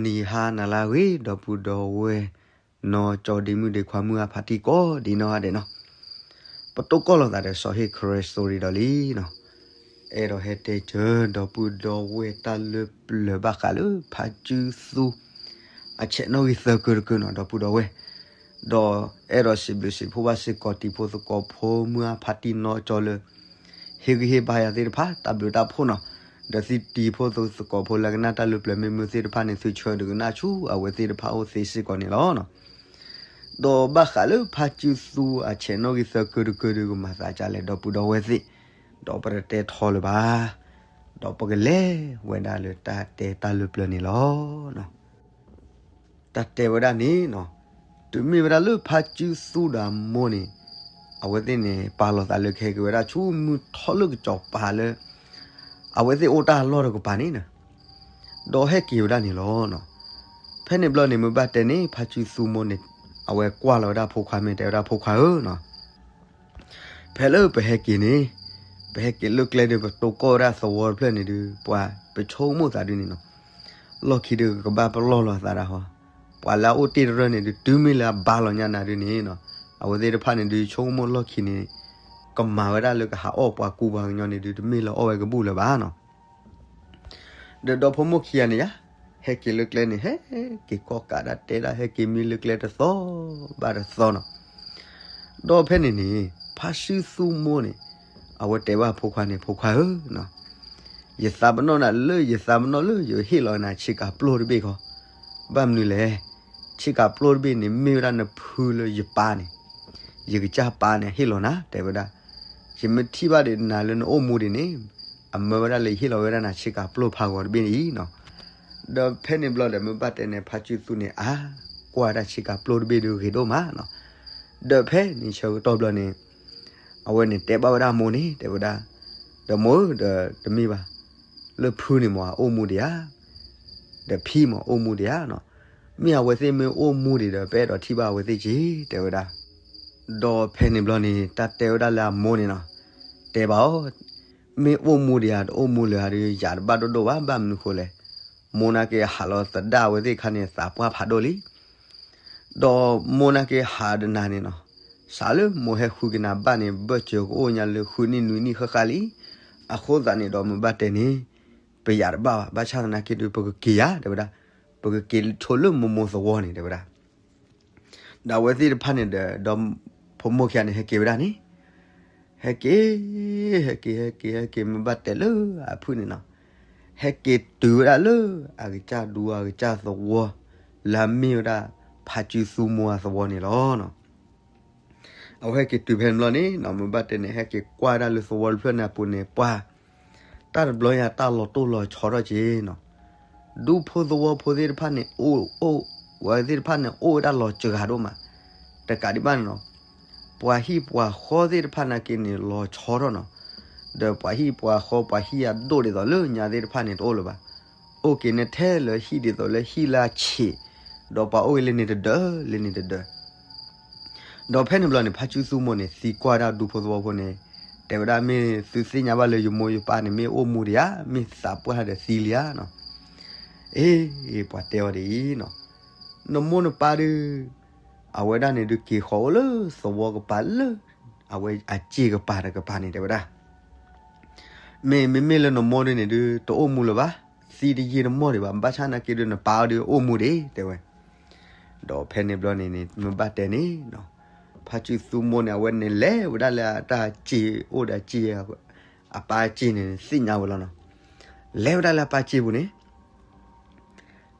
နံၤဟါနၤလၢအဂ့ၤ ဒီပုၢ်ဒီဝဲၢ် နီၢ်ကၠီဒ့မုၣ်ဒ့ခွါမုၢ်အဖါတံၢ်ကိးဒံနီၢ်ဂၤဒဲးနီၤ, ပတိၢ်ကီၢ်လိာ်သးဒီးစီၤဟ့ၣ်ခရၢၣ် story ဒီးလံနီၤ, အဲၣ်ဒိးဟဲတဲစၢၤ ဒီပုၢ်ဒီဝဲၢ်တၢ်လၢပျၢၤဘၣ်ဃးလၢဖါစုသူ အဆဲးနီၣ်ဂံၢ်သၢကၢတကၢနီၤ ဒီပုၢ်ဒီဝဲၢ်, ဒီးအဲၣ်ဒိးစံးဘျုးစံးဖှိၣ်ဘၣ်စ့ၢ်ကီးတံၤဖိသကိးဖိမုၢ်အဖါတံၢ်နီၢ်ကၠီလၢ ဟ့ၣ်ဂံၢ်ဟ့ၣ်ဘါယၤသ့ၣ်တဖၣ် တၢ်ဘျုးတၢ်ဖှိၣ်နီၤ, ဒီးသုတံၤဖိသကိးဖိလၢကနၣ်တၢ်လၢပျၢၤမ့ၢ်မုာ်သ့ၣ်တဖၣ်န့ၣ် သုဆၢဒိးကနၣ်ဆူအဝဲသ့ၣ်တဖၣ်အိၣ်သ့စ့ၢ်ကီးန့ၣ်လီၤ. ဒီးဘၣ်ဃးလၢဖါစုသူအဆဲးနီၣ်ဂံၢ်သၢကၢတကၢဒီး ကမၤသးဒ်လဲၣ် ဒီပုၢ်ဒီဝဲၢ်သ့ၣ်, ဒီးပတတဲထီလၢၤဘၣ်, ဒီးပကလဲၤဝဲဒၣ်လၢတၢ်တဲတၢ်လၢပျၢၤန့ၣ်လီၤ. တၢ်တဲဝဲဒၣ်န့ၣ်နီၤ, တုၤမ့ၢ်ဝဲဒၣ်လၢဖါစုသူဒီးအမိၢ်န့ၣ်, အဝဲသ့ၣ်န့ၣ် ပာ်လီၤသးလၢကဟဲက့ၤဝဲဒၣ်ဆူမုၢ်ထီၣ်လၢကစီၤပၤလၢ အဝဲသ့ၣ်အိၣ်တၢ်လီၢ်တကပၤန့ၣ်, ဒီးဟဲက့ၤဝဲဒၣ်န့ၣ်လီၤ. ဖဲန့ၣ်ဘျီန့ၣ် မ့ၢ်ဘၣ်တဲန့ၣ် ဖါစုသူမိၢ်န့ၣ် အဝဲကွၢ်လီၤဝဲဒၣ်ဖိခွါမ့ၢ်တဲဝဲဒၣ် ဖိခွါဧၢနီၤ, ဖဲလၢပဟဲက့ၤန့ၣ်, ပဟဲက့ၤလၢကျဲဒီး ပတိၢ်ကီၢ်ဝဲဒၣ်သဝီတဖျၢၣ်န့ၣ်ဒီး ပှၤပဆိကမိၣ်သးဒုန့ၣ်နီၤ, လီၢ်ခံဒီးကဘၣ်ပလီၢ်လီၤသးဒၣ်ဟီ, ပှၤလၢအအိၣ်တ့ၢ်တရၢၢ်န့ၣ်ဒီး တုၤမ့ၢ်လၢအဘါလီၤညါနၤဒုန့ၣ်နီၤ, အဝဲသ့ၣ်တဖၣ်န့ၣ်ဒီး ဆိကမိၣ်လီၢ်ခံန့ၣ် ကမၤဝဲဒၣ်လၢကဟးအီၣ်ပှၤကူပှၤကညီန့ၣ်ဒီး တမ့ၢ်လၢအီၣ်ဝဲကဘူၣ်လၢၤဘၣ်နီၤ. ဒီးဒီဖိမိၢ်ခံဂၤန့ၣ်ယါ, ဟဲက့ၤလၢကျဲန့ၣ် ဟဲက့ၤကီၢ်ကးဒၣ်တဲဒၣ် ဟဲက့ၤမံလၢကျဲတသီဘၣ်တသီနီၤ. ဒီးဖဲန့ၣ်န့ၣ် ဖါစုသူမိၢ်န့ၣ် အဝဲတဲဘၣ်ဖိခွါန့ၣ် ဖိခွါဧၢ, ယသးပနီၣ်နၤလၢ ယသးပနီၣ်လၢယဟ့ၣ်လီၤနၤဆ့ကၤပျိၢ်တဘ့ၣ်ဃီ, ဘၣ်မနုၤလဲၣ်, ဆ့ကၤပျိၢ်တဘ့ၣ်န့ၣ် မ့ၢ်ဝဲဒၣ်နဖုလၢယပၢ်န့ၣ်, ယကစၢ်ပၢ်န့ၣ် ဟ့ၣ်လီၤနၤ တဲဝဲဒၣ်, ယမ့ၢ်ထံၣ်ဘၣ်ဒီးနၤလၢနအိၣ်မူဒံးန့ၣ်, အမၢဝဲဒၣ်လၢယဟ့ၣ်လီၤဝဲဒၣ်နၤဆ့ကၤပျိၢ်ဖးဂီၤတဘ့ၣ်န့ၣ်အံၤနီၤ. ဒီးဖဲန့ၣ်ဘျီဒီး မ့ၢ်ဘၣ်တဲန့ၣ် ဖါစုသူန့ၣ် အါ, ကွၢ်တၢ်ဆ့ကၤပျိၢ်တဘ့ၣ်ဒီးဂ့ၤဒိၣ်မးနီၤ. ဒီးဖဲန့ၣ်ဆၢကတီၢ်ဘျီန့ၣ် အဝဲန့ၣ်တဲဘၣ်ဝဲဒၣ်အမိၢ်န့ၣ် တဲဝဲဒၣ်, ဒီးမိၢ်ဧၢ ဒီးတမ့ၢ်ဘၣ်, လၢဖုန့ၣ်မ့ၢ်အအိၣ်မူဒံးဧါ, ဒီးဖံမ့ၢ်အိၣ်မူဒံးဧါနီၤ, မ့ၢ်အဝဲသ့ၣ်မ့ၢ်အိၣ်မူဒံးဒီး ပအဲၣ်ဒိးထံၣ်ဘၣ်အဝဲသ့ၣ်က့ၤ တဲဝဲဒၣ်. ဒီးဖဲန့ၣ်ဘျီန့ၣ် တၢ်တဲဝဲဒၣ်လၢအမိၢ်န့ၣ်နီၤ, တဲဘၣ်အီၤ, မ့ၢ်အိၣ်မူဒံးဧါ တအိၣ်မူလၢၤဧါဒီး ယၤတဘၣ်ဒိၣ်ဒိၣ်ဘၣ်, ဘၣ်မနုၤဃိလဲၣ်, မိၢ်နာ်က့ဟးလီၤသဒၣ်အဝဲသ့ၣ်အခါန့ၣ် သးပှၢ်ဖးဒိၣ်လံ ဒီးမိၢ်နာ်က့ဟးဒီးနၤန့ၣ်နီၤ, စးလၢမိၢ်ဟဲဃုက့ၤနၤဘၣ်န့ၣ် ဘၢၣ်စၢၤကအိၣ်ညါလၢဃုနံၣ်နွံနံၣ်ဃၣ်ဃၣ်လံ. အဃိသတးန့ၣ်ဒီး မ့ၢ်ဘၣ်တဲန့ၣ် ပယၤတဘၣ်ဘၣ်, ဘၣ်ဆၣ်သနာ်က့ဒီး ပကက့ၤယၤ တဲဝဲဒၣ်, ပကက့ၤဆိလၢမိၢ်မိၢ်သဝီန့ၣ် တဲဝဲဒၣ်. ဒီးအဝဲသ့ၣ်တဖၣ်န့ၣ်ဒီး ဒီးဖိမိၢ်ခံဂၤန့ၣ် ဟဲက့ၤဝဲဒၣ်န့ၣ် ဟဲက့ၤ, ဟဲက့ၤ ဟဲက့ၤ ဟဲက့ၤ မ့ၢ်ဘၣ်တဲလၢအဖုၣ်န့ၣ်နီၤ, ဟဲက့ၤတုၤဝဲဒၣ်လၢ အကစၢ်ဒူအကစၢ်သဝီ လၢအမ့ၢ်ဝဲဒၣ် ဖါစုသူမိၢ်အသဝီန့ၣ်လီၤ. အဝဲဟဲက့ၤတုၤဖဲန့ၣ်ဘျီန့ၣ်နီၤ, မ့ၢ်ဘၣ်တဲန့ၣ် ဟဲက့ၤကွၢ်ဒၣ်လၢသဝီတဖျၢၣ်န့ၣ်အပူၤန့ၣ် ပှၤ တၢ်တဘျီညါ တၢ်လီၤတိၢ်လီၤဆီထီၣ်က့ၤနီၤ, ဒူဖိသဝီဖိသ့ၣ်တဖၣ်န့ၣ် အိၣ် အိၣ် ဝဲသ့ၣ်တဖၣ်န့ၣ် အိၣ်ဝဲဒၣ်လီၤစှၤဒိၣ်မး, တကးဒံးဘၣ်န့ၣ်နီၤ, ပှၤဟံၣ်ပှၤဃီသ့ၣ်တဖၣ်နာ်က့န့ၣ် လီၤဆီထီၣ်နီၤ, ဒီးပှၤဟံၣ်ပှၤဃီ ပှၤဟံၣ်အဒိၣ်ဒ်သိးလၢညါသ့ၣ်တဖၣ်န့ၣ် တအိၣ်လၢၤဘၣ်, အိၣ်က့ၤန့ၣ်ထဲလၢဟံၣ်ဒ်သိးလၢဟံၣ်လၢအဆံး, ဒီးပှၤအိၣ်က့ၤလၢန့ၣ်တဒၢ လၢန့ၣ်တဒၢ ဒီးဖဲန့ၣ်ဘျီန့ၣ် ဖါစုသူမိၢ်န့ၣ် သံကွၢ်ဒၣ်ဒူဖိသဝီဖိန့ၣ်, တဲဝဲဒၣ် မ့ၢ်သုသ့ၣ်ညါဘၣ်လၢယမိၢ်ယပၢ်န့ၣ် မ့ၢ်အိၣ်မူဒံးဧါ, မ့ၢ်သးပှၢ်ဒီးသံလံဧါနီၤ. အ့ ပှၤတဲအီၤဒ်အံၤနီၤ, နမိၢ်နပၢ်ဒီး အဝဲဒၣ်န့ၣ်ဒုးက့ၤဃီၤအိၣ်လၢသဝီကပၤလၢ အဝဲအစ့ၢ်ကပၤတကပၤန့ၣ် တဲဝဲဒၣ် မ့မ့မ့ၢ်လၢနမိၢ်ဒုန့ၣ်ဒုး တအိၣ်မူလၢၤဘၣ်, သံတယံာ်တမီၢ်ဒံးဘၣ်, ဘၣ်ဆၣ်နာ်က့ဒုး နပၢ်အီၤဒုးအိၣ်မူဒံး တဲဝဲ. ဒီးဖဲန့ၣ်ဘျီန့ၣ်န့ၣ် မ့ၢ်ဘၣ်တဲန့ၣ်နီၤ, ဖါစုသူမိၢ်န့ၣ် အဝဲန့ၣ်လဲၤဝဲဒၣ်လၢအတၢ်စ့အိၣ်ဒီးစ့, အပၢ်စ့န့ၣ် သ့ၣ်ညါဝဲလီၤနီၤ. လဲၤဝဲဒၣ်လၢအပၢ်စ့ပူၤန့ၣ်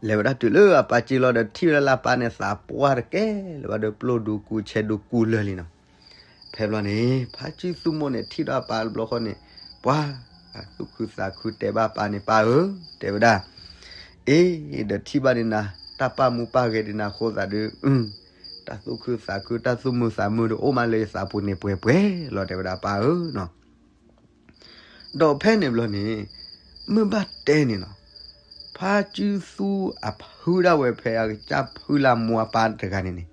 လဲၤဝဲဒၣ်တုၤလၢအပၢ်စ့လီၤဒီး ထံၣ်ဝဲဒၣ်လၢအပၢ်န့ၣ် သးပှၢ်တကဲလၢၤဘၣ်ဒီး ပျိၢ်ဒိၣ်ကူးဆဲးဒိၣ်ကူးလၢာ်လံနီၤ. ဖဲဘျီန့ၣ် ဖါစုသူမိၢ်န့ၣ် ထံၣ်ဒီးအပၢ်တဘျီဃီန့ၣ် ပှၤ သူၣ်ခုသးခုတဲဘၣ်အပၢ်န့ၣ် ပၢ်ဧၢ, တဲဝဲဒၣ်, အ့ ဒီးထံၣ်ဘၣ်ဒံးနၤ တၢ်ပာ်မူပာ်ဂဲၤဒံးနၤအဃိသတးဒီး တၢ်သူၣ်ခုသးခု တၢ်သူၣ်မုာ်သးမုာ်ဒီး အိၣ်မးလၢယသးပူၤန့ၣ်ပှဲၤပှဲၤလီၤ တဲဝဲဒၣ်ပၢ်ဧၢနီၤ. ဒီးဖဲန့ၣ်ဘျီန့ၣ် မ့ၢ်ဘၣ်တဲန့ၣ်နီၤ, ဖါစုသူအဖုဒၣ်ဝဲဖဲအကစၢ်ဖုလၢအမိၢ်အပၢ်တဂၤန့ၣ်န့ၣ်,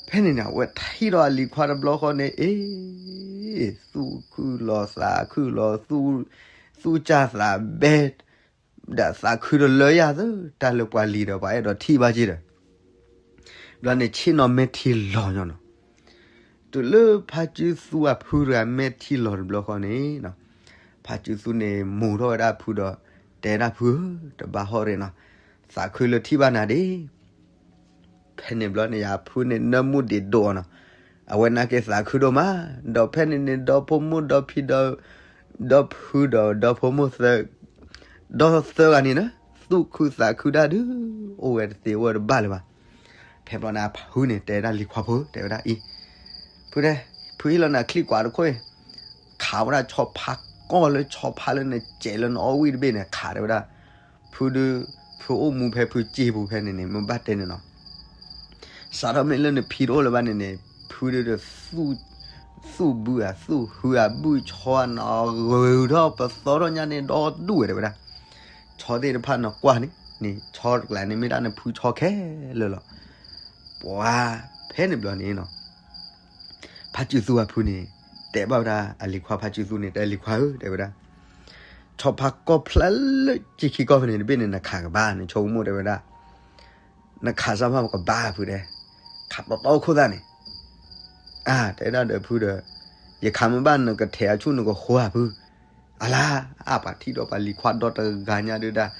ဖဲန့ၣ်န့ၣ် အဝဲထံၣ်ဒီးအလံၤခွါတဘျီဃီန့ၣ် အ့ သူၣ်ခုၣ်လီၤသးခုၣ်လီၤ, သူၣ်ကၢ်သးဘဲ, ဒီးသးခုတလၢယၤသၢ တၢ်လၢပှၤလံၤဒီးပှၤအဲၣ်ဒိးထံၣ်ဘၣ်က့ၤဒီး ဘျီန့ၣ်ဆ့ၣ်နီၤမဲာ်ထံလီၤညီနီၤ. တုၤလၢဖါစုသူအဖုတဂၤမဲာ်ထံလီၤတဘျီဃီန့ၣ်, ဖါစုသူန့ၣ်မိၢ်ထီၣ်ဝဲဒၣ်ဖုဒီး တဲဒၣ်ဖုဧၢ, တဘၣ်ဟီၣ်ရ့ၣ်နီၤ, သးခုလၢထံၣ်ဘၣ်နၤဒ့ ဖဲန့ၣ်ဘျီန့ၣ် ယဖုန့ၣ်နၢမူဒံးဒိၣ်အီၤနီၤ, အဝဲနာ်က့သးခုဒိၣ်မး, ဒီးဖဲန့ၣ်န့ၣ် ဒီဖိမိၢ်ဒီဖံဒီ ဒီဖုဒီးဒီဖိမိၢ်သၢ, ဒီသၢဂၤန့ၣ်နီၤ သူၣ်ခုသးခုဒၣ်ဒုး အိၣ်ဝဲတသ့အိၣ်ဝဲတဘၣ်လၢၤဘၣ်. ဖဲဘျီန့ၣ် အဖုန့ၣ် တဲဒၣ်လံၤခွါဖိ တဲဝဲဒၣ်အံၤ, ဖုတဲ, ဖုဟ့ၣ်လီၤနၤချံကွၢ်တခိၣ်အံၤ, ခးဝဲဒၣ်ဆီဖါကီၢ်လၢဆီဖါလၢနစဲးလၢနအီၣ်ဝံၣ်တဘ့ၣ်န့ၣ် ခးတဲဝဲဒၣ်, ဖုဒုး, ဖုအိၣ်မူဖဲဖုစ့ပူၤဖဲန့ၣ်န့ၣ် မ့ၢ်ဘၣ်တဲန့ၣ်နီၤ စးထီၣ်မ့ၢ်လၢနဖံတအိၣ်လၢၤဘၣ်န့ၣ်န့ၣ် ဖုဒုးဒီး သူၣ်ဘုဧါ သူၣ်ဟုဧါ ဘုၣ်ဆီဧါနီၤ ဂုာ်ထီၣ်ပသီထီၣ်ညါန့ၣ် ဒီဒူၣ်ဝဲတဲဝဲဒၣ်, ဆီသ့ၣ်တဖၣ်နကွၢ်န့ၣ်န့ၣ် ဆီတကျါန့ၣ် မ့ၢ်ဒၣ်နဖုဆီခဲလၢာ်လီၤ. ပှၤဖဲန့ၣ်ဘျီန့ၣ်နီၤ ဖါစုသူအဖုန့ၣ် တဲဘၣ်ဝဲဒၣ်အလံၤခွါ ဖါစုသူန့ၣ် တဲလံၤခွါဧၢ တဲဝဲဒၣ်, ဆီဖါကီၢ်ဖျါလၢက့ခံကီၢ်ဖဲန့ၣ်တဘ့ၣ်န့ၣ် နခးကဘၣ်န့ၣ် ဆိကမိၣ်တဲဝဲဒၣ်, နခးစၢ်မးပကဘၣ်ဖုတဲ, ခးတီတီခိၣ်သၣ်န့ၣ်, အါ တဲဒၣ်ဒီးဖုဒီး, ယခးမ့ၢ်ဘၣ်နကထဲးအဆူၣ်နကဃိဧါဖု, အလါ, အါ ပှၤထံၣ်ဒီးပှၤလံၤခွါဒီတဂၤညါဒုးဒၣ်,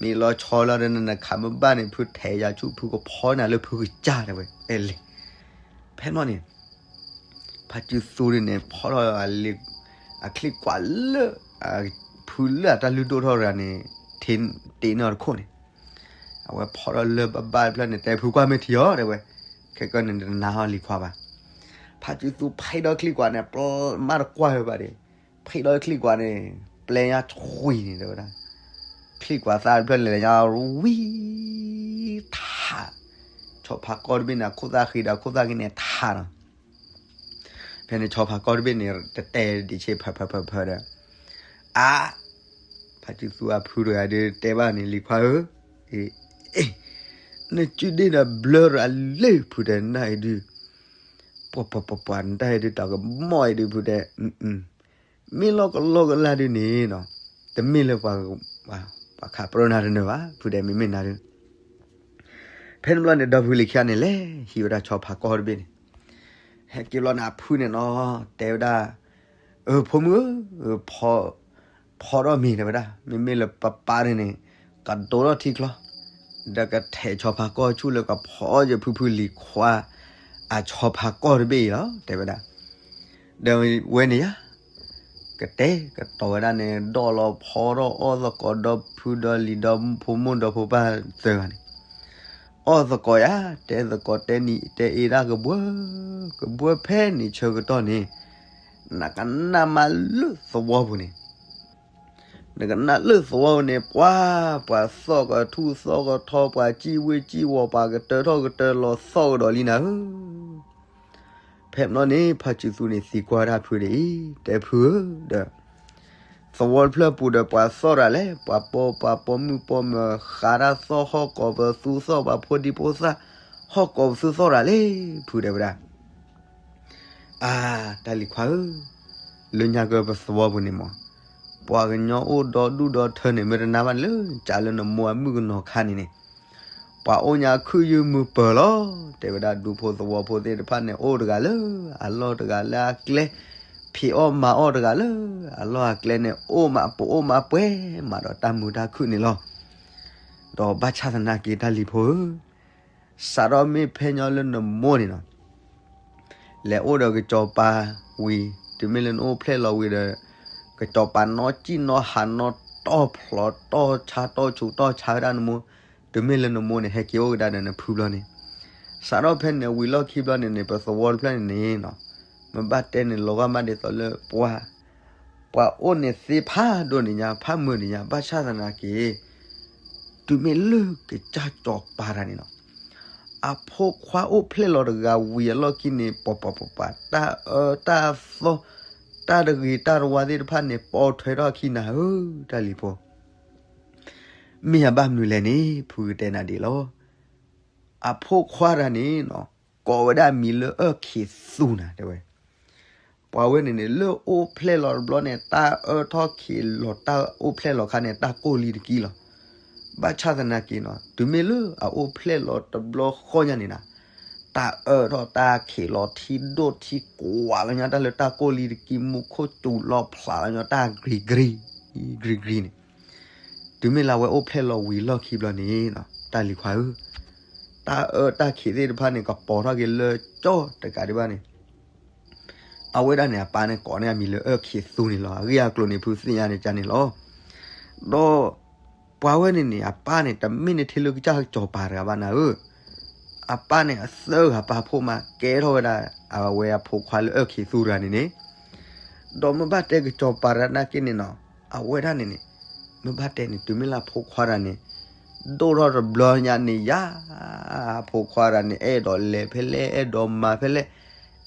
မ့ၢ်လီၤဆီလီၤဒီးနနခးမ့ၢ်ဘၣ်န့ၣ် ဖုထဲးယၤဆူၣ်ဖုကဖီနၤလၢဖုကစၢ်တဲဝဲ, အဲလဲၣ်, ဖဲန့ၣ်န့ၣ် ဖါစုသူန့ၣ်န့ၣ် ဖီၣ်ထီၣ်အချံကွၢ်လၢ ဖုလၢအတၢ်လုၢ်ဒိၣ်ထီၣ်တဂၤန့ၣ် ထ့တ့ၢ်န့ၢ်အီၤတခိၣ်န့ၣ်, အဝဲဖီၣ်ထီၣ်လၢဘၣ်ဘၣ်တဖျၢၣ်န့ၣ် တဲဖုကွၢ်မ့ၢ်ထံအီၤတဲဝဲ, ခဲကနံၣ်န့ၣ်တနါဟီၣ်လံၤခွါဘၣ်, ဖါစုသူဖံးဒီးချံကွၢ်န့ၣ် ပမ့ၢ်တကွၢ်ဝဲဘၣ်ဒီး, ဖံးဒီးချံကွၢ်န့ၣ် ပျဲညါဆွံန့ၣ်တဲဝဲဒၣ်, ချံကွၢ်သၣ်တဖျၢၣ်လဲၤညါဝံၤ ထး, ဆီဖါကီၢ်တဘ့ၣ်န့ၣ် အခိၣ်သၣ်ဃံဒီးအခိၣ်သၣ်ဃံန့ၣ်ထးနီၤ ဖဲန့ၣ်ဆီဖါကီၢ်တဘ့ၣ်န့ၣ် တတဲဒံးဆ့ဖၢဖၢဖၢဖၢဒီး, အါ, ဖါစုသူအဖုတဂၤဒီးတဲဘၣ်န့ၣ် လံၤခွါဧၢ, နစုဒ့ၣ်ဒီးဘျၢရၤလၢဖုတဲနၢ်အံၤဒုး, ပှၤပှၤပှၤပှၤနတၢ်အံၤဒုး တၢ်ကမီၣ်အံၤဒုးဖုတဲ, မ့ၢ်လီၤကလီကလါဒုးန့ၣ်နီၤ, တမ့ၢ်လၢပှၤ ပှၤခးပြၢနၤတနၢၤဘၣ်, ဖုတဲမ့မ့ၢ်နၤဒုး ဖဲန့ၣ်ဘျီန့ၣ် ဒီဖုလံၤခံဂၤန့ၣ် လဲၤဟံးဝဲဒၣ်ဆီဖါကီၢ်တဘ့ၣ်န့ၣ်, ဟဲက့ၤဘျီန့ၣ် အဖုန့ၣ်နီၤ တဲဝဲဒၣ်, အၢ ဖိမုၣ်ဧၢ, ဖီထီၣ်မံၤတဲဝဲဒၣ်, မ့မ့ၢ်လၢပပၢ်န့ၣ်န့ၣ် ကဒိးထီၣ်ထံချီ, ဒီးကထဲးဆီဖါကီၢ်ဆူၣ်လၢကဖီယဖုဖုလံၤခွါ အဆီဖါကီၢ်တဘ့ၣ်အံၤလီၤ တဲဝဲဒၣ်. ဒီးဝဲန့ၣ်ယါ ကတဲာ်ကတီၤဝဲဒၣ်န့ၣ် ဒီးလီၤဖီထီၣ်အီၣ်သကိးဒီဖုဒီလံၤဒီဖိမိၢ်ဒီဖိပၢ်သၢဂၤန့ၣ်, အီၣ်သကိးယါ တဲသကိးတဲနံၤတဲအ့ဒၣ်ကဘှၢ, ကဘှၢဖဲန့ၣ်ဆၢကတီၢ်န့ၣ်, နကနၣ်မးလၢသဝီပူၤန့ၣ် နကနၣ်လၢသဝီပူၤန့ၣ် ပှၤ, ပှၤသီၣ်ကထူၣ်သီၣ်ကထီ ပှၤစံၣ်ဝ့ၢ်စံၣ်ဝီၤ ပှၤကတၢထီၣ်ကတၢလီၤသီၣ်ကဒီးလံနၤဧၢ. ဖဲမနီၤန့ၣ် ဖါစုသူန့ၣ်သံကွၢ်ဒၣ်ဖုဒ်အံၤ, တဲဖုဧၢ, ဒီး သဝီတဖျၢၣ်ပူၤဒီးပှၤသီၣ်တၢ်လဲၣ်, ပှၤပိာ်ပှၤပိာ်မုၣ်ပိာ်မၢၤ ဃးတၢ်သီၣ်ဟီၣ်ကိးပသူသီၣ် ပှၤဖိဒံဖိသၣ် ဟီၣ်ကိးပသူသီၣ်တၢ်လဲၣ်, ဖုတဲဝဲဒၣ်. အါ, တၢ်လံၤခွါဧၢ, လၢညါကပသဝီပူၤန့ၣ်မး, ပှၤကညီအိၣ်ဒီဒူၣ်ဒီထၢန့ၣ် မ့ၢ်တနာ်ဘၣ်န့ၣ်လၢ ကးလၢနမိၢ်အမုၣ်ကနီၤခါန့ၣ်န့ၣ် ပှၤအိၣ်ညါခုၣ်ယုၢ်မုၢ်ပၢၤလီၤ. တဲဝဲဒၣ်ဒူဖိသဝီဖိသ့ၣ်တဖၣ်န့ၣ် အိၣ်တဂၤလၢအလီၢ်တဂၤလၢအကျဲ, ဖံးအီၣ်မၤအီၣ်တဂၤလၢအလီၢ်အကျဲန့ၣ် အိၣ်မးပအိၣ်မးပှဲၤမးဒီးတၢ်မုာ်တၢ်ခုၣ်န့ၣ်လီၤ. ဒီးဘၣ်ဆၣ်သနာ်က့တၢ်လံၤဖိဧၢ, စးထီၣ်မ့ၢ်ဖဲညီလၢနမိၢ်န့ၣ်နီၤ လဲၤအိၣ်ဒီးကစီၤပၤဝံၤ, တုၤမ့ၢ်လၢနအိၣ်ဖျဲၣ်လီၤဝံၤဒီး ကစီၤပၤနီၢ်စံၣ်နီၢ်ဟးနီၢ်တီၢ်ဖျိးတီၢ်ဆါတီၢ်ဆူးတီၢ်ဆါဝဲဒၣ်နမိၢ်, တုၤမ့ၢ်လၢနမိၢ်န့ၣ် ဟဲက့ၤအိၣ်ကဒါဒီးနဖုဘျီန့ၣ်, စးထီၣ်ဖဲန့ၣ်ဝံၤလီၢ်ခံဘျီန့ၣ်န့ၣ် ပသဝီတဖျၢၣ်န့ၣ်န့ၣ်နီၤ, မ့ၢ်ဘၣ်တဲန့ၣ်လီၤဂာ်မးဒ်သိးလၢပှၤ ပှၤအိၣ်န့ၣ်သ့ဖးဒိၣ်န့ၣ်ညါ ဖးမုာ်န့ၣ်ညါ ဘၣ်ဆၣ်သနာ်က့ တုၤမ့ၢ်လၢကစၢ်စီၤပၤတဂၤန့ၣ်နီၤ, အဖိခွါအိၣ်ဖျဲၣ်လီၤတဂၤဝံၤအလီၢ်ခံန့ၣ် ပှၤပှၤပှၤပှၤ တၢ်အၢတၢ်သီ တၢ်တဂ့ၤတၢ်တဝါသ့ၣ်တဖၣ်န့ၣ် ပိာ်ထွဲထီၣ်ခံနၤဧၢ တၢ်လံၤဖိ မ့ၢ်ယဘၣ်မနုၤလဲၣ်န့ၣ် ဖုကတဲနၤဒ်လီၤ. အဖိခွါတဂၤန့ၣ်နီၤ ကိးဝဲဒၣ်မံၤလၢအၢၣ်ခ့သူနၤတဲဝဲ, ပှၤဝဲန့ၣ်န့ၣ် လၢအိၣ်ဖျဲၣ်လီၤတဘျီန့ၣ် တၢ်အၢထီၣ်ခ့လီၤ တၢ်အိၣ်ဖျဲၣ်လီၤခါန့ၣ် တၢ်ကိၢ်လံတကံလီၤ. ဘၣ်ဆၣ်သနာ်က့နီၤ တုၤမ့ၢ်လၢအအိၣ်ဖျဲၣ်လီၤတဘျီဃီညါန့ၣ်နီၤ, တၢ်အၢၣ်ထီၣ်တၢ်ခံးလီၤထံဒိၣ်ထံကွၢ်လီၤညါ တၢ်လၢတၢ်ကိၢ်လံၤတကံ မူခိၣ်စူၤလီၤဖျးလီၤညါ တၢ်ဂ့ၤဂ့ၤ ဂ့ၤဂ့ၤန့ၣ်, တုၤမ့ၢ်လၢအဝဲအိၣ်ဖျဲၣ်လီၤဝံၤလီၢ်ခံဘျီန့ၣ်နီၤ တၢ်လံၤခွါဧၢ, တၢ်အၢတၢ်ခံးသ့ၣ်တဖၣ်န့ၣ် ကပီၤထီၣ်က့ၤလၢကၠီတကးဒံးဘၣ်န့ၣ် အဝဲဒၣ်န့ၣ် အပၢ်န့ၣ်ကိးန့ၢ်အမံၤလၢအၢၣ်ခံးသူန့ၣ်လီၤ. အဂ့ၢ်အကျိၤန့ၣ် ဖုသ့ၣ်ညါန့ၣ်ကန့ၣ်လီၤ. ဒီးပှၤဝဲန့ၣ်န့ၣ် အပၢ်န့ၣ် တမ့ၢ်န့ၢ်ထဲလၢကစၢ်ကစီၤပၤတဂၤဘၣ်နၤဧၢ, အပၢ်န့ၣ် အသၢဂၤပာ်ဖှိၣ်မၤကဲထီၣ်ဝဲဒၣ် အဝဲအဖိခွါလၢအၢၣ်ခံးသူတဂၤန့ၣ်န့ၣ်, ဒီးမ့ၢ်ဘၣ်တဲကစီၤပၤတဂၤနာ်က့န့ၣ်နီၤ, အဝဲဒၣ်န့ၣ်န့ၣ်, မ့ၢ်ဘၣ်တဲန့ၣ် တုၤမ့ၢ်လၢအဖိခွါတဂၤန့ၣ် ဒိၣ်ထီၣ်တဘျီညါန့ၣ်ယါ, အဖိခွါတဂၤန့ၣ် အဲၣ်ဒိးလဲၤဖဲလဲၣ် အဲၣ်ဒိးမၤဖဲလဲၣ်,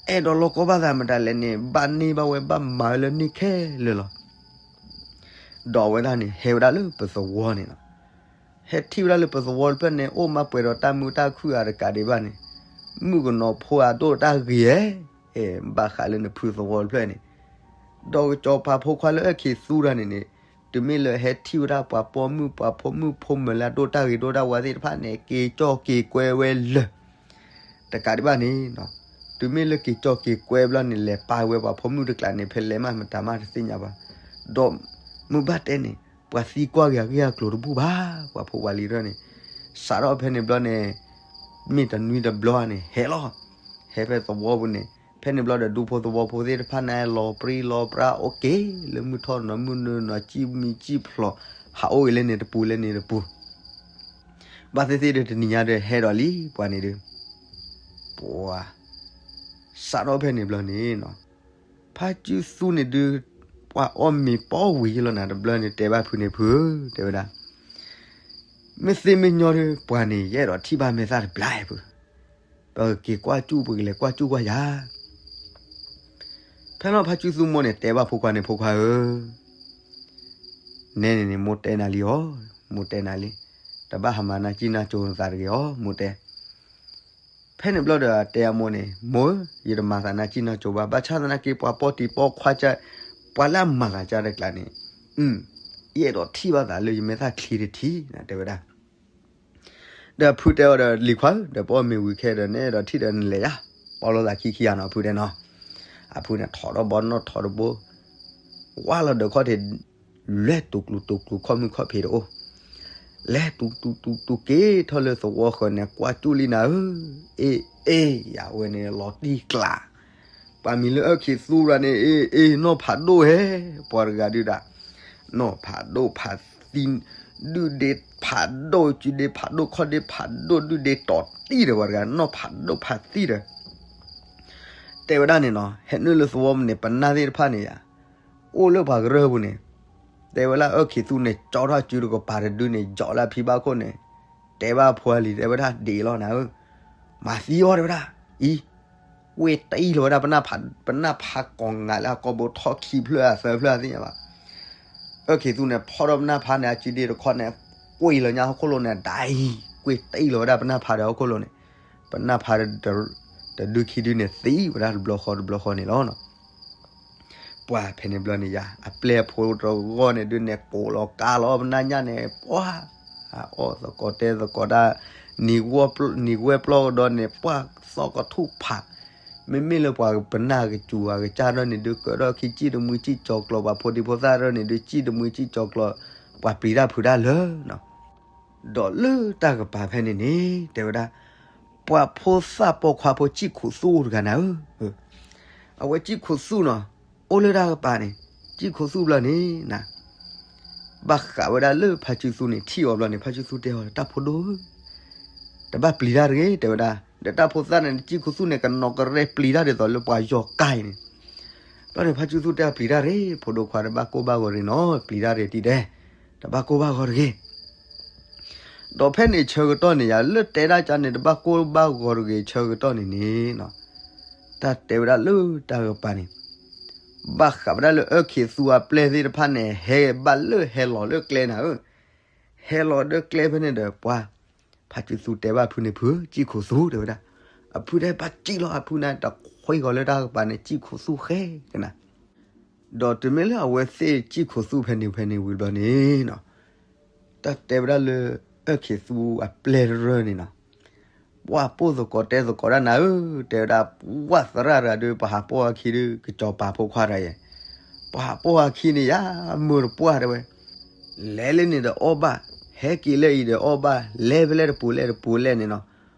အဲၣ်ဒိးလီၤကီဘၣ်သးမတၤလဲၣ်န့ၣ် ဘၣ်န့ၢ်ဘၣ်ဝဲဘၣ်မၤဝဲလၢန့ၣ်ခဲလၢာ်လီၤ. ဒီးအဝဲဒၣ်န့ၣ် ဟဲဝဲဒၣ်လၢပသဝီန့ၣ်လီၤ. ဟဲထံၣ်ဝဲဒၣ်လၢပသဝီတဖျၢၣ်န့ၣ် အိၣ်မၤပှဲၤဒီးတၢ်မုာ်တၢ်ခုၣ်အတကးဒံးဘၣ်န့ၣ်, မုၣ်ကနီၤဖိအဒိၣ်တၢ်ဂ့ၤဧဲ, ဘၣ်ဃးလၢနဖုသဝီတဖျၢၣ်န့ၣ်, ဒီးကစီၤပၤဖိခွါလၢအၢၣ်ခံးသူတဂၤန့ၣ်န့ၣ်, တုၤမ့ၢ်လၢဟဲထံၣ်ဝဲဒၣ်ပှၤပိာ်မုၣ်ပှၤဖိမုၣ်ဖိမုၣ်လၢအဒိၣ်တၢ်ဂ့ၤဒိၣ်တၢ်ဝါသ့ၣ်တဖၣ်န့ၣ် က့ၤကၠီၣ်က့ၤကွဲဝဲလၢာ် တကးဒံးဘၣ်န့ၣ်, တုၤမ့ၢ်လၢက့ၤကၠီၣ်က့ၤကွဲဘျီန့ၣ် လဲၤပာ်ဝဲပှၤဖိမုၣ်တကျးန့ၣ် ဖဲလဲၣ်မးမတၤမးတသ့ၣ်ညါဘၣ်. ဒီးမုၢ်ဘၣ်တဲန့ၣ် ပှၤသံကွၢ်က့ၤအဂ့ၢ်အကျိၤတဘူၣ်ဘၣ်, ပှၤဖိပှၤလံၤတဖၣ်န့ၣ်, စးထီၣ်ဖဲန့ၣ်ဘျီန့ၣ်, မ့ၢ်တနွံတဘျီန့ၣ် ဟဲလီၤ, ဟဲဖဲသဝီပူၤန့ၣ်, ဖဲန့ၣ်ဘျီဒီး ဒူဖိသဝီဖိသ့ၣ်တဖၣ်န့ၣ် လီၤပြံလီၤပြါအိၣ်က့ၤ လၢမုၢ်ထီၣ်နီၤမုၢ်နုာ်နီၤ စံၣ်မံစံၣ်ဖျိး ဟးအိၣ်ဂ့ၤလၢန့ၣ်တပူၤလၢန့ၣ်တပူၤ ဘၣ်သ့ၣ်သ့ၣ်ဒီးတနံၤညါဒီးဟဲဒီးလံ ပှၤန့ၣ်ဒုး, ပှၤ, စးထီၣ်ဖဲန့ၣ်ဘျီန့ၣ်နီၤ, ဖါစုသူန့ၣ်ဒုး, ပှၤအီၣ်မ့ၤပိာ်ဝံၤလီၤနၤတဘျီန့ၣ် တဲဘၣ်ဖုန့ၣ်ဖုဧၢ, တဲဝဲဒၣ်, မ့ၢ်သ့မ့ၢ်ညီဒီး ပှၤန့ၣ် ယအဲၣ်ဒိးထံၣ်ဘၣ်မဲာ်သၣ်တဘျီဖု, ပကက့ၤကွၢ်စူၣ် ပကလဲၤကွၢ်စူၣ်ကွၢ်ယၤ ဖဲလီၤဖါစုသူမိၢ်န့ၣ် တဲဘၣ်ဖိခွါန့ၣ် ဖိခွါဧၢ, နဲန့ၣ်န့ၣ် မိၢ်တဲနၤလံအီၤ, မိၢ်တဲနၤလံ, တဘၣ်ဟးမၤနၢ်ကံၣ်နၢ်ကၠိနသးတဂ့ၤအီၤ မိၢ်တဲ, ဖဲန့ၣ်ဘျီဒီးတဲအမိၢ်န့ၣ် မိၢ်ဧၢ, ယတမၤသးနၢ်ကံၣ်နၢ်ကၠိဘၣ်, ဘၣ်ဆၣ်သနာ်က့ ပှၤပိာ်တံၤပိာ်ခွါက, ပှၤလၢအမၤသးကတကျါန့ၣ်, ယအဲၣ်ဒိးထံၣ်ဘၣ်သးလၢယမဲာ်သၣ်ချံတထံး တဲဝဲဒၣ် ဒီးဖုတဲအီၤဒီး လံၤခွါဧၢ, ဒီးပအီၣ်မ့ၤဝံၤခဲဒီး နအဲၣ်ဒိးထံၣ်ဒီးနလဲၤယၤ, ပီလိာ်သးခံခံဂၤနီၤ ဖုတဲနီၤ, အဖုန့ၣ်ထီၣ်ထီၣ်ဘီနီၣ်ထီၣ်တဘိ, ဝါလီၤဒီးခီၣ်ထံး, လဲၤတူၢ်ကျူတူၢ်ကျူခီၣ်မုၢ်ခီၣ်ဖံးတအိၣ်, လဲၤတူၢ်တူၢ်တူၢ်တူၢ်က့ၤထီၣ်လၢသဝီဃၢၤန့ၣ် ကွၢ်ကၠူၣ်လံနၤဧၢ, အ့ၣ်, အ့ၣ်, ယဝဲန့ၣ်လီၤတံၢ်ကျး ပှၤမံၤလၢအၢၣ်ခံးသူရၤန့ၣ် အ့ၣ် အ့ၣ် နီၢ်ဖးဒိၣ်ဟဲ, ပှၤတဂၤဒုးဒၣ်, နီၢ်ဖးဒိၣ်ဖးသံ, ဒုၣ်ဒ့ဖးဒိၣ် စုဒ့ဖးဒိၣ် ခီၣ်ဒ့ဖးဒိၣ် ဒုၣ်ဒ့တီၤတံၢ်ဒီးပှၤတဂၤ နီၢ်ဖးဒိၣ်ဖးသံဒီး, တဲဝဲဒၣ်န့ၣ်နီၤ ဟဲနုာ်လၢသဝီန့ၣ် ပနၢ်သ့ၣ်တဖၣ်န့ၣ်ယါ, အိၣ်လၢပှၤကရၢၢ်ပူၤန့ၣ်, တဲဝဲလၢအၢၣ်ခံးသူန့ၣ် ကၠီထီၣ်စုတကပၤတဒုန့ၣ် ယီၤလၢအဖံဘၣ်ခိၣ်န့ၣ်, တဲဘၣ်ဖိလံၤ တဲဝဲဒၣ်ဒ်အံၤလီၤနၤဧၢ, မၤသံအီၤတဲဝဲဒၣ်, အံၤ, ကွ့ၢ်တံၢ်လီၤဝဲဒၣ်ပနၢ်ဖး, ပနၢ်ဖးကိးငါလၢအကိာ်ဘိထီၣ်ခံဖျၢၣ်အသၢဖျၢၣ်အသ့ၣ်ညါဘၣ်, အၢၣ်ခံးသူန့ၣ် ဖီၣ်ထီၣ်ပနၢ်ဖးန့ၣ် အစုဒ့တခီန့ၣ်, ကွ့ၢ်လီၤညါဟီၣ်ခိၣ်လိၤန့ၣ် ဒ်အံၤ, ကွ့ၢ်တံၢ်လီၤဝဲဒၣ်ပနၢ်ဖးဒီးဟီၣ်ခိၣ်လိၤန့ၣ်, ပနၢ်ဖးဒီး, တဒုခံဒုန့ၣ် သံဝဲဒၣ်တဘျီဃီတဘျီဃီန့ၣ်လီၤ. ပှၤဖဲန့ၣ်ဘျီန့ၣ်ယါ အပျဲၢ်ဖိတဂီၢ်န့ၣ်ဒုးန့ၣ် ကိးလီၤကါလီၤပနၢ်ညၣ်န့ၣ် ပှၤ, အအီၣ်သကိးတဲသကိးတၢ်, နံၤဝဲပျီကဒီးန့ၣ် ပှၤသီကထူၣ်ဖး, မ့မ့ၢ်လၢပှၤပနၢ်ကစူၤအကစၢ်ဒီးန့ၣ်ဒုး ကၢထီၣ်ခံစံၣ်တမှံစံၣ်ကၠီၤကျီၤ ပှၤဖိဒံဖိသၣ်ဒီးန့ၣ်ဒုး စံၣ်တမှံစံၣ်ကၠီၤကျီၤ, ပှၤပျံၤတၢ်ဖုးတၢ်လၢ ဒီးလၢတၢ်ကပၤဖဲန့ၣ်န့ၣ် တဲဝဲဒၣ်, ပှၤဖိသၣ်ပိာ်ခွါဖိ ကံၣ်ခိၣ်သူၣ်အိၣ်တဂၤနၤဧၢ, အဝဲကံၣ်ခိၣ်သူၣ်နီၤ, အိၣ်လၢတၢ်ကပၤန့ၣ်, ကံၣ်ခိၣ်သူၣ်ဘျီန့ၣ်နၤ, ဘၣ်ဃးဝဲဒၣ်လၢဖါစုသူန့ၣ် ထံၣ်အီၤဘျီန့ၣ် ဖါစုသူတဲအီၤ တၢ်ဖိဒိၣ်ဧၢ, တဘၣ်ပျံၤတၢ်တဂ့ၤ တဲဝဲဒၣ်, ဒီးတၢ်ဖိသၣ်န့ၣ် ကံၣ်ခိၣ်သူၣ်န့ၣ် ကနီၤကရဲပျံၤတၢ်ဒ်သိးလၢပှၤယီၤကါအံၤန့ၣ် ဘျီန့ၣ် ဖါစုသူတဲ ပျံၤတၢ်တဂ့ၤ ဖိဒိၣ်ခွါ တဘၣ်ကိၢ်ဘၣ်ဂီၤတဂ့ၤနီၤ ပျံၤတၢ်တဂ့ၤတံၢ်ဒဲး, တဘၣ်ကိၢ်ဘၣ်ဂီၤတဂ့ၤ. ဒီးဖဲန့ၣ်ဆၢကတီၢ်န့ၣ်ယါ လၢတဲဒၣ်ကန့ၣ် တဘၣ်ကိၢ်ဘၣ်ဂီၤတဂ့ၤ ဆၢကတီၢ်န့ၣ်န့ၣ်, တၢ်တဲဝဲဒၣ်လၢတၢ်ကပၤန့ၣ်, ဘၣ်ဃးဝဲဒၣ်လၢအၢၣ်ခံးသူအပျဲၢ်သ့ၣ်တဖၣ်န့ၣ် ဟဲဘၣ်လၢဟဲလီၤလၢကျဲနၤဧၢ, ဟဲလီၤလၢကျဲဖဲန့ၣ်ဒီး ပှၤ ဖါစုသူတဲဘၣ်ဖုန့ၣ်ဖု ကံၣ်ခိၣ်သူတဲဝဲဒၣ်, အဖုတဲဘၣ်ကံၣ်လီၤ အဖုန့ၣ်တခွ့ဂီၤလၢတၢ်ကပၤန့ၣ် ကံၣ်ခိၣ်သူဃဲကနၤ, ဒီးတုၤမ့ၢ်လၢအဝဲသ့ၣ်ကံၣ်ခိၣ်သူဖဲန့ၣ်ဖဲန့ၣ်ဝံၤဘျီန့ၣ်နီၤ, တၢ်တဲဝဲဒၣ်လၢ အၢၣ်ခ့သူအပျဲၢ်တရၢၢ်န့ၣ်နီၤ, ပှၢ်ပိၢ်သကိးတဲသကိးဒၣ်နၤဧၢ, တဲဝဲဒၣ် ပှၢ်သရၣ်တဂၤဒီး ပဟးပိၢ်အခံဒီး ကစီၤပၤဖိခွါတဂၤယဲ, ပှၢ်ပိၢ်အခံန့ၣ်ယါ မုာ်တပှၢ်တဲဝဲ, လဲၤလၢန့ၣ်ဒီးအီၣ်ဘၣ်, ဟဲက့ၤလၢအံၤဒီးအီၣ်ဘၣ်, လဲၤဖဲလဲၣ်တပူၤလဲၣ်တပူၤလဲၣ်န့ၣ်နီၤ,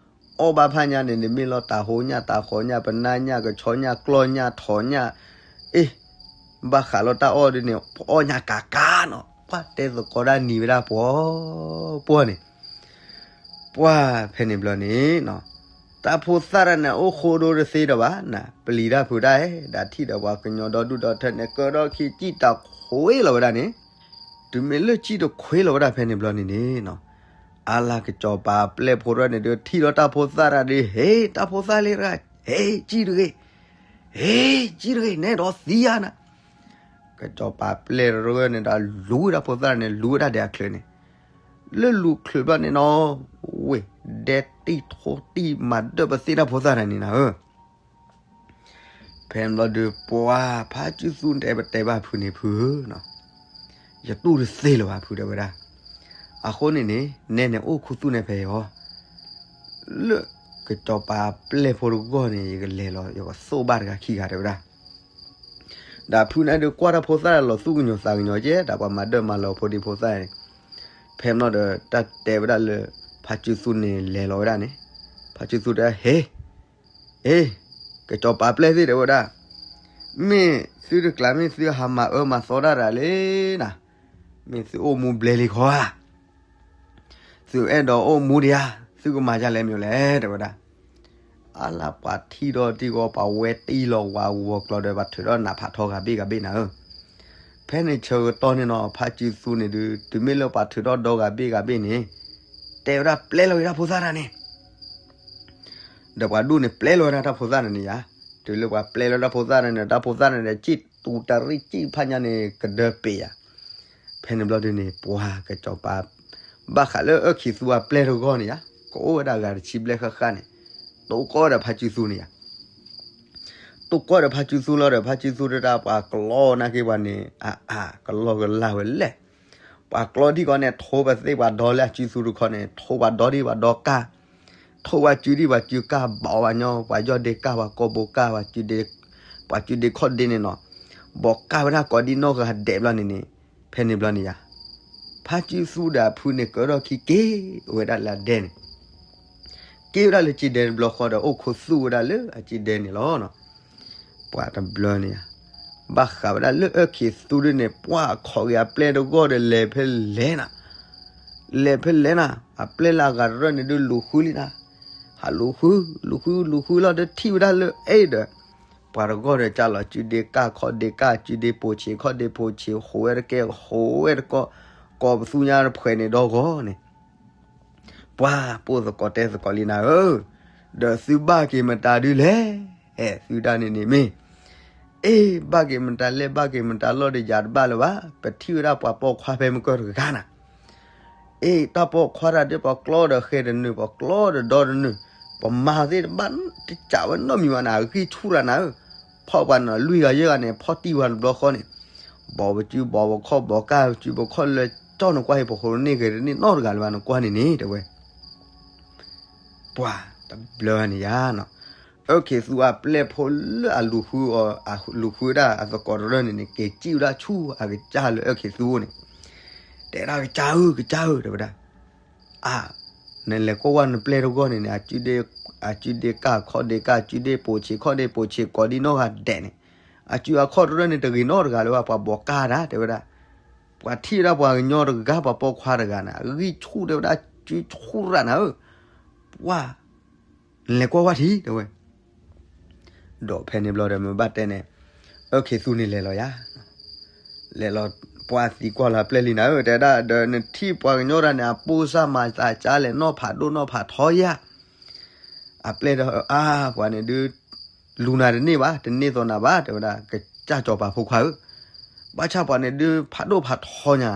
အီၣ်ဘၣ်ဖးညါန့ၣ် နမ့ၢ်လီၤတၤဟိညၣ်တၤဃီညၣ် ပနၢ်ညၣ်ကဆီညၣ်ကျီၢ်ညၣ်ထိးညၣ်, အ့ၣ်, ဘၣ်ဃးလီၤတၢ်အီၣ်ဒ်န့ၣ် ပအီၣ်ညၣ်ကးကးနီၤ, ပှၢ်တဲသကိးဒၣ်နံၤဝဲဒၣ်ပှီၤပှီၤန့ၣ် ပှၢ်ဖဲန့ၣ်ဘျီန့ၣ်နီၤ, တၢ်ဖိသၣ်တဂၤန့ၣ် အိၣ်ဃိဒိတသ့ဒီးဘၣ်နၤ, ပျံၤတၢ်ဖုးတၢ်အဲၣ် ဒီးထံၣ်ဒီးပှၤကညီဒီဒူၣ်ဒီထၢန့ၣ် ကၢထီၣ်ခံစံၣ်တခွ့လီၤဝဲဒၣ်န့ၣ်, တုၤမ့ၢ်လၢစံၣ်တခွ့လီၤဝဲဒၣ်ဖဲန့ၣ်ဘျီန့ၣ်န့ၣ်နီၤ, အါလၢကစီၤပၤပျဲၢ်ဖိတရၢၢ်န့ၣ်ဒီး ထံၣ်ဒီးတၢ်ဖိသၣ်တဂၤဒီး ဟ့ၣ် တၢ်ဖိသၣ်လံတဂၤ, ဟ့ၣ် စံၣ်တဂ့ၤ, ဟ့ၣ် စံၣ်တဂ့ၤ နဲဒိးသံယါနၤ ကစီၤပၤပျဲၢ်တရၢၢ်န့ၣ်ဒီး လူၤဝဲဒၣ်ဖိသၣ်န့ၣ် လူၤဝဲဒၣ်ဒဲးအချုးန့ၣ်, လၢလူၤချုးဘျီန့ၣ်နီၤ, ဝ့ၢ် ဒဲတံၢ်ထိတံၢ်မၤဒၢၣ်ပသ့ၣ်တၢ်ဖိသၣ်တဂၤန့ၣ်နၤဧၢ, ဖဲန့ၣ်ဘျီဒီး ပှၢ်ဖါစုသူတဲ ပတဲဘၣ်ဖုန့ၣ်ဖုဧၢ, ယတူၢ်တသ့လၢၤဘၣ်ဖုတဲဝဲဒၣ်, အဃိန့ၣ်န့ၣ် နဲန့ၣ်အိၣ်ခူသူၣ်န့ၣ်ဖဲအံၤအီၤ လၢကစီၤပၤပျဲၢ်ဖိတဂီၢ်န့ၣ် ယကလဲၤလီၤ ယကသိၣ်ဘၣ်တဂၤခံဂၤတဲဝဲဒၣ်, ဒီးဖုန့ၣ်ဒီးကွၢ်တၢ်ဖိသၣ်လီၤသူၣ်ကညီၤသးကညီၤကဲ ဒီးပှၤမၤဒၢၣ်မၤလီၤဖိဒံဖိသၣ်န့ၣ်, ဖဲန့ၣ်ဘျီဒီး တၢ်တဲဝဲဒၣ်လၢ ဖါစုသူန့ၣ်လဲၤလီၤဝဲဒၣ်န့ၣ်, ဖါစုသူတဲ ဟ့ၣ် အ့ၣ်, ကစီၤပၤပျဲၢ်သ့ၣ်တဲဝဲဒၣ်, မ့ၢ်သုတကျါ မ့ၢ်သုဟးမၤအၢမၤသီတၢ်ဒၣ်လဲၣ်နၤ, မ့ၢ်သုအိၣ်မူဘျဲလံခီဧါ, သုအဲၣ်ဒိးအိၣ်မူဒံးဧါ, သုကမၤဒ်လဲၣ်မ့ၢ်လဲၣ်တဲဝဲဒၣ်, အါလၢပှၤထံၣ်ဒီးတံၢ်ဂီၤ ပှၤဝဲတံၢ်လီၤဝါဂီၤကျီဒီး ပှၤထုးထီၣ်နးဖးထီဂၤဘ့ၣ်ဂၤဘ့ၣ်နၤဧၢ, ဖဲန့ၣ်ဆၢကတီၢ်န့ၣ်နီၤ ဖါစုသူန့ၣ်ဒုး တုၤမ့ၢ်လၢပှၤထုးထီၣ်ဒီဂၤဘ့ၣ်ဂၤဘ့ၣ်န့ၣ်, တဲဝဲဒၣ်ပျဲလီၤက့ၤတၢ်ဖိသၣ်တဂၤန့ၣ် ဒီးပှၤဒူၣ်န့ၣ်ပျဲလီၤဝဲဒၣ်တၢ်ဖိသၣ်န့ၣ်န့ၣ်ယါ, တုၤလၢပှၤပျဲလီၤတၢ်ဖိသၣ်န့ၣ်န့ၣ် တၢ်ဖိသၣ်န့ၣ်ဒီး စံၣ်တူၤတရံၣ်စံၣ်ဖးညါန့ၣ် ကဒၢပ့ၤယါ, ဖဲန့ၣ်ဘျီဒုးန့ၣ် ပှၤကစီၤပၤ ဘၣ်ဃးလၢအၢၣ်ခံသူအပျဲၢ်တဂီၢ်န့ၣ်ယါ, ကအိၣ်ဝဲဒၣ်ဂၤတဆံဘျဲၣ်ဃၣ်ဃၣ်န့ၣ်, တိၢ်ကီၢ်ဒီးဖါစုသူန့ၣ်ယါ တိၢ်ကီၢ်ဒီးဖါစုသူလီၤဒီး ဖါစုသူတဒၣ်ပှၤကျီနာ်က့ၤပှၤန့ၣ် အါအါကလီကလီဝဲလဲၣ်, ပှၤကျီဒံၣ်ကီန့ၣ် ထိပသ့ၣ်ပှၤဒီလၢအစုသူတခီန့ၣ် ထိပှၤဒီဒံၣ်ပှၤဒီကၢ်, ထိပှၤစုဒံၣ်ပှၤစုကၢ် ဘီပှၤညီ ပှၤယီၢ်ဒ့ကၢ် ပှၤကိာ်ဘိကၢ် ပှၤစုဒ့ခီၣ်ဒ့န့ၣ်နီၤ, ဘီကၢ်ဝဲဒၣ်ကိးဒံၣ်နီၢ်ဂၤဒဲးဘျီန့ၣ်န့ၣ်, ဖဲန့ၣ်ဘျီန့ၣ်ယါ, ဖါစုသူဒီးအဖုန့ၣ်ကၢထီၣ်ခံက့ၤဝဲဒၣ်လၢအဒဲန့ၣ် က့ၤဝဲဒၣ်လၢစံဒဲတဘျီဃီဒီး အိၣ်ခူသူၣ်ဝဲဒၣ်လၢအစံဒဲန့ၣ်လီၤ. ပှၤတဘျီန့ၣ်ဧါ, ဘၣ်ဃးဝဲဒၣ်လၢအၢၣ်ခံသူဒုန့ၣ် ပှၤခိးက့ၤအပျဲၢ်တဂီၢ်ဒီး လဲၤဖဲလဲၣ်နၤ, လဲၤဖဲလဲၣ်နၤ, အပျဲၢ်လၢအဂၤတရၢၢ်န့ၣ်ဒုးလူၤဃုလံနၤ, ဟးလူၤဃု, လူၤဃု လူၤဃုလီၤဒီးထံၣ်ဝဲဒၣ်လၢအဲၣ်ဒီး ပှၤတဂီၢ်ဒီးကၢ်လီၤ စုဒ့ကၢ်ခီၣ်ဒ့ကၢ် စုဒ့ပိာ်ဆံးခီၣ်ဒ့ပိာ်ဆံး ဟိးဝဲတကဲ ဟိးဝဲတကီၢ် ကိးပသူညါတဖှဲးန့ၣ်ဒီဂီၢ်န့ၣ် ပှၤပိာ်သကိးတဲသကိးလံနၤဧၢ, ဒီးသုဘၣ်က့ၤမတၤဒုလဲၣ်, သုဒၣ်န့ၣ်န့ၣ်မ့ၢ်, အ့ၣ် ဘၣ်က့ၤမတၤလဲၣ် ဘၣ်က့ၤမတၤလီၢ်ဒီးယၤတဘၣ်လၢၤဘၣ်, ပထံၣ်ဝဲဒၣ်ပှၤပိာ်ခွါဖဲမုၢ်ကၢၢ်တဂၤနၤ, အ့ၣ် တၢ်ပိာ်ခွါတၢ်ဒ်ပှၤကျီဒီးဃဲတနုာ် ပှၤကျီဒီးဒီတနုာ်, ပမၤသ့ၣ်တဘၣ်တစးဝဲနီတမံၤဘၣ်နၤ အဂံၢ်ဆူၣ်တၢ်နၤဧၢ, ဖီၣ်ပှၤနီၤလွံၢ်ဂၤယဲၢ်ဂၤန့ၣ် ဖီၣ်တံၢ်ပှၤတဘျီဃီန့ၣ်, ဘီပစုဘီပခီၣ်ဘီကၢ်ပစုပခီၣ်လၢကၠီနကွၢ်ဟံၣ်ပဃိန့ၢ်ဂ့ၤတန့ၢ်နီတဂၤလၢၤဘၣ်နကွၢ်န့ၣ်န့ၣ် တဲဝဲ ပှၤတဘျီန့ၣ်ယါနီၤ, အၢၣ်ခ့သူအပျဲၢ်ဖိလၢအလူၤဃုအီၤ အလူၤဃုဒၣ်အသကိးတရၢၢ်န့ၣ်န့ၣ် က့ၤစံၣ်ဝဲဒၣ်ဆူအကစၢ်လၢအၢၣ်ခ့သူန့ၣ်, တဲဒၣ်ကစၢ်ဧၢ ကစၢ်ဧၢ တဲဝဲဒၣ်, အါ, နလဲၤကွၢ်ဝဲနပျဲၢ်တဂီၢ်န့ၣ်န့ၣ် အစုဒ့ကၢ်ခီၣ်ဒ့ကၢ် အစုဒ့ပိာ်ဆံးခီၣ်ဒ့ပိာ်ဆံးကိးဒံၣ်နီၢ်ဂၤဒဲးန့ၣ်, အစုအခီၣ်တရၢၢ်န့ၣ်တဂ့ၤနီတဂၤလၢၤဘၣ် ပှၤဘီးကၢ်တၢ် တဲဝဲဒၣ်, ပှၤထံၣ်ဝဲဒၣ်ပှၤကညီတဂၤ ပှၤပိာ်ခွါတဂၤန့ၣ် အဂံၢ်ဆူၣ်တဲဝဲဒၣ် စုဆူၣ်ရၣ်နၤဧၢ, ပှၤ နလဲၤကွၢ်ဝဲထံ တဲဝဲ, ဒီးဖဲန့ၣ်ဘျီဒီးမ့ၢ်ဘၣ်တဲန့ၣ်, အၢၣ်ခ့သူန့ၣ်လဲၤလီၤယါ, လဲၤလီၤ, ပှၤသံကွၢ်လီၤအပျဲၢ်လံနၤဧၢ တဲဒၣ် ဒီးနထံၣ်ပှၤကညီတၢ်န့ၣ် အပိၢ်စၢ်မၤသးကၢ်လဲၣ် နီၢ်ဖးဒိၣ်နီၢ်ဖးထီယါ, အပျဲၢ်ဒီးအါ ပှၤန့ၣ်ဒုး လူၤနၤတန့ၢ်ဘၣ် တန့ၢ်သိးနၤဘၣ် တဲဝဲဒၣ် ကစၢ်စီၤပၤဖိခွါဧၢ, ဘၣ်ဆၣ်ပှၤန့ၣ်ဒုးဖးဒိၣ်ဖးထီညါ,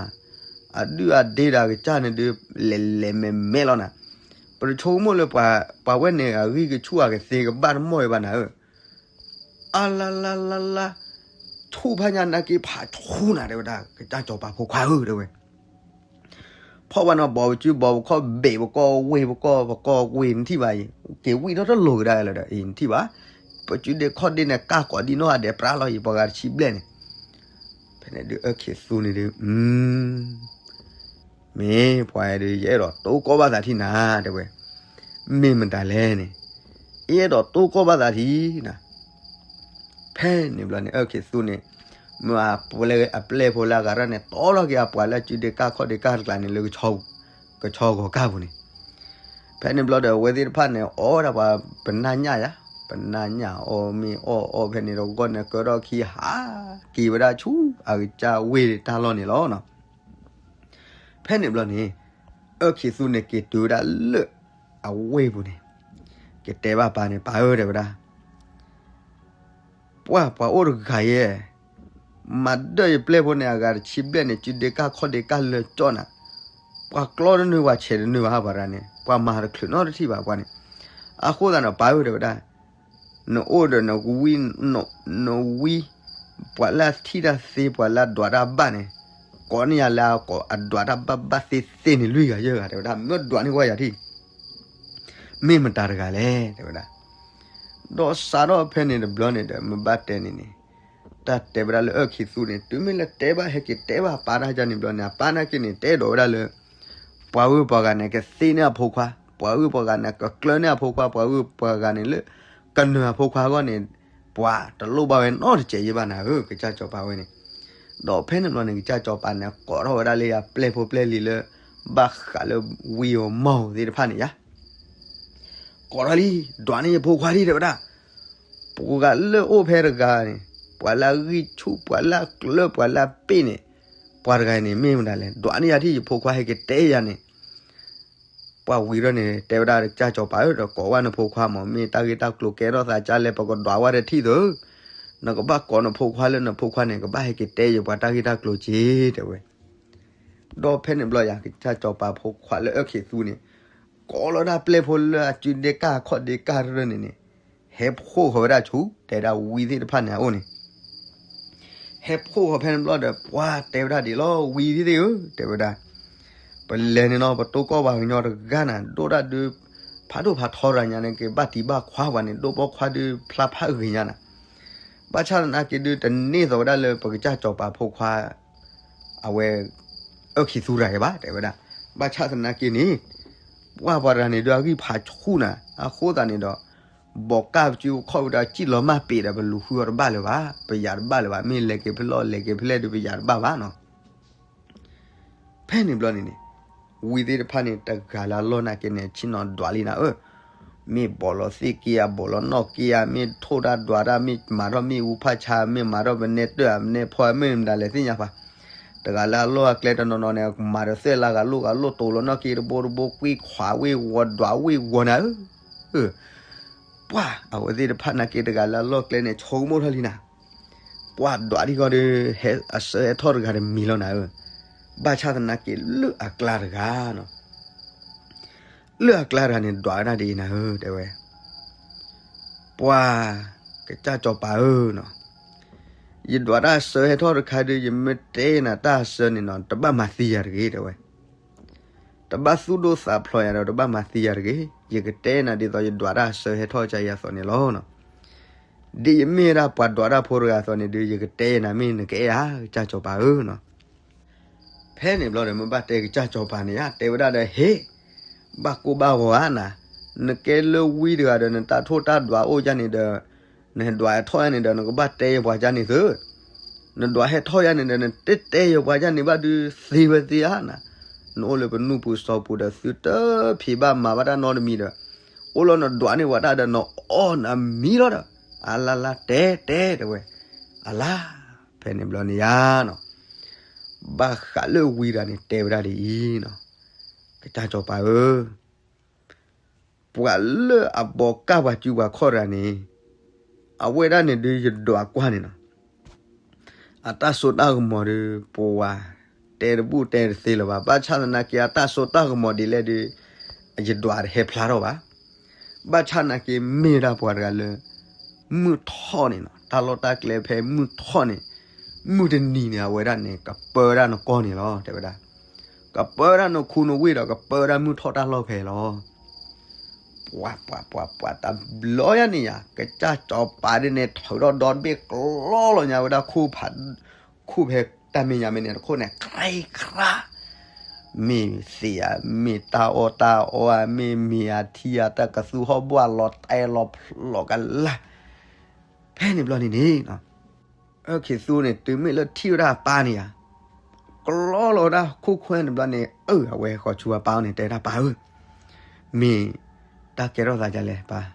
အဒုၣ်အဒ့ဒီးအကစၢ်န့ၣ်ဒုး လဲၤလဲၤမဲာ်မဲာ်လီၤနၤ, ပတဆိကမိၣ်လၢ ပှၤဝဲန့ၣ်အဂံၢ်ကဆူၣ်အကသ့ကဘၣ်တမီၢ်အံၤဘၣ်နၤဧၢ, အါလါလါလါလါ, ဆူၣ်ဖးညါနာ်က့ဖးဆူၣ်နၤ တဲဝဲဒၣ် ကစၢ်စီၤပၤဖိခွါဧၢ တဲဝဲ ပှၤ ဖီၣ်ဝဲနီၤ ဘီပစုဘီပခီၣ် ဘ့ၣ်ပကီၢ်ဝ့ၢ်ပကီၢ် ပကီၢ်ဝ့ၢ် နထံၣ်ဘၣ်အံၤ က့ၤဝံၣ်ထီၣ်တလိၤကဒါလၢၤဒီး အံၤ နထံၣ်ဘၣ်. ပစုဒ့ခီၣ်ဒ့န့ၣ် ကၢ်ကိးဒံနီၢ်ဂၤဒဲးပြးလီၤအံၤ ပှၤဂၤတဆံဘျဲၣ်န့ၣ်. ဖဲန့ၣ်ဒုး အၢၣ်ခ့းသူန့ၣ်ဒုး မ့ၢ်ပှၤဒုး ယအဲၣ်ဒိးတိၢ်ကီၢ်ဘၣ်သးထံၣ်နၤ တဲဝဲ. မ့ၢ်မတၤလဲၣ်န့ၣ် ယအဲၣ်ဒိးတိၢ်ကီၢ်ဘၣ်သးထံၣ်နၤ. ဖဲန့ၣ်ဘျီန့ၣ် အၢၣ်ခ့းသူန့ၣ် မ့ၢ်အပျဲၢ်ဖိလၢအဂၤရၢ်န့ၣ် တီထီၣ်က့ၤအပှၤလၢ စုဒ့ကၢ်ခီၣ်ဒ့ကၢ်တကျးန့ၣ် လၢ ကဆီဂီၤကၢ်ပူၤန့ၣ်. ဖဲန့ၣ်ဘျီဒီး အဝဲသ့ၣ်တဖၣ်န့ၣ် အီၣ်ဝဲဒၣ်ပှၤ ပနၢ်ညၣ်ယါ, ပနၢ်ညၣ်အီၣ်မ့ၢ်အီၣ်အီၣ်ဖဲန့ၣ်ဒီး ဂီၢ်န့ၣ်ကၢထီၣ်ခံဟး က့ၤဝဲဒၣ်ဆူအကစၢ်ဝ့ၢ်တၢ်လီၢ်န့ၣ်လီၤ. ဖဲန့ၣ်ဘျီန့ၣ် အၢၣ်ခ့းသူန့ၣ် က့ၤတုၤဝဲဒၣ်လၢအဝ့ၢ်ပူၤန့ၣ် ကတဲဘၣ်ပၢ်န့ၣ် ပၢ်ဧၢ တဲဝဲဒၣ် ပှၢ်ပှၤအိၣ်တဂၤယဲၢ် မၤဒၢၣ်ယပျဲၢ်ဖိန့ၣ် အဂၤတဆံဘျဲၣ်န့ၣ် စုဒ့ကၢ်ခီၣ်ဒ့ကၢ်လၢကၠီၣ်နၤ, ပှၤကျီတနုာ် ပှၤဆဲးတနုာ်ဘၣ် ပှၤတဂၤန့ၣ် ပှၤမၤတချုးနီတထံၣ်ဘၣ်ပှၤန့ၣ်. အဃိသတးန့ၣ် ပၢ်ဧၢ တဲဝဲဒၣ် နအိၣ်ဒီးနဝံ နဝံ ပှၤလၢအထံၣ်တၢ်သ့ ပှၤလၢအဒွးတၢ်ဘၣ်န့ၣ် ကိးန့ၢ်ယၤလၢအကိး အဒွးတၢ်ဘၣ်ဘၣ်သ့သ့န့ၣ် လွံၢ်ဂၤယဲၢ်ဂၤ တဲဝဲဒၣ် မ့ၢ်ဒွးန့ၢ်ကွၢ်ယၤထံၣ် မ့ၢ်မတၤတဂၤလဲၣ် တဲဝဲဒၣ်. ဒီးစးထီၣ်ဖဲန့ၣ်တဘျီန့ၣ်ဒီး မ့ၢ်ဘၣ်တဲန့ၣ်န့ၣ် တၢ်တဲဝဲဒၣ်လၢအၢၣ်ခ့းသူန့ၣ် တုၤမ့ၢ်လၢတဲဘၣ် ဟဲက့ၤတဲဘၣ်ပၢ်တၢ်ယါန့ၣ်ဘျီန့ၣ် အပၢ်နာ်က့န့ၣ် တဲဒိးဝဲဒၣ်လၢ ပှၤဂုၤပှၤဂၤန့ၣ် ကသ့န့ၢ်အဖိခွါ, ပှၤဂုၤပှၤဂၤန့ၣ် ကကျၢန့ၢ်အဖိခွါ, ပှၤဂုၤပှၤဂၤန့ၣ်လၢ ကနၢၤအဖိခွါအဂီၢ်န့ၣ် ပှၤတလိၣ်ဘၣ်ဝဲနီတစဲးယဲၢ်ဘၣ်နၤဧၢ ကစၢ်စီၤပၤဝဲန့ၣ်. ဒီးဖဲန့ၣ်ဘျီန့ၣ် ကစၢ်စီၤပၤန့ၣ် ကိးထီၣ်ဝဲဒၣ်လၢယပျဲၢ်ဖိပျဲၢ်လံၤလၢ ဘၣ်ဃးလၢဝံဧိၤမီၢ်ဧိၤသ့ၣ်တဖၣ်န့ၣ်ယါ ကိးထီၣ်လံ, ဒွးန့ၢ်ယဖိခွါထံၣ် တဲဝဲဒၣ်. ပှၤဂၤလၢအိၣ်ဖဲတဂၤန့ၣ် ပှၤလၢအဂံၢ်ဆူၣ် ပှၤလၢအကျၢ ပှၤလၢအပ့ၢ်န့ၣ် ပှၤတဂၤန့ၣ် မ့ၢ်မတၤလဲၣ် ဒွးန့ၢ်ယၤထံၣ် ယဖိခွါဟဲက့ၤတဲယၤန့ၣ်. ပှၤဝံၤထီၣ်န့ၣ် တဲဝဲဒၣ် ကစၢ်စီၤပၤဧၢ ဒီးကိးဝဲနဖိခွါမး မ့ၢ်တၢ်ဂ့ၢ်တၢ်ကျိၤကဲထီၣ်သးကၢ်လဲၣ် ပကဒွးဝဲတထံၣ်သု, နကဘၣ်ကိးနဖိခွါလၢနဖိခွါန့ၣ် ကဘၣ်ဟဲက့ၤတဲယပှၤတၢ်ဂ့ၢ်တၢ်ကျိၤက့ၤ တဲဝဲ. ဒီးဖဲန့ၣ်ဘျီယၤ ကစၢ်စီၤပၤဖိခွါလၢအၢၣ်ခ့းသူန့ၣ် ကိးလီၤဒၣ်ပျဲၢ်ဖိလၢအစုဒ့ကၢ်ခီၣ်ဒ့ကၢ်တရၢၢ်န့ၣ်န့ၣ် ဟဲဖှိၣ်ဃီၤဝဲဒၣ်ဆူ တဲဒၣ်ဝံသ့ၣ်တဖၣ်န့ၣ်အအိၣ်န့ၣ် ဟဲဖှိၣ်ဃီၤဖဲန့ၣ်ဘျီဒီး ပှၤတဲဝဲဒၣ်ဒ်လီၤ ဝံသ့ၣ်ဧၢ တဲဝဲဒၣ်, ပလဲၤန့ၣ်နီၤ ပတိၢ်ကီၢ်ပှၤကညီတဂၤနၤ ဒိၣ်ဒၣ်ဒုး ဖးဒိၣ်ဖးထီတဂၤညါန့ၣ် က့ၤဘၣ်တံၤဘၣ်ခွါပှၤန့ၣ် ဒိၣ်ဘီခွါဒုးဖျါဖးဂ့ၤညါနၤ. ဘၣ်ဆၣ်သနာ်က့ဒုး တန့ၢ်သိးဝဲဒၣ်လၢပကစၢ်စီၤပၤဖိခွါ အဝဲ အၢၣ်ခ့းသူတဂၤအံၤဘၣ် တဲဝဲဒၣ်. ဘၣ်ဆၣ်သနာ်က့န့ၣ် ပှၢ်ပှၤတဂၤန့ၣ်ဒုး အဂံၢ်ဖးဆူၣ်နၤ အဃိသတးန့ၣ်ဒီး ဘီးကၢ်ပစုခီၣ်ဝံၤဒီး စံၣ်လီၤမၢ်ပ့ၤဒီး ပလူၤဃုအီၤတဘၣ်လၢၤဘၣ်, ပယၤတဘၣ်လၢၤဘၣ်, မ့ၢ်လဲၤက့ၤဖဲလဲၣ် လဲၤက့ၤဖဲလဲၣ်ဒုး ပယၤတဘၣ်ဘၣ်နီၤ. ဖဲန့ၣ်ဘျီန့ၣ်န့ၣ် ဝံသ့ၣ်တဖၣ်န့ၣ် တဂၤလၢအလီၢ်နာ်က့န့ၣ် ဆ့ၣ်နီၤဒွးလံနၤဧၢ, မ့ၢ်ဘီးလီၤသ့ၣ်က့ၤဧါ ဘီးလီၤနီၣ်က့ၤဧါ မ့ၢ်ထိၣ်တၢ်ဒွးတၢ် မ့ၢ်မၤထီၣ်မ့ၣ်အူဖးဆါ မ့ၢ်မၤထီၣ်ပနဲတၢၢ်ဧါ ပနဲဖီဧါ မ့ၢ်မတၤလဲၣ်သ့ၣ်ညါပှၤ, တဂၤလၢအလီၢ်အကျဲတနီၤနီၤန့ၣ် မၤဒီးသွဲၣ်လၢဂၤလိၣ်ဂၤလိၣ် တိၤလီၤနီၣ်က့ၤတဘိတဘိ ကွံခွးဝ့ၢ်ဝီၤဒွးဝ့ၢ်ဝီၤနၤဧၢ ပှၢ်အဝဲသ့ၣ်တဖၣ်နာ်က့ တဂၤလၢအလီၢ်ကျဲန့ၣ် ဆိကမိၣ်ထီၣ်လံနၤ, ပှၢ်ဒွးဒံးဂီၢ်ဒီး ဟဲအစၢဟဲထီၣ်တဂၤတမံၤလီၤနၤဧၢ, ဘၣ်ဆၣ်သနာ်က့လၢအကျါတဂၤနီၤ, လၢအကျါတဂၤန့ၣ် ဒွးဝဲဒၣ်ဒ်အံၤနၤဧၢ တဲဝဲ, ပှၢ်ကစၢ်စီၤပၤဧၢနီၤ, ယဒွးတၢ်အစၢဟဲထီၣ်တခါဒီး ယမ့ၢ်တဲနၤတၢ်အစၢန့ၣ်နီၤ တဘၣ်မၤသံယၤတဂ့ၤ တဲဝဲ တဘၣ်သူၣ်ဒိၣ်သးဖျိးယၤဒီး တဘၣ်မၤသံယၤတဂ့ၤ. ယကတဲနၤဒ်သိး ယဒွးတၢ်အစၢဟဲထီၣ်ကယၤအသိးန့ၣ်လီၤ. ဒ်ယမ့ၢ်ဒၣ်ပှၤဒွးတၢ်ဖိတဂၤအသိးန့ၣ်ဒီး ယကတဲနၤမ့ၢ်နကအဲၣ်ဧါ ကစၢ်စီၤပၤဧၢနီၤ. ဖဲန့ၣ်ဘျီဒီး မ့ၢ်ဘၣ်တဲကစၢ်စီၤပၤန့ၣ်ဧါ တဲဝဲဒၣ်ဒီး ဟ့ၣ်, ဘၣ်ကိၢ်ဘၣ်ဂီၤဧါနၤ, နကဲလၢဝံတဂၤဒီး နတၢ်ထိၣ်တၢ်ဒွးအိၣ်ယါန့ၣ်ဒီး နဒွးဟဲထီၣ်ယါန့ၣ်ဒီး နကဘၣ်တဲယပှၤကါန့ၣ်သု နဒွးဟဲထီၣ်ယါန့ၣ်ဒီး နတတဲယပှၤကါန့ၣ်ဘၣ်ဒုးသ့ဝဲသ့ဧါနၤ, နအိၣ်လၢပနူၢ်ပူၤစီၤပူၤဒီး သုတဖံးဘၣ်မၤဘၣ်တၢ်နီတမံၤဒီး အိၣ်လီၤနဒွးန့ၢ်ပှၤတၢ်ဒီး နအီၣ်နမံလီၤဒီး အလါလါတဲတဲတဲဝဲ, အလါ, ဖဲန့ၣ်ဘျီန့ၣ်ယါနီၤ, ဘၣ်ဃးလၢဝံတဂၤန့ၣ်တဲဝဲဒၣ်ဒ်အံၤနီၤ, ကစၢ်စီၤပၤဧၢ ပှၤလၢအဘီးကၢ်ပှၤစုပှၤခီၣ်တဂၤန့ၣ် အဝဲဒၣ်န့ၣ်ဒုးယဒွးကွၢ်န့ၣ်နီၤ, အတၢ်စိတၢ်ကမီၤဒီး ပဝၤတဲတဘူၣ်တဲတသ့လၢၤဘၣ်. ဘၣ်ဆၣ်သနာ်က့ အတၢ်စိတၢ်ကမီၤဒ်လဲၣ်ဒီး ယဒွးတဟဲဖျါထီၣ်ဘၣ်. ဘၣ်ဆၣ်သနာ်က့ မ့ၢ်ဝဲဒၣ်ပှၤတဂၤလၢ မုၢ်ထီၣ်န့ၣ်နီၤ, တၢ်လီၢ်တၢ်ကျဲဖဲမုၢ်ထီၣ်န့ၣ်, မုၢ်တနံၤန့ၣ် အဝဲဒၣ်န့ၣ် ကပၢဝဲဒၣ်နကီၢ်န့ၣ်လီၤ တဲဝဲဒၣ်. ကပၢဝဲဒၣ်နခူနဝ့ၢ်ဒီး ကပၢဝဲဒၣ်မုၢ်ထီၣ်တၢ်လီၢ်ဖဲလီၤ. ပှၤ ပှၤ ပှၤ ပှၤ တဘျီယၤန့ၣ်ယၤ ကစၢ်စီၤပၤဒ်န့ၣ် ထုးထီၣ်ဒီဘ့ၣ်ကျီလီၤညါဝဲဒၣ်ခိၣ်ဖး ခိၣ်ဖဲတၢ်မဲာ်ညါမ့ၢ်န့ၣ်တခိၣ်န့ၣ် ခြဲခြး မ့ၢ်သ့ၣ်ဧါ, မ့ၢ်တၢ်အီၣ်တၢ်အီဧါ, မ့ၢ်မ့ၢ်အထံဧါ, တၢ်ကသူဟီၣ်ဘိၣ်အလီၤတဲာ်လီၤဖျိးကလာ်. ဖဲန့ၣ်ဘျီန့ၣ်န့ၣ် အၢၣ်ခံသူန့ၣ် တုၤမ့ၢ်လၢထံၣ်ဝဲဒၣ်အပၢ်န့ၣ်ဧါ, ကျီလီၤဝဲဒၣ်ခိၣ်ခွဲန့ၣ်ဘျီန့ၣ် အၢၣ် အဝဲဃီၤဆူအပၢ်အအိၣ်န့ၣ် တဲဒၣ်ပၢ်ဧၢ, မ့ၢ်တၢ်ကဲထီၣ်သးဒ်လဲၣ်ပၢ်.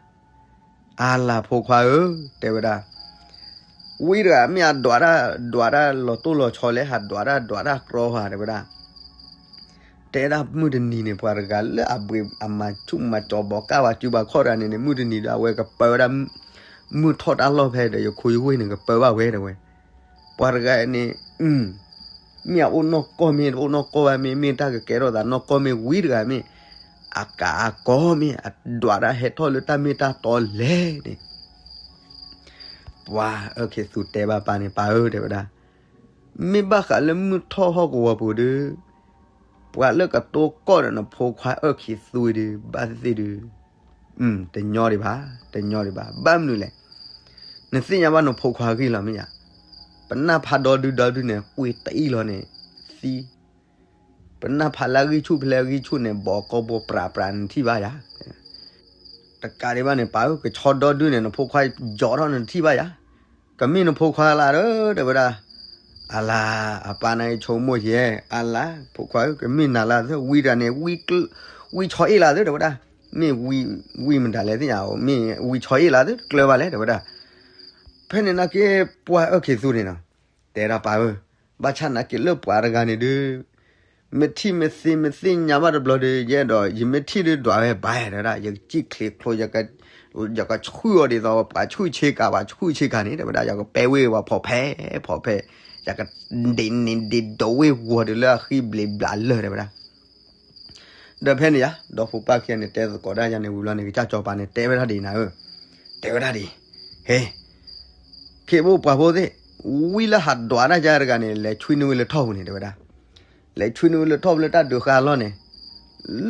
အါလၢဖိခွါဧၢ, တဲဝဲဒၣ် ဝံတဂၤမ့ၢ်အဒွးတၢ် ဒွးတၢ်လီၤတိၢ်လီၤဆီလဲၣ် ဟးဒွးတၢ်ဒွးတၢ်ကြီဧါ တဲဝဲဒၣ်. တဲဒၣ်မုၢ်တနံၤန့ၣ် ပှၤတဂၤလၢအဘှံးအမၤဆူၣ်မၤကၠီၤ ဘီးကၢ်ဝဲစုဘၣ်ခီၣ်တဂၤန့ၣ်န့ၣ် မုၢ်တနံၤဒီးအဝဲကပၢဝဲဒၣ် မုၢ်ထီၣ်တၢ်လီၢ်ဖဲဒီး ယခိၣ်ယဝ့ၢ်န့ၣ် ကပၢဘၣ်ဝဲ တဲဝဲ. ပှၤတဂၤန့ၣ် မ့ၢ်အအိၣ်နီၢ်ကီၢ်မ့ၢ် တအိၣ်နီၢ်ကီၢ်ဘၣ်မ့ၢ် မ့ၢ်တၢ်ကကဲထီၣ်သးနီၢ်ကီၢ်မ့ၢ် ဝံတဂၤမ့ၢ် အကးအကီမ့ၢ် အဒွးတၢ်ဟဲထီၣ်လၢတၢ်မ့ၢ်တၢ်တီလဲၣ်န့ၣ် ပှၤအၢၣ်ခံသူတဲဘၣ်ပၢ်န့ၣ် ပၢ်ဧၢ တဲဝဲဒၣ်, မ့ၢ်ဘၣ်ဃးလၢမုၢ်ထီၣ်ဟီၣ်ကဝီၤပူၤဒီး ပှၤလၢကတိၤကီၢ်ဒီးနဖိခွါအၢၣ်ခံသူဒီး ဘၣ်သ့ၣ်သ့ၣ်ဒီး တညီဒံးဘၣ်, တညီဒံးဘၣ်. ဘၣ်မနုၤလဲၣ်, နသ့ၣ်ညါဘၣ်နဖိခွါဂ့ၢ်လီၤမ့ၢ်ဧါ, ပနၢ်ဖးဒီဒုဒီဒုန့ၣ် ကွံာ်တအံၣ်လီၤန့ၣ် သံ ပနၢ်ဖးလၢအဂံၢ်ဆူၣ်ဖဲလၢအဂံၢ်ဆူၣ်န့ၣ် ဘီးကီဘိပြးပြးနထံၣ်ဘၣ်ယၤ, တကးဒံးဘၣ်န့ၣ် ပၢ်ဧၢ ကဆီဒီဒုန့ၣ် နဖိခွါယီၤထီၣ်နထံၣ်ဘၣ်ယၤ, ကမ့ၢ်နဖိခွါလၢ်ဒီး တဲဝဲဒၣ်, အလၤ, အပၢ်န့ၣ်ဆိကမိၣ်ယဲ, အလၤ ဖိခွါဧၢ ကမ့ၢ်နၤလၢ်သ့ ဝံတဂၤန့ၣ် ဝံဆီအ့ၣ်လၢ်သ့ တဲဝဲဒၣ်, မ့ၢ်ဝံ, ဝံမတၤလဲၣ်သ့ၣ်ညါ, မ့ၢ်ဝံဆီအ့ၣ်လၢ်သ့ တကျၢၤဘၣ်လဲၣ် တဲဝဲဒၣ်. ဖဲန့ၣ်နာ်က့ ပှၤအၢၣ်ခံသူန့ၣ်နီၤ, တဲဒၣ်ပၢ်ဧၢ, ဘၣ်ဆၣ်နာ်က့လၢပှၤတဂၤန့ၣ်ဒုး မ့ၢ်ထံၣ်မ့ၢ်သ့မ့ၢ်သ့ၣ်ညါဘၣ်တဘျီဒီး ယအဲၣ်ဒိး ယမ့ၢ်ထံၣ်ဒုးဒွးဝဲဘၣ် တဲဝဲဒၣ်, ယကစံၣ်ချ့ချိ ယကဆူၣ်အီၤဒ်သိး ပှၤဆူၣ်ဆ့ကၤ ပှၤဆူၣ်ဆ့ကၤန့ၣ် တဲဝဲဒၣ်, ယကပဲဝ့ၢ်ဝဲဖီဖဲ, ဖီဖဲ, ယကဒ့န့ၣ်ဒ့ဒိးဝ့ၢ်ဝီၤဒုးလၢအဃံဘျ့းဘျးလၢာ် တဲဝဲဒၣ်. ဒီးဖဲန့ၣ်ယါ ဒီဖိပၢ်ခံဂၤန့ၣ် တဲသကိးဒၣ်ယၤန့ၣ်ဝံၤဘျီန့ၣ် ကစၢ်စီၤပၤန့ၣ် တဲဝဲဒၣ်ဒ်နၤဧၢ, တဲဝဲဒၣ်ဒ်, ဟ့, ခ့ဘိပှၤဖိသ့ၣ်, ဝံလၢဟးဒွးတၢ်ယါတဂၤန့ၣ် လဲၤဆွံနုာ်ဝဲလၢထီၣ်ပူၤန့ၣ် တဲဝဲဒၣ်, လဲၤဆွံနုာ်ဝဲလၢထီၣ်ပူၤလၢတၢ်ဒုးဃာ်အလီၢ်န့ၣ်,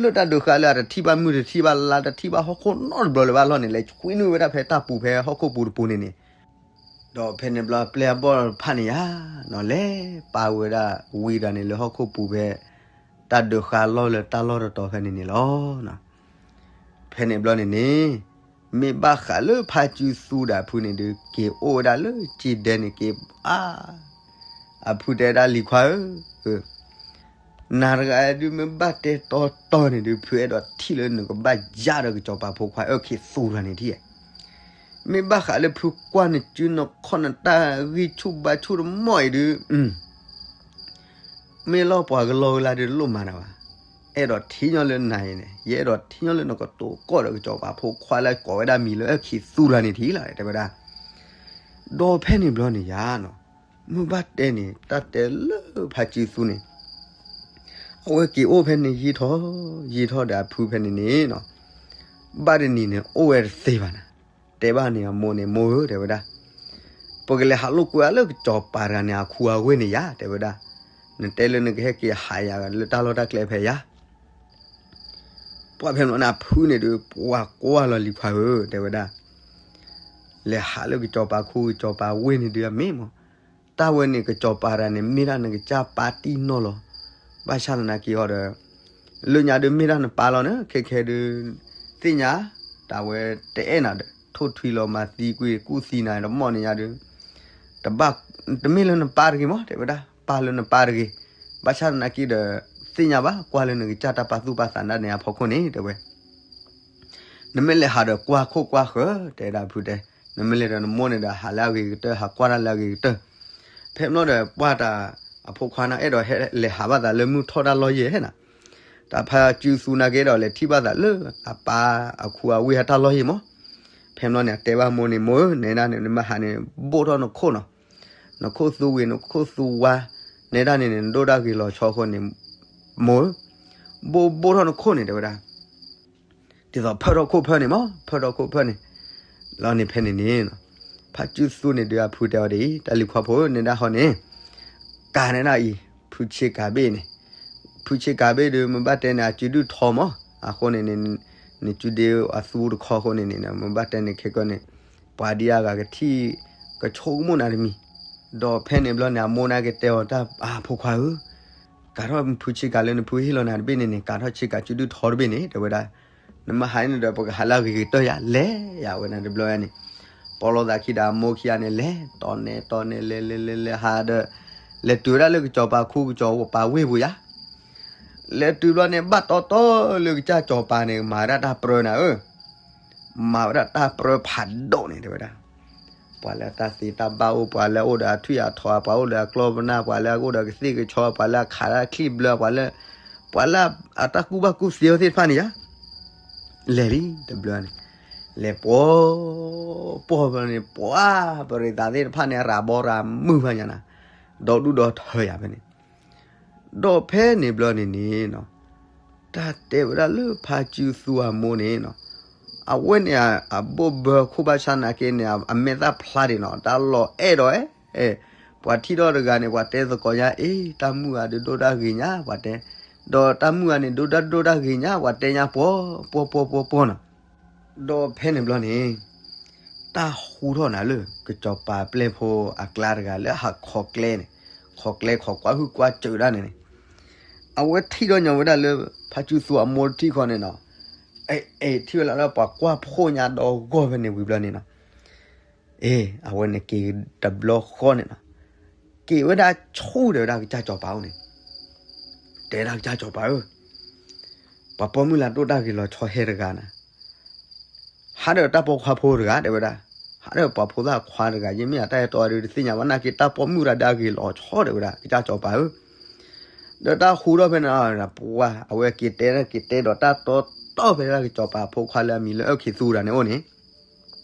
လၢတၢ်ဒုးဃာ်လၢအတထံၣ်ဘၣ်မုၢ်တထံၣ်ဘၣ်လါတထံၣ်ဘၣ်ဟီၣ်ခိၣ်နီတဘျီလၢၤဘၣ်အလီၢ်န့ၣ် လဲၤဆွံနုာ်ဝဲဒၣ်ဖဲတၢ်ပူၤဖဲဟီၣ်ခိၣ်ပူၤတပူၤန့ၣ်န့ၣ် ဒီးဖဲန့ၣ်ဘျီပျဲၢ်အဘီၣ်တဖၣ်န့ၣ်ယါ, နီၤလဲၤပာ်ဝဲဒၣ်ဝံတဂၤန့ၣ်လၢဟီၣ်ခိၣ်ပူၤဖဲ တၢ်ဒုးဃာ်အလီၢ်လၢတၢ်လီၢ်တတီၤဖဲန့ၣ်န့ၣ်လီၤ. ဖဲန့ၣ်ဘျီန့ၣ်န့ၣ်, မ့ၢ်ဘၣ်ဃးလၢဖါစုသူဒီးအဖုန့ၣ်ဒုး က့ၤအိၣ်ဝဲဒၣ်လၢကၠံဒဲန့ၣ်က့ၤ, အါ, အဖုတဲဒၣ်လံၤခွါဧၢ, နၤတဂၤဒုးမ့ၢ်ဘၣ်တဲတီတီန့ၣ်ဒုး ဖုအဲၣ်ဒိးထံၣ်လၢနကဘၣ်ယါဒီးကစီၤပၤဖိခွါအၢၣ်ခံသူတဂၤန့ၣ်ထံၣ်ဧါ မ့ၢ်ဘၣ်ဃးလၢဖုကွၢ်နစုနခီၣ်နတၢ်ဂံၢ်ဆူၣ်ဘါဆူၣ်တမီၢ်အံၤဒုး, မ့ၢ်လီၤပှၤကလီကလါဒုးတလိၣ်မၤနၤဘၣ်. အဲၣ်ဒိးထံၣ်ညီလၢနၤအံၤန့ၣ် ယအဲၣ်ဒိးထံၣ်ညီလၢနကတိၤကီၢ်ဒီးကစီၤပၤဖိခွါလၢကိးဝဲဒၣ်မံၤလၢအၢၣ်ခံသူတဂၤန့ၣ်ထံၣ်လီၤ တဲဝဲဒၣ်. ဒီးဖဲန့ၣ်ဘျီန့ၣ်ယါနီၤ, မ့ၢ်ဘၣ်တဲန့ၣ် တၢ်တဲလၢဖါစုသူန့ၣ် အဝဲက့ၤအိၣ်ဖဲန့ၣ်ယံာ်ထီၣ်, ယံာ်ထီၣ်ဒီးအဖုဖဲန့ၣ်န့ၣ်နီၤ, ဘၣ်တနံၤန့ၣ် အိၣ်ဝဲတသ့ဘၣ်နၤ, တဲဘၣ်န့ၣ်အမိၢ်န့ၣ် မိၢ်ဧၢ တဲဝဲဒၣ်, ပကလဲၤဟးလိာ်ကွဲအလၢကစီၤပၤတဂၤန့ၣ် အခူအဝ့ၢ်န့ၣ်ယါ တဲဝဲဒၣ်, နတဲလၢနကဟဲက့ၤဟးယၤလၢတၢ်လီၢ်တၢ်ကျဲဖဲယါ ပှၢ်ဖဲန့ၣ်အဖုန့ၣ်ဒုး ပှၤကွၢ်လီၤလံၤခွါဧၢ တဲဝဲဒၣ်, လဲၤဟးလၢကစီၤပၤခူကစီၤပၤဝ့ၢ်န့ၣ်ဒုးအမ့ၢ်မး, တၢ်ဝဲန့ၣ်ကစီၤပၤတဂၤန့ၣ် မ့ၢ်ဒၣ်နကစၢ်ပၢ်တံၢ်နီၢ်လီၤ. ဘၣ်ဆၣ်သနာ်က့ဟီဒီး လၢညါဒုးမ့ၢ်ဒၣ်နပၢ်လီၤန့ၣ် ခဲခဲဒုး သ့ၣ်ညါ တၢ်ဝဲတအဲၣ်နၤဒီး ထိၣ်ထွံလီၤမၤသံကွံာ်ကူၣ်သံနၤတမီၢ်န့ၣ်ညါဒုး တဘၣ် တမ့ၢ်လၢနပၢ်တဂ့ၤမး တဲဝဲဒၣ်, ပၢ်လၢနပၢ်တဂ့ၤ. ဘၣ်ဆၣ်သနာ်က့ဒီး သ့ၣ်ညါဘၣ် ကွၢ်လၢနကစၢ်တၢ်ပာ်သူၣ်ပာ်သးဒၣ်န့ၣ်အဖီခိၣ်န့ၣ် တဲဝဲ နမ့ၢ်လဲၤဟးဒီးကွၢ်ခိၣ်ကွၢ်ဃၢၤ တဲဒၣ်ဖုတဲ, နမ့ၢ်လဲၤဒီးနမိၢ်န့ၣ်ဒီးဟးလၢအဂ့ၤကတၢၢ် ဟးကွၢ်တၢ်လၢအဂ့ၤကတၢၢ်. ဖဲမ့ၢ်ဒီးပှၢ်တၢ် အဖိခွါန့ၣ်အဲၣ်ဒိးဟဲလဲၤဟးဘၣ်သးလၢမုၢ်ထီၣ်တၢ်လီၢ်ယဲၢ်ဟဲနၤ, တၢ်ဖါစုသူနာ်က့ဒီးလဲၤထံၣ်ဘၣ်သးလၢအပၢ်အခူအဝ့ၢ်ဟဲတၢ်လီၢ်ယဲၢ်မး. ဖဲမ့ၢ်န့ၣ် အတဲဘၣ်မိၢ်န့ၣ် မိၢ်ဧၢ နဲဒၣ်န့ၣ် နမ့ၢ်ဟးန့ၣ် ဘိၣ်ထီၣ်နခိၣ်နီၤ, နခိၣ်သူဝံၤ နခိၣ်သူဝါ, နဲဒၣ်န့ၣ်န့ၣ် နဒိၣ်ဒၣ်ဂ့ၤလီၤဆီအဃိန့ၣ် မိၢ်ဧၢ, ဘိၣ်ဘိၣ်ထီၣ်နခိၣ်န့ၣ် တဲဝဲဒၣ် ဒ်သိးဖၢၣ်ထီၣ်ခိၣ်ဖၢၣ်န့ၣ်မး ဖၢၣ်ထီၣ်ခိၣ်ဖၢၣ်န့ၣ်. လီၤန့ၣ်ဖဲန့ၣ်န့ၣ် ဖါစုသူန့ၣ်ဒုးအဖုတဲအီၤဒ်အံၤ တၢ်လံၤခွါဖိဧၢ နဲဒၣ်ဃီန့ၣ် ကၤနဲဒၣ်အံၤ ဖုဆ့ကၤဘ့ၣ်န့ၣ် ဖုဆ့ကၤဘ့ၣ်ဒီး မ့ၢ်ဘၣ်တဲန့ၣ် အစုဒုၣ်ထီမး, အဃိန့ၣ်န့ၣ် နစုဒ့အသူတခီအဃိန့ၣ်န့ၣ် မ့ၢ်ဘၣ်တဲန့ၣ် ခဲကီန့ၣ် ပှၤဒ်အဂၤကထံၣ် ကဆိကမိၣ်နၤတမံၤ, ဒီးဖဲန့ၣ်ဘျီန့ၣ် အမိၢ်န့ၣ်ကတဲအီၤတၢ် အဖိခွါဧၢ, ကးထီၣ်ဖုဆ့ကၤလၢနဖုဟ့ၣ်လီၤနၤတဘ့ၣ်န့ၣ်န့ၣ် ကးထီၣ်ဆ့ကၤစုဒုၣ်ထီတဘ့ၣ်န့ၣ် တဲဝဲဒၣ်, နမ့ၢ်ဟးန့ၣ်ဒီး ပကဟးလၢအဂ့ၤကတၢၢ်ယၤ လဲၤယၤဝဲန့ၣ်တဘျီန့ၣ်, ပီလီသးခံဒီးအမိၢ်ခံဂၤန့ၣ် လဲၤတီၤနဲၤတီၤနဲၤ လဲၤလဲၤလဲၤလဲၤဟးဒီး လဲၤတုၤဝဲဒၣ်လၢကစီၤပၤခူကစီၤပၤဝ့ၢ်ပူၤယၤ, လဲၤတုၤဘျီန့ၣ် ဘၣ်တီတီလၢကစၢ်စီၤပၤန့ၣ် မၤဝဲဒၣ်တၢ်ပြၢနၤဧၢ, မၤဝဲဒၣ်တၢ်ပြၢဖးဒိၣ်န့ၣ် တဲဝဲဒၣ်, ပှၤလၢအတၢ်သ့တၢ်ဘၣ်အိၣ် ပှၤလၢအအိၣ်ဒီးအထွံၣ်အထီၣ် ပှၤအိၣ်ဒီးအကျီပနၢ် ပှၤလၢအအိၣ်ဒီးကသ့ၣ်ကဆီ ပှၤလၢအခးတၢ်ချံၣ်ဘျၢ ပှၤလၢ ပှၤလၢအတၢ်ကူၣ်ဘၣ်ကူၣ်သ့အီၤသ့ၣ်တဖၣ်န့ၣ်ယၤ, လဲၤလံတဘျီန့ၣ်, လဲၤပှီၤ ပှီၤဘျီန့ၣ် ပှၤပရံးသးသ့ၣ်တဖၣ်န့ၣ် ရၤဘီရၤမုၢ်ဘၣ်ညါနၤ, ဒီဒူၣ်ဒီထၢယၤဖဲန့ၣ်, ဒီးဖဲန့ၣ်ဘျီန့ၣ်န့ၣ်နီၤ, တၢ်တဲဝဲဒၣ်လၢဖါစုသူအမိၢ်န့ၣ်နီၤ, အဝဲန့ၣ်အဘိၣ်ဘၢခိၣ်ဘၣ်ဆၣ်နာ်က့န့ၣ် အမဲာ်သၣ်ဖျါဒံးနီၤ, တၢ်လီၤအဲၣ်ဒိးအဲၣ်, ပှၤထံၣ်ထီၣ်တဂၤန့ၣ် ပှၤတဲသကိးညါ အ့ တၢ်မုၣ်ဂၤဒုးဒိၣ်တၢ်ဂ့ၤညါ ပှၤတဲ, ဒီးတၢ်မုၣ်ဂၤန့ၣ် ဒိၣ်တၢ်ဒိၣ်တၢ်ဂ့ၤညါ ပှၤတဲညါပှီၤ ပှီၤပှီၤပှီၤပှီၤနီၤ, ဒီးဖဲန့ၣ်ဘျီန့ၣ် တၢ်ဟူထီၣ်နၤလၢ ကစီၤပၤပျဲၢ်ဖိအကျါတဂၤလၢဟးခိးကျဲန့ၣ်, ခိးကျဲခိးကွၢ်ဟုၣ်ကွၢ်စၢၤဒၣ်န့ၣ်န့ၣ်, အဝဲထံၣ်ထီၣ်ညီဝဲဒၣ်လၢ ဖါစုသူအမိၢ်တထံၣ်ဃီန့ၣ်နီၤ, အဲ အဲ ထံၣ်ဝဲလၢပှၤကွၢ်ဖှိၣ်ညါဒီဂီၢ်ဖဲန့ၣ်ဝံၤဘျီန့ၣ်နီၤ, အ့ အဝဲန့ၣ်က့ၤတဘျီဃီန့ၣ်နီၤ, က့ၤဝဲဒၣ်ဆူၣ်တဲဝဲဒၣ်ကစၢ်စီၤပၤအိၣ်န့ၣ်, တဲဒၣ်ကစၢ်စီၤပၤဧၢ, ပှၤပိာ်မုၣ်လၢဒိၣ်တၢ်ဂ့ၤလီၤဆီဟဲတဂၤနၤ ဟးဒီးတၢ်ပိာ်ခွါဖိတဂၤတဲဝဲဒၣ်, ဟးဒီးပှၤဖိသၣ်ခွါတဂၤ ယမ့ၢ်အတၢ်အဲၣ်တီအဒုးတသ့ၣ်ညါဘၣ် နာ်က့တၢ်ပိာ်မုၣ်တဂၤဒီးအဂ့ၤလီၤဆီတဲဝဲဒၣ် ကစၢ်စီၤပၤဧၢ, ဒီးတၢ်ဟူထီၣ်ဖဲန့ၣ် ပှၤအဝဲက့ၤတဲက့ၤတဲဒီးတၢ်တီတီဖဲဒၣ်ကစီၤပၤဖိခွါလၢအမံၤလၢအၢၣ်ခံသူတဂၤန့ၣ်အိၣ်န့ၣ်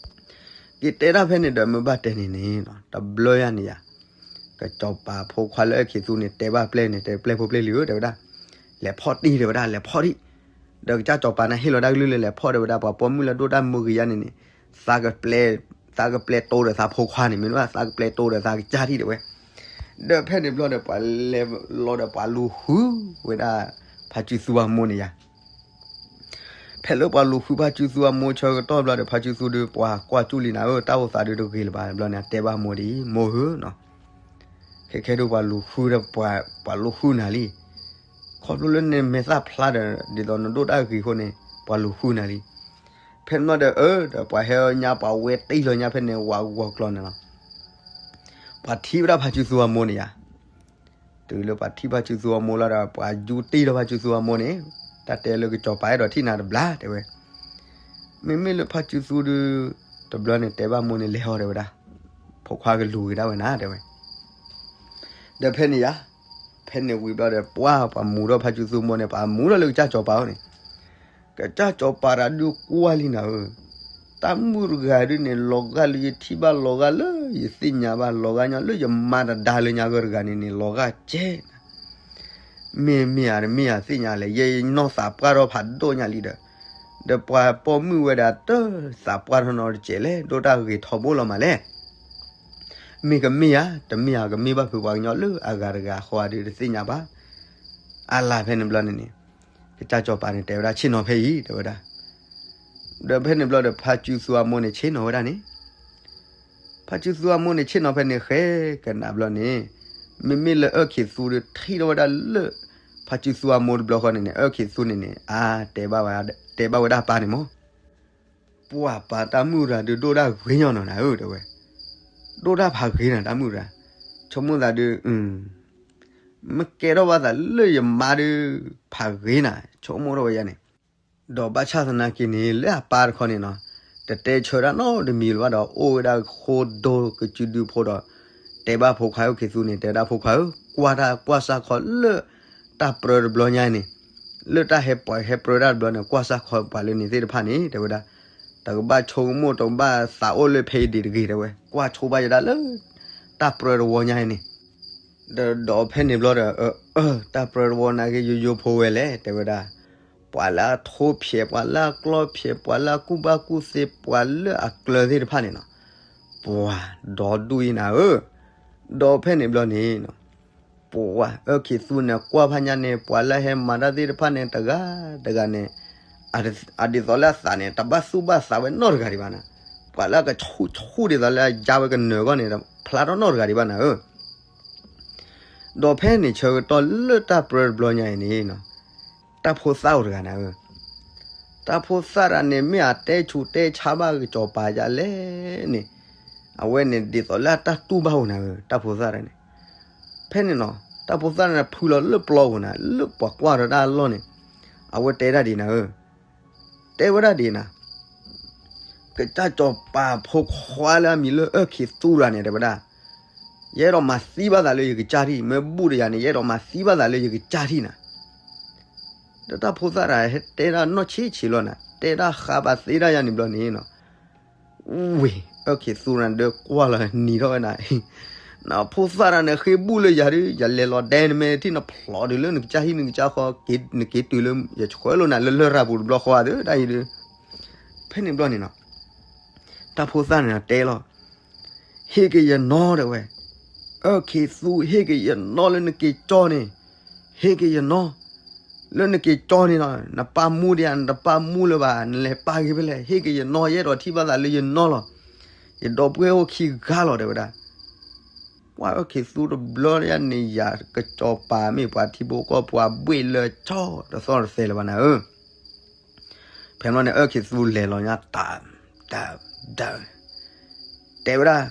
က့ၤတဲတၢ်ဖဲန့ၣ်ဒီးမ့ၢ်ဘၣ်တဲန့ၣ်န့ၣ် တဘျီယၤန့ၣ်ယၤ, ကစီၤပၤဖိခွါလၢအၢၣ်ခံသူန့ၣ် တဲဘၣ်ပျဲၢ်န့ၣ် တဲပျဲၢ်ဖိပျဲၢ်လံၤဧၢ တဲဝဲဒၣ်, လဲၤဖီၣ်တံၢ်တဲဝဲဒၣ် လဲၤဖီၣ်တံၢ်, ဒီးကစၢ်စီၤပၤန့ၣ်ဟ့ၣ်လီၤတၢ်ကလုၢ်လၢလဲၤဖီၣ်တဲဝဲဒၣ် ပှၤပိာ်မုၣ်လၢဒိၣ်တၢ်မုၢ်ဂ့ၤယါန့ၣ်န့ၣ်, သးကပျဲ သးကပျဲတိဒီးသးဖိခွါန့ၣ် မ့ၢ်ဒၣ်သးကပျဲတိဒီးသးကစၢ်ထံၣ်တဲဝဲ, ဒီးဖဲန့ၣ်ဘျီဒီးပှၤလဲၤလီၤဒီးပှၤလူၤဃု ဝဲဒၣ် ဖါစုသူအမိၢ်န့ၣ်ယၤ ဖဲလၢပှၤလူၤဃုဖါစုသူအမိၢ်ဆၢကတီၢ်ဘျီဒီး ဖါစုသူဒီးပှၤကွၢ်ကၠူၣ်လံနၤဧၢ တၢ်အိၣ်သးဒုးတဂ့ၤလၢၤဘၣ်ဘျီန့ၣ် အတဲဘၣ်မိၢ်ဒ်အံၤ မိၢ်ဧၢနီၤ, ခဲခဲဒုးပှၤလူၤဃုဒီး ပှၤလူၤဃုနၤလံ, ခီဖျိလၢနမဲာ်သၣ်ဖျါဒီး ဒ်သိးနဒိၣ်တၢ်ဂ့ၤအဃိန့ၣ် ပှၤလူၤဃုနၤလံ, ဖဲန့ၣ်ဘျီဒီး အၢ ဒီးပှၤဟဲညါပှၤဝဲတ့ၢ်လီၤညါဖဲန့ၣ် ဝးဂီၤကျီၤန့ၣ်လီၤ, ပှၤထံၣ်ဝဲဒၣ်ဖါစုသူအမိၢ်န့ၣ်ယၤ တုၤလၢပှၤထံၣ်ဖါစုသူအမိၢ်လီၤဒီး ပှၤယူတ့ၢ်ဒီးဖါစုသူအမိၢ်န့ၣ်, တၢ်တဲလၢကစီၤပၤအဲၣ်ဒိးထံၣ်နၤတဘျီတဲဝဲ, မ့မ့ၢ်လၢဖါစုသူဒီး တဘျီန့ၣ်တဲဘၣ်မိၢ်န့ၣ် လဲၤအီၤတဲဝဲဒၣ်, ဖိခွါကလူၤက့ၤဒၣ်ဝဲနၤတဲဝဲ, ဒီးဖဲန့ၣ်ယၤ, ဖဲန့ၣ်ဝံၤဘျီဒီး ပှၤပှၤမူထီၣ်ဖါစုသူအမိၢ်န့ၣ် ပှၤမူထီၣ်လၢကစၢ်စီၤပၤအအိၣ်န့ၣ် ကစၢ်စီၤပၤတၢ်ဒုးကွၢ်လံနၤဧၢ, တၢ်မုၣ်တဂၤဒုးန့ၣ် လီၤဂာ်လၢယထံၣ်ဘၣ် လီၤဂာ်လၢယသ့ၣ်ညါဘၣ် လီၤဂာ်ညီလၢယမါတဒါလၢညါဂၢၢ်တဂၤန့ၣ်န့ၣ် လီၤဂာ်ကဲနၤ, မ့ၢ်မ့ၢ်ဧါတမ့ၢ်ဧါသ့ၣ်ညါလဲၣ် ယဲယနီၢ်သးပှၢ်ထီၣ်ဖးဒိၣ်ညါလံဒီး, ဒီးပှၤပိာ်မုၣ်ဝဲဒၣ်တသးပှၢ်ထီၣ်နီတစဲးလဲၣ် ဒိၣ်တၢ်ဂ့ၤထီဘိလီၤမးလဲၣ် မ့ၢ်ကမ့ၢ်ဧါ တမ့ၢ်ဧါ ကမ့ၢ်ဘၣ်ဖုးပှၤကညီလၢအဂၤတဂၤဃီဧါဒုးတသ့ၣ်ညါဘၣ်. အါလၢ်ဖဲန့ၣ်ဘျီန့ၣ်န့ၣ် ကစၢ်စီၤပၤန့ၣ်တဲဝဲဒၣ် ဆ့ၣ်နီၤဖဲအံၤ တဲဝဲဒၣ်. ဒီးဖဲန့ၣ်ဘျီဒီး ဖါစုသူအမိၢ်န့ၣ်ဆ့ၣ်နီၤဝဲဒၣ်န့ၣ် ဖါစုသူအမိၢ်န့ၣ်ဆ့ၣ်နီၤဖဲန့ၣ်ဃဲကနၣ်ဘျီန့ၣ် မ့မ့ၢ်လၢအၢၣ်ခံးသူဒီးထံၣ်ထီၣ်ဝဲဒၣ်လၢ ဖါစုသူအမိၢ်တဘျီဃီန့ၣ်န့ၣ် အၢၣ်ခံးသူန့ၣ်န့ၣ် အါ တဲဘၣ်ဝဲဒၣ်ပၢ်န့ၣ်မး ပှၤပၢ်တၢ်မုၣ်တဂၤဒုးဒိၣ်တၢ်ဂ့ၤညီနီၤနၤဧၢ တဲဝဲ. ဒိၣ်တၢ်ဖးဂ့ၤနၤတၢ်မုၣ်တဂၤ ဆိကမိၣ်သးဒုး မ့ၢ်ကဲထီၣ်ဘၣ်သးလၢယမါဒုး ဖးဂ့ၤနၤ ဆိကမိၣ်ထီၣ်ဝဲယါန့ၣ်. ဒီးဘၣ်ဆၣ်သနာ်က့န့ၣ် လၢအပၢ်တခီန့ၣ်နီၤ တတဲဆၢတၢ်နီတမံၤလၢၤဘၣ်ဒီး အိၣ်ဝဲဒၣ်ဃိဒိကစုဒုဖိဒီး တဲဘၣ်ဖိခွါအၢၣ်ခံးသူန့ၣ် တဲဝဲဒၣ်ဖိခွါဧၢ ကွၢ်တၢ်ကွၢ်စၢ်ခီလၢ တၢ်ပြၢတဘျီညါန့ၣ် လၢတၢ်ဟဲပှၤဟဲပြၢတၢ်တဘျီန့ၣ် ကွၢ်စၢ်ခီပှၤလၢန့ၣ်သ့ၣ်တဖၣ်န့ၣ် တဲဝဲဒၣ် တကဘၣ်ဆိကမိၣ် တကဘၣ်သးအိၣ်လၢဖဲအံၤဒံးတဂ့ၤ တဲဝဲ ကွၢ်ဆိဘၣ်ယဒၣ်လၢ တၢ်ပြၢတဝီညါအံၤန့ၣ် ဒီးဒီးဖဲန့ၣ်ဘျီဒီး အၢ တၢ်ပြၢတဝီနာ်က့ ယိယိဖိဝဲလဲၣ် တဲဝဲဒၣ် ပှၤလၢအထိဖျဲး ပှၤလၢအကျီဖျဲး ပှၤလၢအကူၣ်ဘၣ်ကူၣ်သ့ ပှၤလၢအကျၢၤသ့ၣ်တဖၣ်န့ၣ်နီၤ ပှၤဒီဒူၣ်အံၤနၤဧၢ ဒီးဖဲန့ၣ်ဘျီန့ၣ် ပှၤအၢခံသူန့ၣ် ကွၢ်ဖးညါန့ၣ် ပှၤလၢဟဲမၤတၢ်သ့ၣ်တဖၣ်န့ၣ် တဂၤတဂၤန့ၣ် အဒ်သိးလၢအသးန့ၣ် တဘၣ်သူၣ်ဘၣ်သးဝဲနီတဂၤဒံးဘၣ်နၤ. ပှၤလၢအကဆူၣ်ဆူၣ်ဒ်သိးလၢအယါဝဲကနၢၤအဂီၢ်န့ၣ် ဖျါထီၣ်နီတဂၤဒံးဘၣ်နၤဧၢ. ဒီးဖဲန့ၣ်ဆၢကတီၢ်လၢတၢ်ပြၢတဘျီညါအံၤန့ၣ် တၢ်ဖိသၣ်အိၣ်တဂၤနၤဧၢ, တၢ်ဖိသၣ်တဂၤန့ၣ် မ့ၢ်အတဲဆူးတဲဆါဘၣ်ကစီၤပၤဒ်လဲၣ်န့ၣ်, အဝဲန့ၣ်ဒ်သိးလၢအတၢ်တူၢ်ဘၣ်အိၣ်နၤဧၢ, တၢ်ဖိသၣ်တဂၤန့ၣ်. ဖဲန့ၣ်နီၤ တၢ်ဖိသၣ်န့ၣ်ဖုလီၤလၢပျီပူၤနၤ, လၢပှၤကွၢ်ဒီးတၢ်အလီၢ်န့ၣ်, အဝဲတဲဒၣ်ဒ်နၤဧၢ, တဲဝဲဒၣ်ဒ်နၤ ကစၢ်စီၤပၤဖိခွါလၢအမံၤလၢအၢၣ်ခံသူတဂၤန့ၣ် တဲဝဲဒၣ်, ယအဲၣ်ဒိးမၤသံဘၣ်သးလၢယကစၢ်ထံၣ်, မ့ၢ်ဘူၣ်ဒီးယၤန့ၣ် ယအဲၣ်ဒိးမၤသံဘၣ်သးလၢယကစၢ်ထံၣ်နၤ. ဒီးတၢ်ဖိသၣ်တဂၤဟဲတဲဒၣ်နီၢ်ဆံးဆံးလီၤနၤ, တဲဒၣ်ဃးဘၣ်သ့ဒၣ်ယၤန့ၣ်ဘျီန့ၣ်နီၤ, ဝ့ၢ် အၢၣ်ခံသူတဂၤန့ၣ်ဒီးကွၢ်လီၤနံၤထီၣ်ဝဲဒၣ်, နဖိသၣ်တဂၤန့ၣ် ဃ့ဘူၣ်လၢယၤဒီး ယလဲၤလီၤဒဲနမဲာ်ထံၣ်နဖျိးဒုးလၢနကစၢ်ဟံၣ်နကစၢ်ဃီ, နက့ၤတုၤလၢယဆှၢလိာ်နၤလၢလရာ်ပူၤတဘျီဃီဧါသၢဒၣ်အံၤဒီး, ဖဲန့ၣ်ဘျီန့ၣ်နီၤ တၢ်ဖိသၣ်န့ၣ်တဲလီၤ, ဟ့ၣ်က့ၤယနီတဲဝဲ, အၢၣ်ခံသူ ဟ့ၣ်က့ၤယနီလၢနက့ၤကၠီန့ၣ်, ဟ့ၣ်က့ၤယနီ လၢနက့ၤကၠီန့ၣ်လီၤ. နပၢ်မူဒံးဧါ, နတပၢ်မူလၢၤဘၣ်, နလဲၤပာ်က့ၤဖဲလဲၣ်, ဟ့ၣ်က့ၤယနီ ယအဲၣ်ဒိးထံၣ်ဘၣ်သးလၢယနီလီၤ. ယဒီပုၢ်ဝဲၢ်အိၣ်ခံဂၤလီၤ တဲဝဲဒၣ်. ပှၤအၢၣ်ခံသူတဘျီန့ၣ်ယၤ ကစီၤပၤမ့ၢ်ပှၤထံဖိကီၢ်ဖိအဘှ့ၣ်လၢဆီ တသီၣ်တသဲလၢၤဘၣ်နၤဧၢ. ဖဲန့ၣ်န့ၣ် အၢၣ်ခံသူလဲၤလီၤညါတၢ်, တၢ်, တၢ်, တဲဝဲဒၣ်,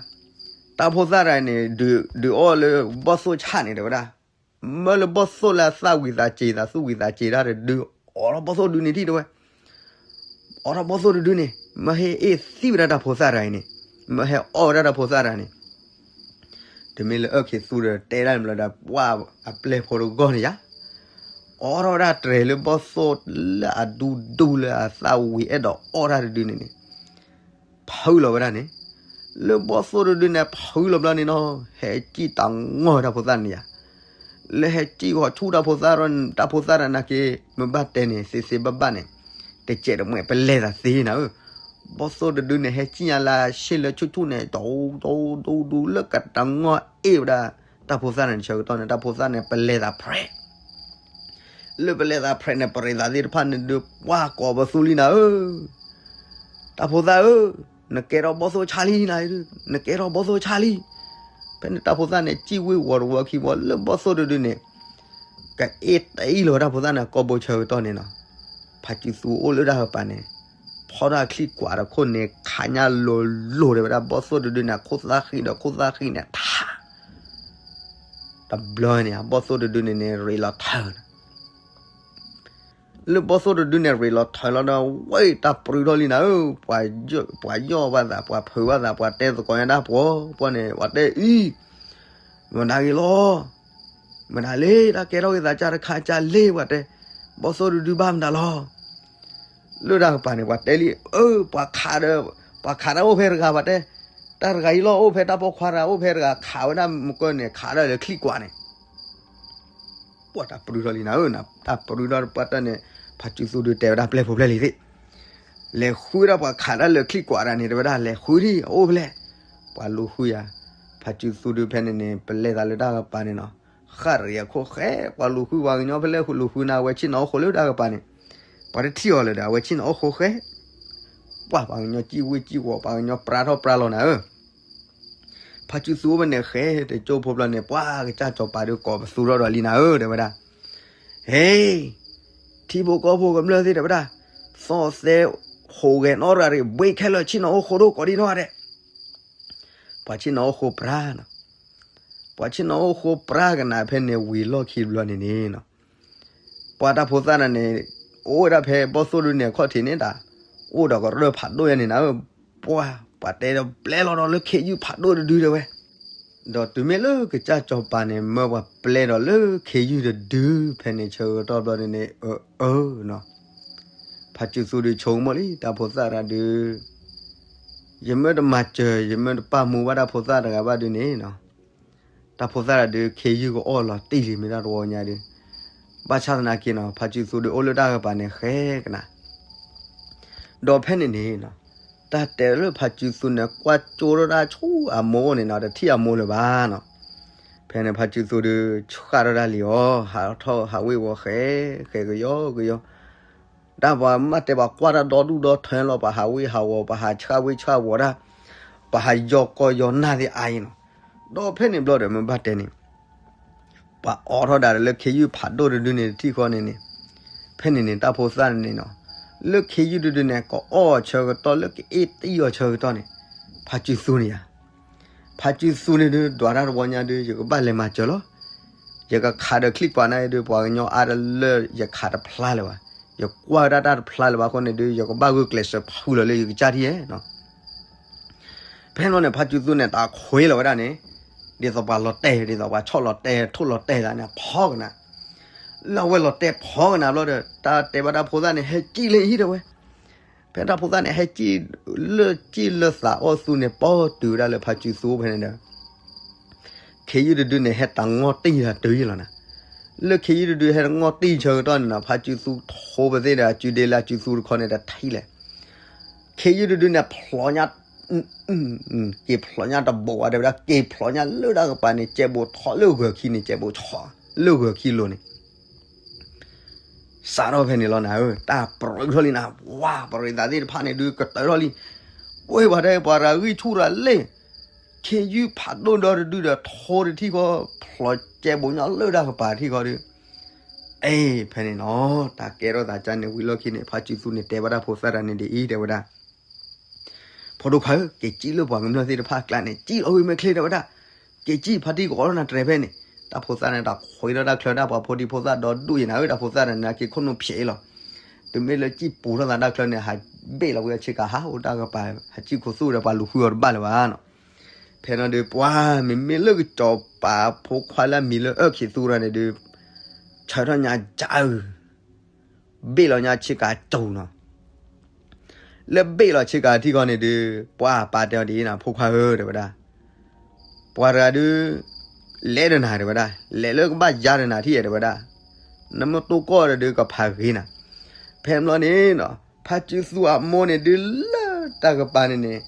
တၢ်ဖိသၣ်တဂၤန့ၣ် ဒုးအီၣ်လၢဘီၣ်သိၣ်ဆၣ်န့ၣ် တဲဝဲဒၣ်, မၢလၢဘီၣ်သိၣ်လၢအသၣ်ဝံၤသးစ့ၤ သးသူၣ်ဝံၤသးစ့ၤတၢ်တဒု, အိးထီၣ်ဘီၣ်သိၣ်တဒုန့ၣ်ထံၣ်တဲဝဲ, အိးထီၣ်ဘီၣ်သိၣ်တဒုန့ၣ် မၢဟဲအ့ၣ်သံဝဲဒၣ်တၢ်ဖိသၣ်တဂၤအံၤန့ၣ်, မၢဟဲအီၣ်ဝဲဒၣ်တၢ်ဖိသၣ်တဂၤန့ၣ် တမ့ၢ်လၢအၢၣ်ခံသူဒီးတဲဒၣ်န့ၣ်ဘျီဒီး ပှၢ်အပျဲၢ်ဖိတဂီၢ်န့ၣ်ယါ, အိးထီၣ်ဝဲဒၣ်တြဲၤလၢဘီၣ်သိၣ်လၢအဒူဒူလၢအသၣ်ဝံၤအဲၣ်ဒိးအီၣ်တၢ်တဒုန့ၣ်န့ၣ်, ဖုလီၤဝဲဒၣ်န့ၣ်, လၢဘီၣ်သိၣ်တဒုန့ၣ် ဖုလီၤဘျီန့ၣ်နီၤ ဟဲစံၣ်တၢ်ငီၢ်တၢ်ဖိသၣ်န့ၣ်ယါ, လၢဟဲစံၣ်ဂီၤဆူၣ်တၢ်ဖိသၣ်ဒီး တၢ်ဖိသၣ်တဂၤန့ၣ်က့ၤ မ့ၢ်ဘၣ်တဲန့ၣ် သ့သ့ဘၣ်ဘၣ်န့ၣ်, တစဲးတမှဲးပလဲၤသးသ့နၤဧၢ, ဘီၣ်သိၣ်တဒုန့ၣ် ဟဲစံၣ်ညါလၢဆ့လၢဆူၣ်ဆူၣ်န့ၣ် ဒူဒူဒူဒူလၢကတၢ်ငီၢ်အ့ၣ်ဝဲဒၣ်, တၢ်ဖိသၣ်န့ၣ်ဆၢကတီၢ်န့ၣ် တၢ်ဖိသၣ်န့ၣ် ပလဲၤသးဖြဲး လၢပလဲၤသးဖြဲးန့ၣ် ပရံးသးသ့ၣ်တဖၣ်န့ၣ်ဒုး ပှၢ်ကိးပသူလံနၤဧၢ, တၢ်ဖိသၣ်ဧၢ, နကဲထီၣ်ဘီၣ်သိၣ်ဆါလံနၤ, နကဲထီၣ်ဘီၣ်သိၣ်ဆါလံ, ဖဲန့ၣ်တၢ်ဖိသၣ်န့ၣ် စံၣ်ဝ့ၤဝီၤတဝီခံဝီၤလၢဘီၣ်သိၣ်တဒုန့ၣ် ကအ့ၣ်တအံၣ်လီၤဝဲတၢ်ဖိသၣ်န့ၣ် ကိးဘိဆၢကတီၢ်န့ၣ်နီၤ, ဖးစုသူအိၣ်လၢတၢ်ကပၤန့ၣ်, ဖီၣ်တၢ်ချံၣ်ကွးတခိၣ်န့ၣ် ခးညါလိၤလိၤတဲဝဲဒၣ် ဘီၣ်သိၣ်တဒုန့ၣ် ခိၣ်သၣ်ဃံဒီးခိၣ်သၣ်ဃံန့ၣ် ထါ တဘျီန့ၣ် ဘီၣ်သိၣ်တဒုန့ၣ်န့ၣ် ရ့လီၤထၢၣ် လၢဘီၣ်သိၣ်တဒုန့ၣ် ရ့လီၤထၢၣ်လီၤဒီး ဝဲတၢ်ပြူထီၣ်လံနၤဧၢ, ပှၤယီၢ်ဘၣ်သး ပှၤဖုးဘၣ်သး ပှၤတဲသကိးညါဒၣ်ပှၤ ပှၤန့ၣ် ပှၤတဲအံၤ, မနုၤဂ့ၤလီၤ, မနုၤလၢတၢ်ကဲထီၣ်က့ၤသးကၢ်တခါကၢ်လ့ ပှၤတဲ, ဘီၣ်သိၣ်တဒုဘၣ်မတၤလီၤ လၢတၢ်ကပၤန့ၣ် ပှၤတဲလံ, အၢ ပှၤခးဒီး, ပှၤခးတၢ်အိၣ်ဖဲတဂၤ ပှၤတဲ, တၢ်တဂၤအံၤလီၤ အိၣ်ဖဲတၢ်ပိာ်ခွါတဂၤ အိၣ်ဖဲတဂၤ ခးဝဲဒၣ်မုၢ်ကၢၢ်န့ၣ် ခးဒၣ်လၢချံၣ်ကွးန့ၣ်, ပှၤတၢ်ပြူထီၣ်လံနၤဧၢ, တၢ်ပြူထီၣ်ပှၤတၢ်န့ၣ်, ဖးစုသူဒုးတဲဝဲဒၣ်ပျဲၢ်ဖိပျဲၢ်လံသ့ၣ်, လဲၤဃုဒၣ်ပှၤခးတၢ်လၢချံၣ်ကွးတဂၤန့ၣ် တဲဝဲဒၣ် လဲၤဃုဒံး အအိၣ်ဖဲလဲၣ်, ပှၤလူၤဃုယၤ, ဖးစုသူဒုးဖဲန့ၣ်န့ၣ် ပလဲၤသးလၢတၢ်ကပၤန့ၣ်နီၤ, ဃၣ်ရံၣ်အခိၣ်ဃဲ ပှၤလူၤဃုပှၤကညီဖဲလဲၣ် လူၤဃုနၤ အဝဲဆ့ၣ်နီၤအိၣ်ဃိလၢတၢ်ကပၤန့ၣ်, ပှၤတထံၣ်အီၤလၢၤဒီး အဝဲဆ့ၣ်နီၤအိၣ်ဃိဃဲ, ပှၤပှၤကညီစံၣ်ဝ့ၢ်စံၣ်ဝီၤ ပှၤကညီပြါထီၣ်ပြါလီၤနၤဧၢ ဖးစုသူအိၣ်ဖဲန့ၣ်ဃဲ တကၠိဖိဘျီန့ၣ် ပှၤကစၢ်စီၤပၤဒုးကိးပသူထီၣ်ဒီးလံနၤဧၢ တဲဝဲဒၣ်, ဟ့, ထံဖိကီၢ်ဖိကမျၢၢ်သ့ၣ်တဲဝဲဒၣ်, သီၣ်သဲဟူးဂဲၤနီၢ်ရၤရံၣ် ဘှ့ခဲလၢာ်ဆ့ၣ်နီၤအိၣ်ဃိဒိၣ်ကိးဒံနီၢ်ဂၤဒဲး, ပှၤဆ့ၣ်နီၤအိၣ်ဃိပြါနီၤ, ပှၤဆ့ၣ်နီၤအိၣ်ဃိပြါကနၤဖဲန့ၣ်ဝံၤလီၢ်ခံဘျီန့ၣ်န့ၣ်နီၤ ပှၤတၢ်ဖိသၣ်တဂၤန့ၣ် အိၣ်ဝဲဒၣ်ဖဲဘီၣ်သိၣ်ဒုန့ၣ်အခီၣ်ထံးန့ၣ်ဒၣ်, အိၣ်ဒီးကရၢၢ်ဖးဒိၣ်ယဲန့ၣ်နၤဧၢ, ပှၤ ပှၤတဲဒီးပျဲလီၤဒီးလၢခ့ယုၢ်ဖးဒိၣ်တဒုတဲဝဲ, ဒီးတုၤမ့ၢ်လၢကစၢ်စီၤပၤန့ၣ်မၢပှၤပျဲဒီးလၢခ့ယုၢ်တဒု ဖဲန့ၣ်ဆၢကတီၢ်ဘျီန့ၣ်န့ၣ် အၢ အၢနီၤ, ဖးစုသူဒုးဆိကမိၣ်လံ တၢ်ဖိသၣ်တဂၤဒုး ယမ့ၢ်တမၤစၢၤ ယမ့ၢ်တပာ်မူဘၣ်တၢ်ဖိသၣ်တဂၤဘၣ်ဒုန့ၣ်နီၤ, တၢ်ဖိသၣ်တဂၤဒုး ခ့ယုၢ်ကအီၣ်လီၤတံၢ်လံမ့ၢ်တၢ်တဝီညါဒုး, ဘၣ်ဆၣ်သနာ်က့နီၤ ဖးစုသူဒုးအိၣ်လၢတၢ်ကပၤန့ၣ်ဃဲကနၤ ဒီးဖဲန့ၣ်န့ၣ်နီၤ, တၢ်တဲလၢဖးစုသူန့ၣ် ကွၢ်ကၠိထီၣ်တၢ်ဆူအမိၢ်အိၣ်န့ၣ်နီၤ တထံၣ်အမိၢ်လၢၤဘၣ်နီၤ, ဖဲန့ၣ်ဖါစုသူဒုး ဆှၣ်ထီၣ်တၢ်လံၤအီၤ ဟးထီၣ်ဟးဝ့ၤဝီၤဃဲ ဃဲကယီကယီ, တၢ်ပှၤမ့ၢ်တဲပှၤကွၢ်တၢ်ဒီဒူၣ်ဒီထၢလီၤ ပှၤဟးဝ့ၤဟးဝီၤ ပှၤဟးဆှၣ်ဝ့ၤဆှၣ်ဝီၤတၢ်, ပှၤဟးယီၤကီယီၤနၢ်သ့ၣ်အါအံၤနီၤ, ဒီးဖဲန့ၣ်ဘျီဒီးမ့ၢ်ဘၣ်တဲန့ၣ် ပှၤအိးထီၣ်ဒၣ်လၢခ့ယုၢ်ဖးဒိၣ်တဒုန့ၣ်တထံၣ်ဃီန့ၣ်န့ၣ်, ဖဲန့ၣ်န့ၣ် တၢ်ဖိသၣ်န့ၣ်နီၤ, လၢခ့ယုၢ်တဒုန့ၣ် ကအီၣ်အီၤဆၢကတီၢ် လၢကအ့ၣ်တံၢ်အီၤဆၢကတီၢ်န့ၣ်, ဖါစုသူန့ၣ်ယါ, ဖါစုသူန့ၣ်ဒုး ဒွးတၢ်တဝီညါဒုး ယကဘၣ်လဲၤမၤစၢၤလီၤ. ယကခးဒီးချံကွၢ်နၤအံၤဒုး ပှၤကညီအါတလၢယခးတဖျါလၢၤဘၣ်, ယကွၢ်ဝဲဒၣ်တၢ်တဖျါလၢၤဘၣ်အဃိန့ၣ်ဒုး ယကဘၣ်ဂုာ်ကျဲးစၢးဖုလီၤလၢယကစၢ်ထံၣ်ဧါနီၤ. ဖဲန့ၣ်ဘျီန့ၣ် ဖါစုသူန့ၣ် တၢ်ခွ့လီၤဝဲဒၣ်န့ၣ်, ဒ်သိးပှၤလီၤတဲာ် ဒ်သိးပှၤဆီၣ်လီၤတဲာ် ထိၣ်လီၤတဲာ်သးန့ၣ် ဖီကနၤ, လၢအဝဲလီၤတဲာ်ဖီကနၤဘျီဒီး တၢ်တဲဘၣ်တၢ်ဖိသၣ်န့ၣ် ဟဲစံၣ်လၢဟံၣ်တဲဝဲ, ဖဲတၢ်ဖိသၣ်န့ၣ် ဟဲစံၣ်လၢစံၣ်လၢသးအီၣ်သူန့ၣ် ပီတုၤဝဲဒၣ်လၢဖါစုသူဖဲန့ၣ်ဒီး ခ့ယုၢ်တဒုန့ၣ် ဟဲတၢ်ငီၢ်တံၢ်တၢ်တုၤယံၤလီၤနၤ. လၢခ့ယုၢ်တဒုဟဲတၢ်ငီၢ်တံၢ်ဆၢကတီၢ်န့ၣ်နီၤ ဖါစုသူထိပသ့ၣ်ဒီး အစုဒ့လၢအစုသူတခီန့ၣ်တထံၣ်လဲၣ်. ခ့ယုၢ်တဒုန့ၣ် ဖျိညါ, က့ၤဖျိညါတဘိးဝဲတဲဝဲဒၣ် က့ၤဖျိညါလၢတၢ်ကပၤန့ၣ် ကဲဘိးထီၣ်လၢဂၢၤခံန့ၣ် ကဲဘိးဆီၣ်လၢဂၢၤခံလိၤန့ၣ် စးထီၣ်ဖဲန့ၣ်လီၤနၤဧၢ, တၢ်ပြၢထီၣ်လံနၤ, ဝါ ပရံးသးသ့ၣ်တဖၣ်န့ၣ်ဒုး ကတၢၢ်ထီၣ်လံ. ဝ့ၢ်ပှၤတဲပှၤရၤဂံၢ်ဆူၣ်ရၤလ့ၢ်, ခ့ယုၢ်ဖးဒိၣ်ဒီတဒုဒီးထီတထံၣ်ဃီ, ဖျိကဲဘိးညါလၢတၢ်ကပၤထံၣ်ဃီဒီး, အ့ ဖဲန့ၣ်နီၤ တၢ်ကဲထီၣ်သးကါန့ၣ်ဝံၤလီၢ်ခံန့ၣ် ဖါစုသူန့ၣ်တဲဘၣ်တၢ်ဖိသၣ်တၢ်န့ၣ်ဒ်အံၤ တဲဝဲဒၣ် ဖိဒိၣ်ခွါဧၢ, က့ၤစံၣ်လၢပှၤကမျၢၢ်သ့ၣ်တဖၣ်အကျါန့ၣ် စံၣ်လီၤဝံၤမ့ၢ်ချ့တဲဝဲဒၣ်, က့ၤစံၣ်ဖါတံၢ်ကအိးထီၣ်နၤတြဲၤဖဲန့ၣ်, တၢ်ဖိသၣ်န့ၣ် တၢ်ခွ့ထီၣ်တၢ်ချၢဒၣ်ပှၤဖိဒံဖိသၣ်ဒီဒူၣ်အံၤနၤဧၢ, တၢ်ဖိသၣ်န့ၣ် နက့ၤခိၣ်နူာ်ဖျဲးအံၤလီၤ. တုၤမ့ၢ်လၢစံၣ်ပူၤထီၣ်သးတၢ်ချၢန့ၣ် ဟးဘ့ၣ်လီၤဝံၤအဆ့ကၤဟးအိၣ်တၢ်ကပၤ, ဟးစံၣ်ခိၣ်သူၣ်ဒီးပှၤလူၤဃုအီၤတဘၣ်လၢၤဘၣ်နီၤ. ဖဲန့ၣ်ဒီး ပှၤမ့မ့ၢ်လၢကစီၤပၤဖိခွါလၢအမံၤလၢအၢၣ်ခံးသူရၤန့ၣ်ဒီး, ဆၢထီၣ်ညါကၢအု, ဘ့ၣ်လီၤညါဆ့ကၤကၠိၤနီၤ. လၢဘ့ၣ်လီၤဆ့ကၤထံၣ်ဃီန့ၣ်ဒီး ပှၤပာ်တဲအီၤဒ်အံၤနၤ ဖိခွါဧၢ တဲဝဲဒၣ်, ပှၤတဂၤဒုး လဲၤဒီးနၤတဲဝဲဒၣ်, လဲၤလၢကဘၣ်ယါဒီးနၤထံၣ်ဧါတဲဝဲဒၣ်, နမ့ၢ်တိၢ်ကီၢ်ဒီးဒုးကဖးဂ့ၤနၤ. ဖဲန့ၣ်ဘျီန့ၣ်နီၤ ဖါစုသူအမိၢ်န့ၣ်ဒုးလၢတၢ်ကပၤန့ၣ်န့ၣ်,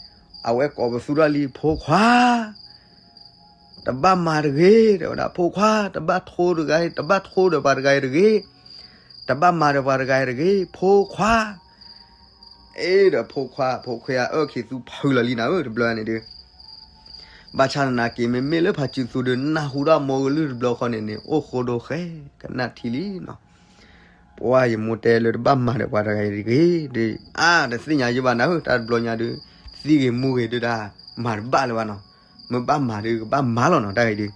အဝဲကိးပသူထီၣ်လံ ဖိခွါ တဘၣ်မၤတဂ့ၤ တဲဝဲဒၣ်, ဖိခွါ တဘၣ်ထိတဂၤ, တဘၣ်ထိဒီးပှၤတဂၤအံၤတဂ့ၤ, တဘၣ်မၤဒီးပှၤတဂၤအံၤတဂ့ၤ ဖိခွါ. အ့ဒီးဖိခွါ ဖိခွါအၢၣ်ခံးသူဖုလီၤလံနၤဧၢ တဘျီန့ၣ်ဒုး ဘၣ်ဆၣ်သနာ်က့ မ့မ့ၢ်လၢဖါစုသူဒီးနၢ်ဟူဒၣ်မိၢ်ကလုၢ်တဘျီဃီန့ၣ်န့ၣ် အိၣ်ဃိဒိဃဲ ကနၣ်ထံလံနီၤ. ပှၤယမိၢ်တဲလၢတဘၣ်မၤဒီးပှၤတဂၤအံၤတဂ့ၤ, ဒီးအါတသ့ၣ်ညါယဘၣ်နၤဧၢ, တၢ်တဘျီညါဒုး သံဂ့ၤမူဂ့ၤဒုးဒၣ် မၤတဘၣ်လၢၤဘၣ်နီၤ, မ့ၢ်ဘၣ်မၤဒုးကဘၣ်မၤလီၤနီၤ တၢ်ဂ့ၤဒုး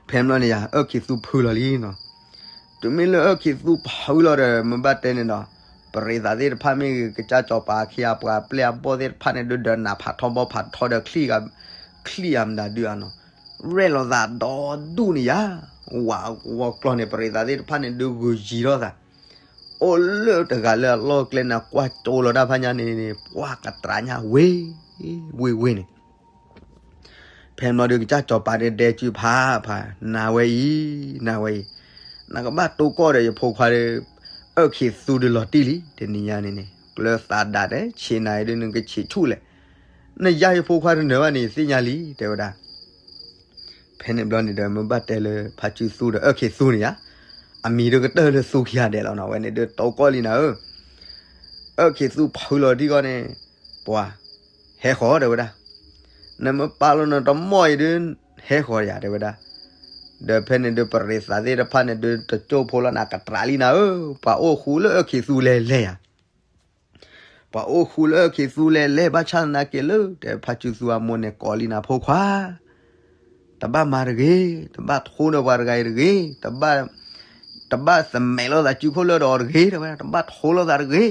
ဖဲန့ၣ်ဘျီန့ၣ်ယါ အၢၣ်ခံးသူဖုလီၤလံနီၤ. တုၤမ့ၢ်လၢအၢၣ်ခံးသူဖုလီၤဒီး မ့ၢ်ဘၣ်တဲန့ၣ်ဒီး ပရံးသးသ့ၣ်တဖၣ်မ့ၢ်ဂ့ၤ ကစၢ်စီၤပၤအခ့အပှၤပျဲၢ်အဘီၣ်သ့ၣ်တဖၣ်န့ၣ်ဒုး ဒီးနးဖးထီဘီဖးထီဒီး ချံၣ်အမတၤဒုးဧါနီၤ, ရဲၣ်လီၤသးဒီဒူၣ်န့ၣ်ယါ, ဝးဝီၤကျီၢ်န့ၣ် ပရံးသးသ့ၣ်တဖၣ်န့ၣ်ဒုး ဂုာ်ယံၤထီၣ်သး အိၣ်လၢတဂၤလၢအလီၢ်ကျဲန့ၣ် ကွၢ်ကၠိလီၤတၢ်ဖးညါန့ၣ်န့ၣ် ပှၤကတြးညါဝ့ၢ်ဝ့ၢ်ဝ့ၢ်န့ၣ် ဖဲန့ၣ်ဘျီဒီး ကစၢ်စီၤပၤဒီးဒဲကုဖးဖး, နၤဝဲအံၤ, နၤဝဲအံၤ, နကဘၣ်တိၢ်ကီၢ်ဒီးယဖိခွါဒီး အၢၣ်ခံးသူဒီးလီၤတံၢ်လံ, တနံၤညါန့ၣ်န့ၣ် ကျၢၤသးဒၣ်ဒီး ဆံးနၤအံၤဒုး နကဆံးဆူၣ်လဲၣ်, နယါယဖိခွါတနၢၤဘၣ်န့ၣ် ယသ့ၣ်ညါလံ တဲဝဲဒၣ် ဖဲန့ၣ်ဘျီန့ၣ်ဒီး မ့ၢ်ဘၣ်တဲလၢဖါစုသူဒီးအၢၣ်ခံးသူန့ၣ်ဧါ, အမံၤဒုးကတၢၢ်လၢသူခံဂၤဒဲးလီၤနီၤ, ဝဲန့ၣ်ဒုးတိၢ်ကီၢ်လံနၤဧၢ, အၢၣ်ခံးသူဖုလီၤတံၢ်ဃီန့ၣ်, ပှၤ, ဟဲဃီၤတဲဝဲဒၣ်, နမ့ၢ်ပာ်လီၤနတမီၢ်အံၤဒုး, ဟဲဃီၤယၤတဲဝဲဒၣ်, ဒီးဖဲန့ၣ်ဒုးပရံးသးသ့ၣ်တဖၣ်န့ၣ်ဒုး တကၠိဖိလီၤနၤ ကတြးလံနၤဧၢ, ပှၤအိၣ်ဃူလၢအၢၣ်ခံးသူလဲၤလဲၤယၤ ပှၤအိၣ်ဃူလၢအၢၣ်ခံးသူလဲၤလဲၤ ဘၣ်ဆၣ်သနာ်က့လၢ တဲဖါစုသူအမိၢ်န့ၣ်ကိးလံနၤ ဖိခွါ, တဘၣ်မၤတဂ့ၤ, တဘၣ်ထိဒီးပှၤတဂၤအံၤတဂ့ၤ, တဘၣ်, တဘၣ်သမးလိာ်သးစုခိၣ်လၢဒီးအီၤတဂ့ၤ တဲဝဲဒၣ်, တဘၣ်ထိလိာ်သးတဂ့ၤ,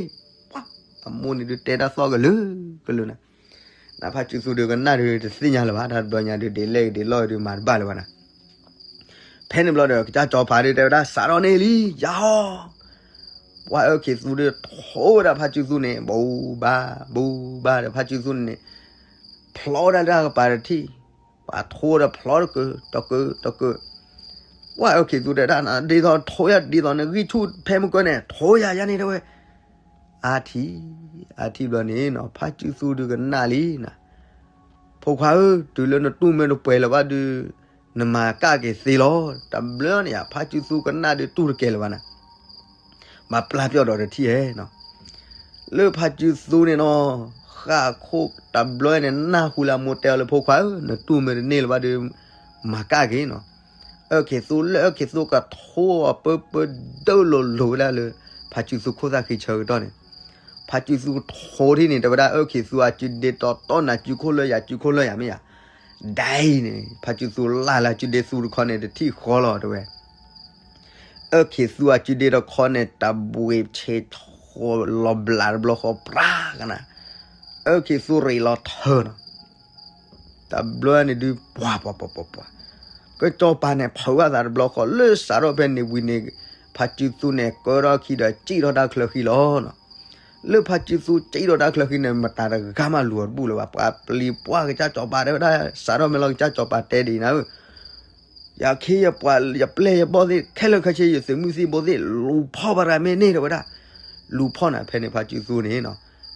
ပှၤ, အမိၢ်န့ၣ်ဒုးတဲတၢ်သီၣ်ကလုာ်ကလုာ်နၤ, နဖါစုသူဒုးကနၣ်ဒုးတသ့ၣ်ညါလၢၤဘၣ်, တၢ်တဘျီညါဒုး ဒ်လဲၣ်ဂ့ၤဒ်လဲၣ်ဂ့ၤဒုးမၤတဘၣ်လၢၤဘၣ်နၤ ဖဲန့ၣ်ဘျီဒီး ကစၢ်စီၤပၤဒုးတဲဝဲဒၣ် စးထီၣ်န့ၢ်လံ, ယၤဟီ, ပှၤအၢၣ်ခံးသူဒုးထိဝဲဒၣ်ဖါစုသူန့ၣ် ဘူးဘၣ်, ဘူးဘၣ်ဒီးဖါစုသူန့ၣ်န့ၣ်, ဖျီဝဲဒၣ်လၢတၢ်ကပၤတထံၣ်, ပှၤထိဒီးဖျီတကုာ်, တကုာ်, တကုာ်, ပှၤအၢၣ်ခံးသူတဲဒၣ် ဒ်သိးထိယၤ ဒ်သိးနဂံၢ်ဆူၣ်ဖဲမုၢ်ကၢန့ၣ် ထိယၤယၤန့ၣ်တဲဝဲ, အါထံၣ်, အါထံၣ်ဘျီန့ၣ်နီၤ ဖါစုသူဒုးကနၣ်လံနၤ ဖိခွါဧၢ, တုၤလၢနတူၢ်မ့ၢ်တပှဲၤလၢၤဘၣ်ဒုး, နမၤကၣ်က့ၤသ့လီၤ. တဘျီန့ၣ်ယါ ဖါစုသူကနၣ်ဒုးတူၢ်တကဲလၢၤဘၣ်နၤ, ဘၣ်ပျၢ်ပျီၣ်ဒီးတထံၣ်ဧဲနီၤ. လၢဖါစုသူန့ၣ်နီၤ, ဃၣ်ခိၣ်တဘျီန့ၣ် နၢ်ဟူလၢအမိၢ်တဲအီၤလၢ ဖိခွါဧၢ, နတူၢ်မ့ၢ်တန့ၢ်လၢၤဘၣ်ဒီး မၤကၣ်က့ၤနီၤ. အၢၣ်ခ့းသူ လၢအၢၣ်ခ့းသူကထိအပၢပၢဒၢလိၤလိၤဝဲဒၣ်လၢ ဖါစုသူခိၣ်သၣ်ဃံဆၢကတီၢ်န့ၣ်, ဖါစုသူထိထံၣ်န့ၣ် တဲဝဲဒၣ် အၢၣ်ခ့းသူအစုဒ့တီတီနၤ စုခိၣ်လၢယၤ စုခိၣ်လၢယၤမ့ၢ်ယါ ဒ်အံၤန့ၣ် ဖါစုသူလၢ်လၢအစုဒ့သူတခီန့ၣ် တထံၣ်ဃီလီၤတဲဝဲ. အၢၣ်ခ့းသူအစုဒ့တခီန့ၣ် တဘှ့းဆ့ထိလီၤဘျးတဘျီဃီ ပြၤကနၤ, အၢၣ်ခ့းသူရ့းလီၤထၢနီၤ. တဘျီန့ၣ်ဒုး ပှၤပှၤပှၤပှၤပှၤ, ကစီၤပၤန့ၣ် ဖုးဘၣ်သးတဘျီဃီ လၢစးထီၣ်ဖဲန့ၣ်ဝံၤန့ၣ် ဖါစုသူန့ၣ် ကၢထီၣ်ခံဒီး စံၣ်ထီၣ်တၢ်ချၢဃံလီၤနီၤ. လၢဖါစုသူစံၣ်ထီၣ်တၢ်ချၢဃံန့ၣ် မတၤတဂၤမးလူၤအီၤတဘူၣ်လၢၤဘၣ်. ပှၤပျံၤပှၢ်ကစၢ်စီၤပၤတဲဝဲဒၣ် စးထီၣ်မ့ၢ်လီၤ ကစၢ်စီၤပၤတဲဒ်အံၤနၤဧၢ, ယခ့ယပှၤ ယပျဲၢ်ယဘီၣ်သ့ၣ် ခဲလၢာ်ခဲဆ့ ယသုးမုၢ်သံၣ်ဘိသ့ၣ် လူၤဖီၣ်ဘၣ်ရၤမ့ၢ်န့ၣ် တဲဝဲဒၣ်. လူၤဖီၣ်နၤ ဖဲန့ၣ်ဖါစုသူန့ၣ်နီၤ,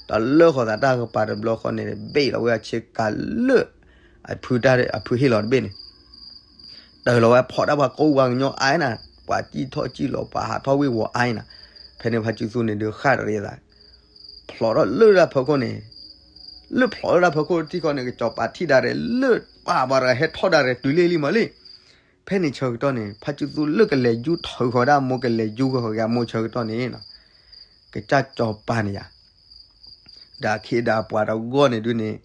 တၢ်လၢဃီၤသးတၢ်ကပၤတဘျီဃီန့ၣ် ဘ့ၣ်လီၤဝဲအဆ့ကၤလၢ အဖုတၢ် အဖုဟ့ၣ်လီၤတဘ့ၣ်န့ၣ် တၢ်လီၤဝဲဖီၣ်တၢ်ပှၤကိးပှၤကညီအါအါနၤ, ပှၤစံၣ်ထီၣ်စံၣ်လီၤ ပှၤဟးထီၣ်ဝ့ၢ်ဝီၤအါအါနၤ. ဖဲန့ၣ်ဖါစုသူန့ၣ်ဒုးဃၣ်တရံးသး, ဖျိးထီၣ်လၢတၢ်ဖီခိၣ်န့ၣ်, လၢဖျိးလၢတၢ်ဖီခိၣ်တထံၣ်ဃီန့ၣ် ကစီၤပၤထံၣ်ဒၣ်ရဲၣ် လၢပှၤပှၤတဂၤဟဲထီၣ်ဒၣ်ရဲၣ်တုၤလ့ၣ်လံမးလံ. ဖဲန့ၣ်ဆၢကတီၢ်န့ၣ် ဖါစုသူလၢကလဲၤယူထၢဃီၤဒၣ်အမိၢ် ကလဲၤယူဃီၤက့ၤအမိၢ်ဆၢကတီၢ်န့ၣ်နီၤ, ကစၢ်စီၤပၤန့ၣ်ယါ ဒီးအခ့ဒီးအပှၤတဂီၢ်န့ၣ်ဒုးန့ၣ်,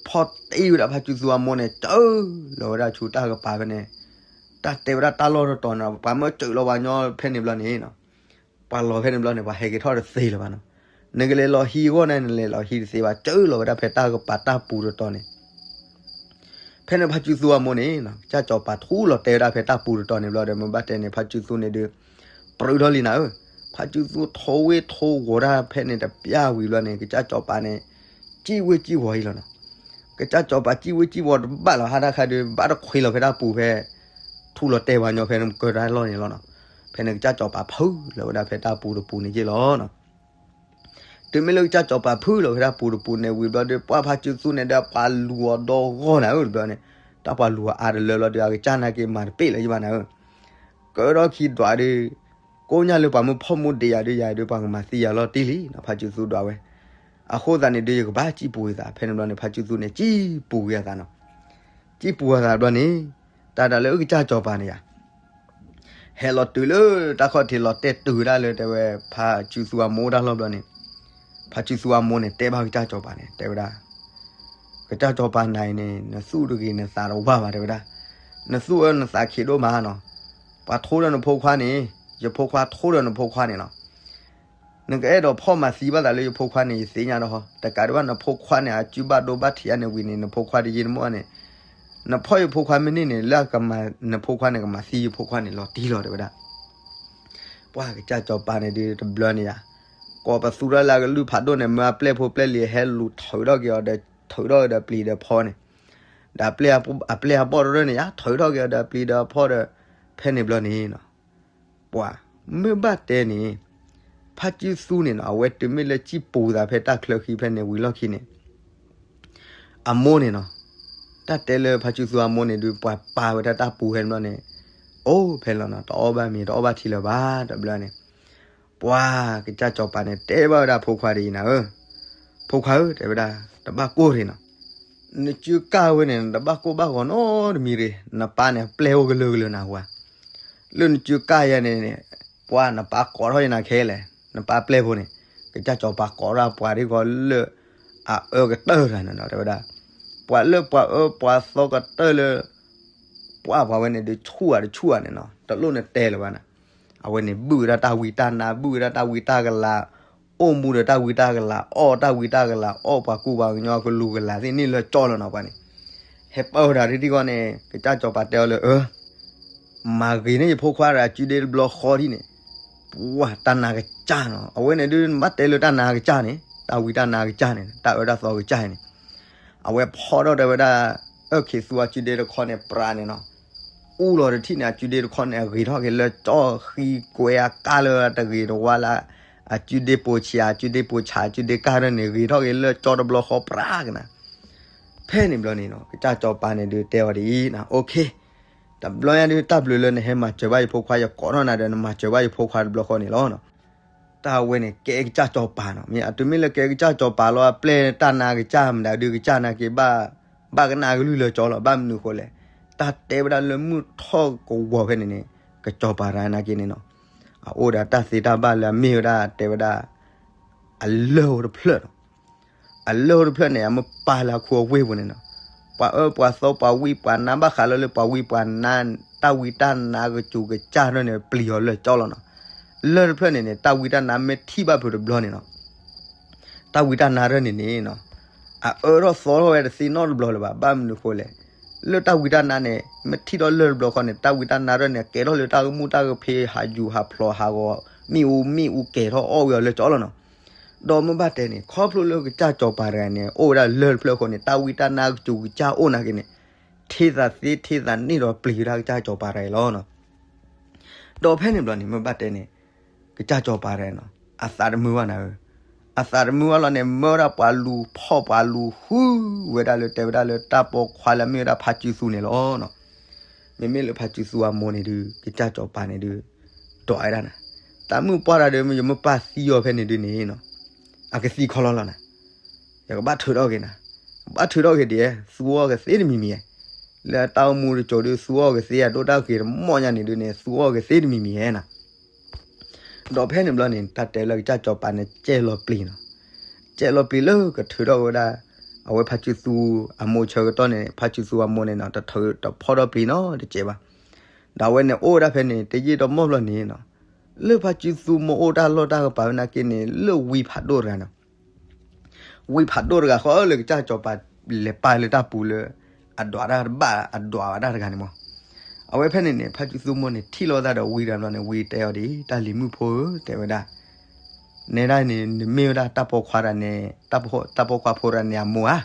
ဖီၣ်တ့ၢ်ဝဲဒၣ်ဖါစုသူအမိၢ်န့ၣ် စၢလီၤဝဲဒၣ်ဆူတၢ်ကပၤဖဲန့ၣ်, တၢ်တဲဝဲဒၣ်တၢ်လီၢ်တတီၤန့ၣ် ပှၤမၢစၢလီၤပှၤကညီဖဲန့ၣ်ဘျီန့ၣ်နီၤ, ပှၤလီၤဖဲန့ၣ်ဘျီန့ၣ် ပှၤဟဲက့ၤထီၣ်တသ့လၢၤဘၣ်နီၤ. နကလဲၤလီၤဟံးအဂီၢ်န့ၣ် နလဲၤလီၤဟံးတသ့ဘၣ် စၢလီၤဝဲဒၣ်ဖဲတၢ်ကပၤတၢ်ပူၤတတီၤန့ၣ် ဖဲန့ၣ်ဖါစုသူအမိၢ်န့ၣ် ကစၢ်စီၤပၤထူလီၤတဲာ်ဝဲဒၣ်ဖဲတၢ်ပူၤတတီၤန့ၣ်ဘျီဒီး မ့ၢ်ဘၣ်တဲန့ၣ် ဖါစုသူန့ၣ်ဒုး ပြူးထီၣ်လံနၤဧၢ, ဖါစုသူထိဝ့ၢ်ထိဂီၤတၢ်ဖဲန့ၣ်တပျၢ်ဝံၤဘျီန့ၣ် ကစၢ်စီၤပၤန့ၣ် စံၣ်ဝ့ၢ်စံၣ်ဝီၤအံၤလီၤနီၤ. ကစၢ်စီၤပၤစံၣ်ဝ့ၢ်စံၣ်ဝီၤတဘၣ်လီၤ ဟါတၢ်ခါဒုး ဘၣ်တခွ့လီၤဖဲတၢ်ပူၤဖဲ ထူလီၤတဲာ်ပှၤကညီဖဲန့ၣ်ကၢတၢ်လီၢ်န့ၣ်လီၤနီၤ. ဖဲန့ၣ်ကစၢ်စီၤပၤဖုလီၤဝဲဒၣ်ဖဲတၢ်ပူၤတပူၤန့ၣ်က့လီၤနီၤ. တုၤမ့ၢ်လၢကစၢ်စီၤပၤဖုလီၤဖဲတၢ်ပူၤတပူၤန့ၣ်ဝံၤဘျီဒီး ပှၤဖါစုသူန့ၣ်ဒီးပှၤလူၤအီၤဒီဂီၢ်နၤဧၢတဘျီန့ၣ်, တၢ်ပှၤလူၤအီၤအါတလၢဘျီဒီး အကစၢ်နာ်က့ၤမၤတပ့ၢ်လၢၤယဘၣ်နၤဧၢ, ကၢထီၣ်ခံဒွးဒီး ကိးညါလၢပှၤမၢဖီၣ်မူဒံးယၤဒီး ယၤဒီးပှၤကမၤသံယၤလီၤတံၢ်လံနီၤ ဖါစုသူဒွးဝဲ. အဃိသတးန့ၣ်ဒီး ယကဘၣ်စံၣ်ပူၤယသး ဖဲန့ၣ်ဘျီန့ၣ် ဖါစုသူန့ၣ် စံၣ်ပူၤက့ၤအသးနီၤ. စံၣ်ပူၤအသးဘျီန့ၣ် တၢ်ဒၣ်လၢကစၢ်စီၤပၤန့ၣ်ယါ ဟဲလီၤတုၤလၢတၢ်ခီၣ်ထံးလီၤတဲာ်တုၤဝဲဒၣ်လၢတဲဝဲ ဖါစုသူအမိၢ်တၢ်လီၢ်ဘျီန့ၣ်, ဖါစုသူအမိၢ်န့ၣ် တဲဘၣ်ကစၢ်စီၤပၤန့ၣ် တဲဝဲဒၣ်, ကစၢ်စီၤပၤနၤအံၤန့ၣ် နသူၣ်တဂ့ၤနသးတဝါဘၣ်တဲဝဲဒၣ်, နသူၣ်အၢနသးခံးဒိၣ်မးနီၤ, ပှၤထိဒီးနဖိခွါန့ၣ်, ယဖိခွါထိဒီးနဖိခွါန့ၣ်နီၤ နကအဲၣ်ဒိးဖီၣ်မၤသံဘၣ်သးလၢယဖိခွါန့ၣ် ယသ့ၣ်ညါဒီးဟီ, တကးဒံးဘၣ်နဖိခွါန့ၣ် အစုဘၣ်ဒိဘၣ်ထံးအါန့ၣ်ဝံၤန့ၣ် နဖိခွါတယံာ်တမီၢ်န့ၣ်, နဖီၣ်ယဖိခွါမ့ၢ်န့ၢ်န့ၣ် လၢကမၤနဖိခွါန့ၣ် ကမၤသံယဖိခွါန့ၣ်လီၤတံၢ်လီၤတဲဝဲဒၣ်. ပှၤကစၢ်စီၤပၤန့ၣ်ဒုးတဘျီန့ၣ်ယါ, ကိးပသူထီၣ်လၢအကလုၢ်ဖးဒိၣ်န့ၣ် မၢအပျဲၢ်ဖိပျဲၢ်လံၤဟဲလူၤထုးထီၣ်က့ၤအီၤဒီး ထုးထီၣ်က့ၤဒီးပျံၤဒီးဖီန့ၣ်, ဒီးအပျဲၢ်အဘီၣ်တရၢန့ၣ်ယါ ထုးထီၣ်က့ၤအီၤဒီးပျံၤဒီးဖီဒီး ဖဲန့ၣ်ဘျီန့ၣ်နီၤ ပှၤမ့ၢ်ဘၣ်တဲန့ၣ်, ဖါစုသူန့ၣ်နီၤ အဝဲတုၤမ့ၢ်လၢစံၣ်ပူၤသးဖဲတၢ်ချၢဃံဖဲန့ၣ်ဝံၤလီၢ်ခံန့ၣ်, အမိၢ်န့ၣ်နီၤ, တၢ်တဲလၢဖါစုသူအမိၢ်န့ၣ်ဒုး ပှၤပာ်ဝဲဒၣ်တၢ်ပူၤဖဲန့ၣ်ဘျီန့ၣ်, အိၣ်ဖဲလီၤနီၤ တအီၣ်ဘၣ်မ့ၤတအီၣ်ဘၣ်ထံလၢၤဘၣ်တဘျီန့ၣ်, ပှၤကစၢ်စီၤပၤန့ၣ် တဲဘၣ်ဝဲဒၣ်ဖိခွါဒ်အံၤနၤဧၢ, ဖိခွါဧၢ တဲဝဲဒၣ်, တဘၣ်ကိၢ်ရ့ၣ်နီၤ နစုကၢ်ဝဲန့ၣ် နတဘၣ်ကိၢ်ဘၣ်ဂီၤနီတမံၤရ့ၣ်, နပၢ်န့ၣ် အပျဲၢ်အိၣ်ကလၢာ်ကလၢာ်နၤဝဲ, လၢနစုကၢ်ယဲန့ၣ်န့ၣ်, ပှၤနပၢ်ကိးထီၣ်ယနၤခဲလဲၣ်, နပၢ်ပျဲၢ်ဖိန့ၣ်, ကစၢ်စီၤပၤကိးထီၣ်ပှၤဒ်ဂီၤလၢ အအၢကတၢၢ်တဂၤန့ၣ်နီၤ တဲဝဲဒၣ်, ပှၤလၢပှၤအၢပှၤသီကတၢၢ်လၢ ပှၤပှၤဝဲန့ၣ်ဒုးဆူၣ်ဧါတဆူၣ်ဧါန့ၣ်နီၤ တလိၣ်နတဲလၢၤဘၣ်နၤ, အဝဲန့ၣ် ဘုၣ်ဝဲဒၣ်တၢ်ဝံတၢ်နါ ဘုၣ်ဝဲဒၣ်တၢ်ဝံတၢ်ကလၤ, အိၣ်မူဒီးတၢ်ဝံတၢ်ကလၤ အီၣ်တၢ်ဝံတၢ်ကလၤ အီၣ်ပှၤကူပှၤကညီကလူၤကလၤသ့ၣ်န့ၣ်လၢကၠီလီၤနီၤပှၤန့ၣ်, ဟဲပၢဝဲဒၣ်ဒ်ဂီၤန့ၣ် ကစၢ်စီၤပၤတဲအီၤလၢအၢ မၤဂ့ၤန့ၢ်ယဖိခွါဒီးအစုဒ့တဘျီဃီဒ်န့ၣ်, ပှၤတၢ်နာ်ကစၢ်နီၤ အဝဲန့ၣ်ဒုးနဘၣ်တဲလၢတၢ်နာ်ကစၢ်န့ၣ် တၢ်ဝံတၢ်နါကစၢ်န့ၣ် တၢ်အၢတၢ်သီကစၢ်န့ၣ်, အဝဲဖီၣ်ထီၣ်တဲဝဲဒၣ် အၢၣ်ခ့းသူအစုဒ့တခီန့ၣ် ပြးန့ၣ်နီၤ, အူလီၤတထံၣ်န့ၣ် အစုဒ့တခီန့ၣ် အဂ့ၤထီၣ်က့ၤလၢကၠီ ဃံကွဲအကါလၢတဂ့ၤတဝါလၢ အစုဒ့ပိာ်ဆံး အစုဒ့ပိာ်ဆး အစုဒ့ကၢ်ထီၣ်န့ၣ် ဂ့ၤထီၣ်က့ၤလၢကၠီတဘျီဃီပြးကနၤ, ဖဲန့ၣ်ဘျီန့ၣ်နီၤ ကစၢ်စီၤပၤန့ၣ်ဒုးတဲအီၤဒ်အံၤနၤ OK တဘျီညါဒုး တၢ်ဘျုးလၢနဟဲမၤစၢၤဘၣ်ယဖိခွါ ယကိးထီၣ်နၤဒီး နမၤစၢၤဘၣ်ယဖိခွါတဘျီဃီန့ၣ်လီၤ. တၢ်ဝဲန့ၣ် ကဲကစၢ်စီၤပၤနီၤ. မ့ၢ်အတုၤမ့ၢ်လၢကဲကစၢ်စီၤပၤလီၤ အပျဲၢ်တၢ်နါကစၢ်မတၤဒုးကစၢ်နာ်က့ ဘၣ်ကနၣ်ကလုၢ်လၢာ်ကၠီလီၤ. ဘၣ်မနုၤဃိလဲၣ်, တၢ်တဲဝဲဒၣ်လၢမုၢ်ထီၣ်ကဝီၤဖဲန့ၣ်န့ၣ် ကစီၤပၤတဂၤနာ်က့န့ၣ်နီၤ, အအိၣ်ဒီးတၢ်သ့တၢ်ဘၣ်လၢအမ့ၢ်ဝဲဒၣ်တဲဝဲဒၣ် အလၢၢ်အိၣ်တဖျၢၣ်နီၤ. အလၢၢ်အိၣ်တဖျၢၣ်န့ၣ် အမ့ၢ်ပာ်လၢအခိအဝ့ၢ်ပူၤန့ၣ်နီၤ, ပှၤအၢပှၤသီပှၤဝံပှၤနါ ဘၣ်ဃးလၢလၢပှၤဝံပှၤနါ တၢ်ဝံတၢ်နါကစူၤကစၢ်ထီၣ်န့ၣ် ပျံၤအီၤလၢာ်ကၠီလီၤနီၤ. လၢၢ်တဖျၢၣ်န့ၣ်န့ၣ် တၢ်ဝံတၢ်နါမ့ၢ်ထံၣ်ဘၣ်ဖုးတဘျီန့ၣ်နီၤ, တၢ်ဝံတၢ်နါထီၣ်န့ၣ်န့ၣ်နီၤ, အအၢထီၣ်သီထီၣ်ဝဲတသ့နီတဘျီလၢၤဘၣ်. ဘၣ်မနုၤဃိလဲၣ်, လၢတၢ်ဝံတၢ်နါန့ၣ် မ့ၢ်ထံၣ်ထီၣ်လၢၢ်တဘျီဃီန့ၣ် တၢ်ဝံတၢ်နါထီၣ်န့ၣ် ကဲထီၣ်လၢတၢ်ကမူၣ်တၢ်ကဖ့ ဟးယူၤဟးဖျိးဟးဂီၤ မ့ၣ်အူမ့ၣ်အူကဲၤထီၣ်အီၣ်ဝံၤအီၤလၢာ်ကၠီလီၤနီၤ. ဒီးမ့ၢ်ဘၣ်တဲန့ၣ် ခီဖျိလၢကစၢ်စီၤပၤတဂၤန့ၣ် အိၣ်ဝဲဒၣ်လၢၢ်တဖျၢၣ်အဃိန့ၣ် တၢ်ဝံတၢ်နါကစူၤကစၢ်အိၣ်နာ်က့န့ၣ် ထံသးသ့ထံသးန့ၢ်ဒီးပျံၤဝဲဒၣ်ကစၢ်စီၤပၤတဂၤအံၤလီၤနီၤ. ဒီးဖဲန့ၣ်ဘျီန့ၣ် မ့ၢ်ဘၣ်တဲန့ၣ် ကစၢ်စီၤပၤတဂၤနီၤ အသးတမုာ်ဘၣ်နၤဧၢ, အသးတမုာ်ဘၣ်လီၤန့ၣ် မၢဝဲဒၣ်ပှၤလူၤဖီၣ်ပှၤလူၤဟုၣ်ဝဲဒၣ်လၢတဲဝဲဒၣ်လၢတၢ်ပိာ်ခွါလၢအမ့ၢ်ဝဲဒၣ်ဖါစုသူန့ၣ်လီၤနီၤ. မ့မ့ၢ်လၢဖါစုသူအမိၢ်န့ၣ်ဒုး ကစၢ်စီၤပၤန့ၣ်ဒုး ဒွးဝဲဒၣ်နၤ, တၢ်မုၣ်ပှၢ်တၢ်ဒီး ယမ့ၢ်ပၢ်သံအီၤဖဲန့ၣ်ဒုးန့ၣ်နီၤ အကသံခီလီၤလီၤနၤ, ယကဘၣ်ထုးထီၣ်က့ၤနၤ, ဘၣ်ထုးထီၣ်က့ၤဒ် သူအီၣ်ကသ့တမံၤမံၤဧါ, လၢတၢ်အိၣ်မူတစိၤဒုး သူအီၣ်ကသ့အဒိၣ်တၢ်ဂ့ၤတမီၢ်ညါန့ၣ်ဒုးန့ၣ် သူအီၣ်ကသ့တမံၤမံၤဧါနၤ. ဒီးဖဲန့ၣ်ဘျီန့ၣ် တၢ်တဲလၢကစၢ်စီၤပၤန့ၣ် ကဲလီၤပျံၤနီၤ, ကဲလီၤပျံၤလၢကထုးထီၣ်ဝဲဒၣ် အဝဲဖါစုသူအမိၢ်ဆၢကတီၢ်န့ၣ် ဖါစုသူအမိၢ်န့ၣ်နီၤ တထုးတဖီၣ်ထီၣ်ပျံၤနီတစဲးဘၣ်. ဒီးအဝဲန့ၣ်အိၣ်ဝဲဒၣ်ဖဲန့ၣ် တယံာ်တမီၢ်ဘျီန့ၣ်နီၤ, လၢဖါစုသူမ့ၢ်အိၣ်တၢ်လီၢ်တၢ်ကပၤဝဲနာ်က့န့ၣ် လၢဝံဖးဒိၣ်တဂၤနီၤ ဝံဖးဒိၣ်တဂၤဃီလၢကစၢ်စီၤပၤလဲၤပာ်လၢတၢ်ပူၤလၢ အဒွးတၢ်တဘၣ်အဒွးဝဲဒၣ်တဂၤန့ၣ်မး. အဝဲဖဲန့ၣ်န့ၣ် ဖါစုသူမိၢ်န့ၣ် ထံၣ်လိာ်သးဒီးဝံတဘျီန့ၣ် ဝံတဲအီၤဒ် တၢ်လံၤမုၣ်ဖိဧၢ တဲဝဲဒၣ်, နဲဒၣ်န့ၣ် နမ့ၢ်ဝဲဒၣ်တၢ်ပိာ်ခွါတဂၤန့ၣ် တၢ်ပိာ်ခွါဖိတဂၤန့ၣ်အမိၢ်ဧါ.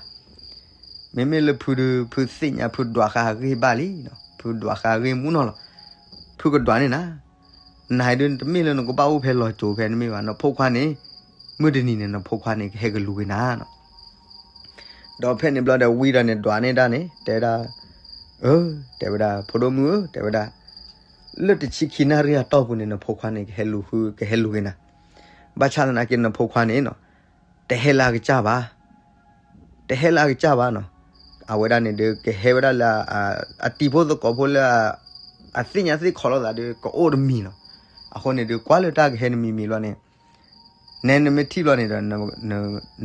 မ့မ့ၢ်လၢဖုဒုး ဖုသ့ၣ်ညါဖုဒွးဃာ်အဂ့ၢ်ဘၣ်လံ, ဖုဒွးဃာ်အဂ့ၢ်မူနီၢ်လီၤ. ဖုကဒွးန့ၢ်နၤ, နၤဒုးတမ့ၢ်လၢနကဘၣ်အိၣ်ဖဲလီၤစိၤဖဲ နမ့ၢ်ဘၣ် နဖိခွါန့ၣ် မုၢ်တနံၤန့ၣ် နဖိခွါန့ၣ် ကဟဲကလူၤက့ၤနၤနီၤ. ဒီးဖဲန့ၣ်ဘျီဒီးဝံဒီးန့ၣ်ဒွးန့ၢ်ဒၣ်န့ၣ် တဲဝဲဒၣ်, အၢ, တဲဝဲဒၣ် ဖိဒိၣ်မုၣ်ဧၢ တဲဝဲဒၣ်, လၢတဆံခံနၣ်ရံၣ်အတီၢ်ပူၤန့ၣ် နဖိခွါန့ၣ် ကဟဲလူၤဃု ကဟဲလူၤက့ၤနၤ. ဘၣ်ဆၣ်သနာ်က့နဖိခွါန့ၣ်နီၤ တဟဲလၢအကစၢ်ဘၣ် တဟဲလၢအကစၢ်ဘၣ်နီၤ. အဝဲဒၣ်န့ၣ်ဒုး ကဟဲဝဲဒၣ်လၢ အတံၤဖိသကိးဖိလၢ အသ့ၣ်ညါသ့ၣ်ခီလိာ်သးဒီး ကအိၣ်တမံၤနီၤ. အဃိန့ၣ်ဒုး ကွၢ်လၢတၢ်ကဟဲတမံၤမံၤလီၤန့ၣ်, နဲနမ့ၢ်ထံၣ်ဘျီန့ၣ်ဒီး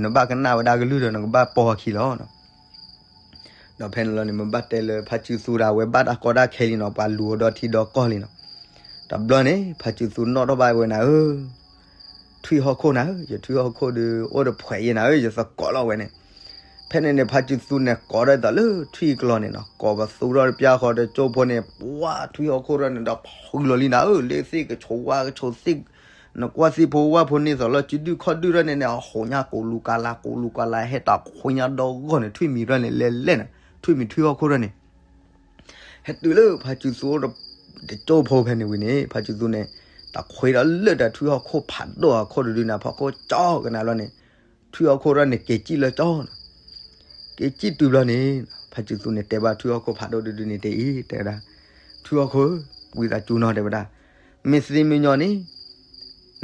နဘၣ်ကနၣ်ဝဲဒၣ်ကလုၢ်ဒီး နကဘၣ်ပိာ်အခံလီၤနီၤ. ဒီးဖဲန့ၣ်လီၤန့ၣ် မ့ၢ်ဘၣ်တဲလၢဖါစုသူဒီး အဝဲဘၣ်တၢ်ကီတၢ်ခဲလံနီၤ, ပှၤလူၤအီၤဒီထံဒီကီၢ်လံနီၤ. တဘျီန့ၣ် ဖါစုသူနီၣ်ထီၣ်ဘၣ်ဝဲနၤဧၢ ထွံၣ်ဟီၣ်ခိၣ်နၤဧၢ, ယထွံၣ်ဟီၣ်ခိၣ်ဒီး အိၣ်တဖှဲးယဲနၤဧၢ, ယသကိးလီၤဝဲန့ၣ်. ဖဲန့ၣ်န့ၣ် ဖါစုသူန့ၣ် ကိးထီၣ်သးလၢထွံၣ်ကျီန့ၣ်နီၤ, ကိးပသူထီၣ်တပျၢ်ဃီဒီး ကၠိဖိန့ၣ် ပှၤထွံၣ်ဟီၣ်ခိၣ်ထီၣ်န့ၣ်ဒီး ဖုလီၤလံနၤဧၢ, လ့သ့ၣ်ကဆိးဝါကဆိးသ့ၣ်, နကွၢ်သ့ၣ်ဖိဝၣ်ဖိန့ၢ်သီးလီၤစုဒုၣ်ခီၣ်ဒုၣ်ထီၣ်န့ၣ်န့ၣ် အဟိးညါကိးလူၤကၤလၤ ကိးလူၤကၤလၤ ဟဲတၢ်ခွံညါဒီဂီၢ်န့ၣ် ထွံၣ်မံၤထီၣ်န့ၣ် လဲၤလဲၤနၤ, ထွံၣ်မံၤထွံၣ်ဟီၣ်ခိၣ်ထီၣ်န့ၣ် ဟဲတုၤလၢဖါစုသူ တကၠိဖိဖဲန့ၣ်ဝံၤန့ၣ် ဖါစုသူန့ၣ် တၢ်ခွဲးဒီးလၢတၢ်ထွံၣ်ဟီၣ်ခိၣ်ဖးဒိၣ်အခိၣ်တဒုန့ၣ် ဖီခိၣ်ကၠီကနၤလီၤန့ၣ်, ထွံၣ်ဟီၣ်ခိၣ်ထီၣ်န့ၣ် က့ၤစံၣ်လၢကၠီနီၤ, က့ၤစံၣ်တုၤဘျီန့ၣ် ဖါစုသူန့ၣ် တဲဘၣ်ထွံၣ်ဟီၣ်ခိၣ်ဖးဒိၣ်တဒုန့ၣ် တဲအံၤ တဲဝဲဒၣ်, ထွံၣ်ဟီၣ်ခိၣ်ဧၢ, ဝံသးစူၤနီၤ တဲဝဲဒၣ်, မ့ၢ်သ့မ့ၢ်ညီန့ၣ်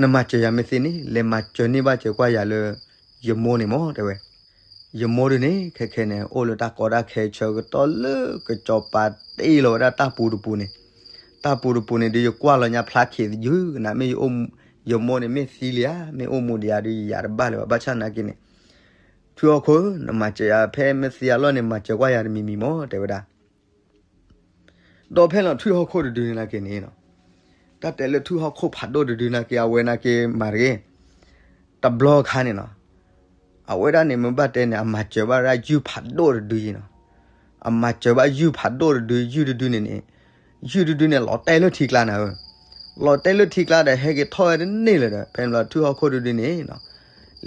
နမၤစၢၤယၤမ့ၢ်သ့န့ၣ် လဲၤမၤစၢၤန့ၢ်ဘၣ်စၢၤကွၢ်ယၤလၢ ယမိၢ်န့ၣ်မး တဲဝဲ ယမိၢ်ဒုန့ၣ် ခဲခဲန့ၣ် အိၣ်လၢတၢ်ကီတၢ်ခဲဆၢကတီၢ်လၢ ကစီၤပၤတ့ၢ်လီၤဝဲဒၣ်တၢ်ပူၤတပူၤန့ၣ်, တၢ်ပူၤတပူၤန့ၣ်ဒုး ယကွၢ်လီၤညါဖျါခံးယုၢ်ကနၤ မ့ၢ်ယမိၢ်န့ၣ်မ့ၢ်သံလံဧါ, မ့ၢ်အိၣ်မူဒံးဧါဒုး ယယၤတဘၣ်လၢၤဘၣ်. ဘၣ်ဆၣ်သနာ်က့န့ၣ် ထွံၣ်ဟီၣ်ခိၣ်ဧၢ, နမၤစၢၤယၤဖဲမ့ၢ်သ့အလီၢ်န့ၣ် မၤစၢၤကွၢ်ယၤတမံၤမံၤမး တဲဝဲဒၣ် ဒီးဖဲလီၤထွံၣ်ဟီၣ်ခိၣ်တဒုန့ၣ်နာ်က့န့ၣ်နီၤ, တၢ်တဲလၢထွံၣ်ဟီၣ်ခိၣ်ဖးဒိၣ်တဒုနာ်က့ အဝဲနာ်က့မၤတဂ့ၤ, တဘျီခါန့ၣ်နီၤ, အဝဲဒၣ်န့ၣ် မ့ၢ်ဘၣ်တဲန့ၣ် အမၤစၢၤဘၣ်ဒၣ်ယုၢ်ဖးဒိၣ်တဒုအံၤနီၤ, အမၤစၢၤဘၣ်ယုၢ်ဖးဒိၣ်တဒု ယုၢ်တဒုန့ၣ်န့ၣ်, ယုၢ်တဒုန့ၣ် လီၤတဲာ်လၢထံကျါနၤဧၢ, လီၤတဲာ်လၢထံကျါဒီး ဟဲက့ၤထီၣ်ဝဲတန့ၢ်လၢၤဒီး ဖဲန့ၣ်လီၤထွံၣ်ဟီၣ်ခိၣ်တဒုန့ၣ်နီၤ,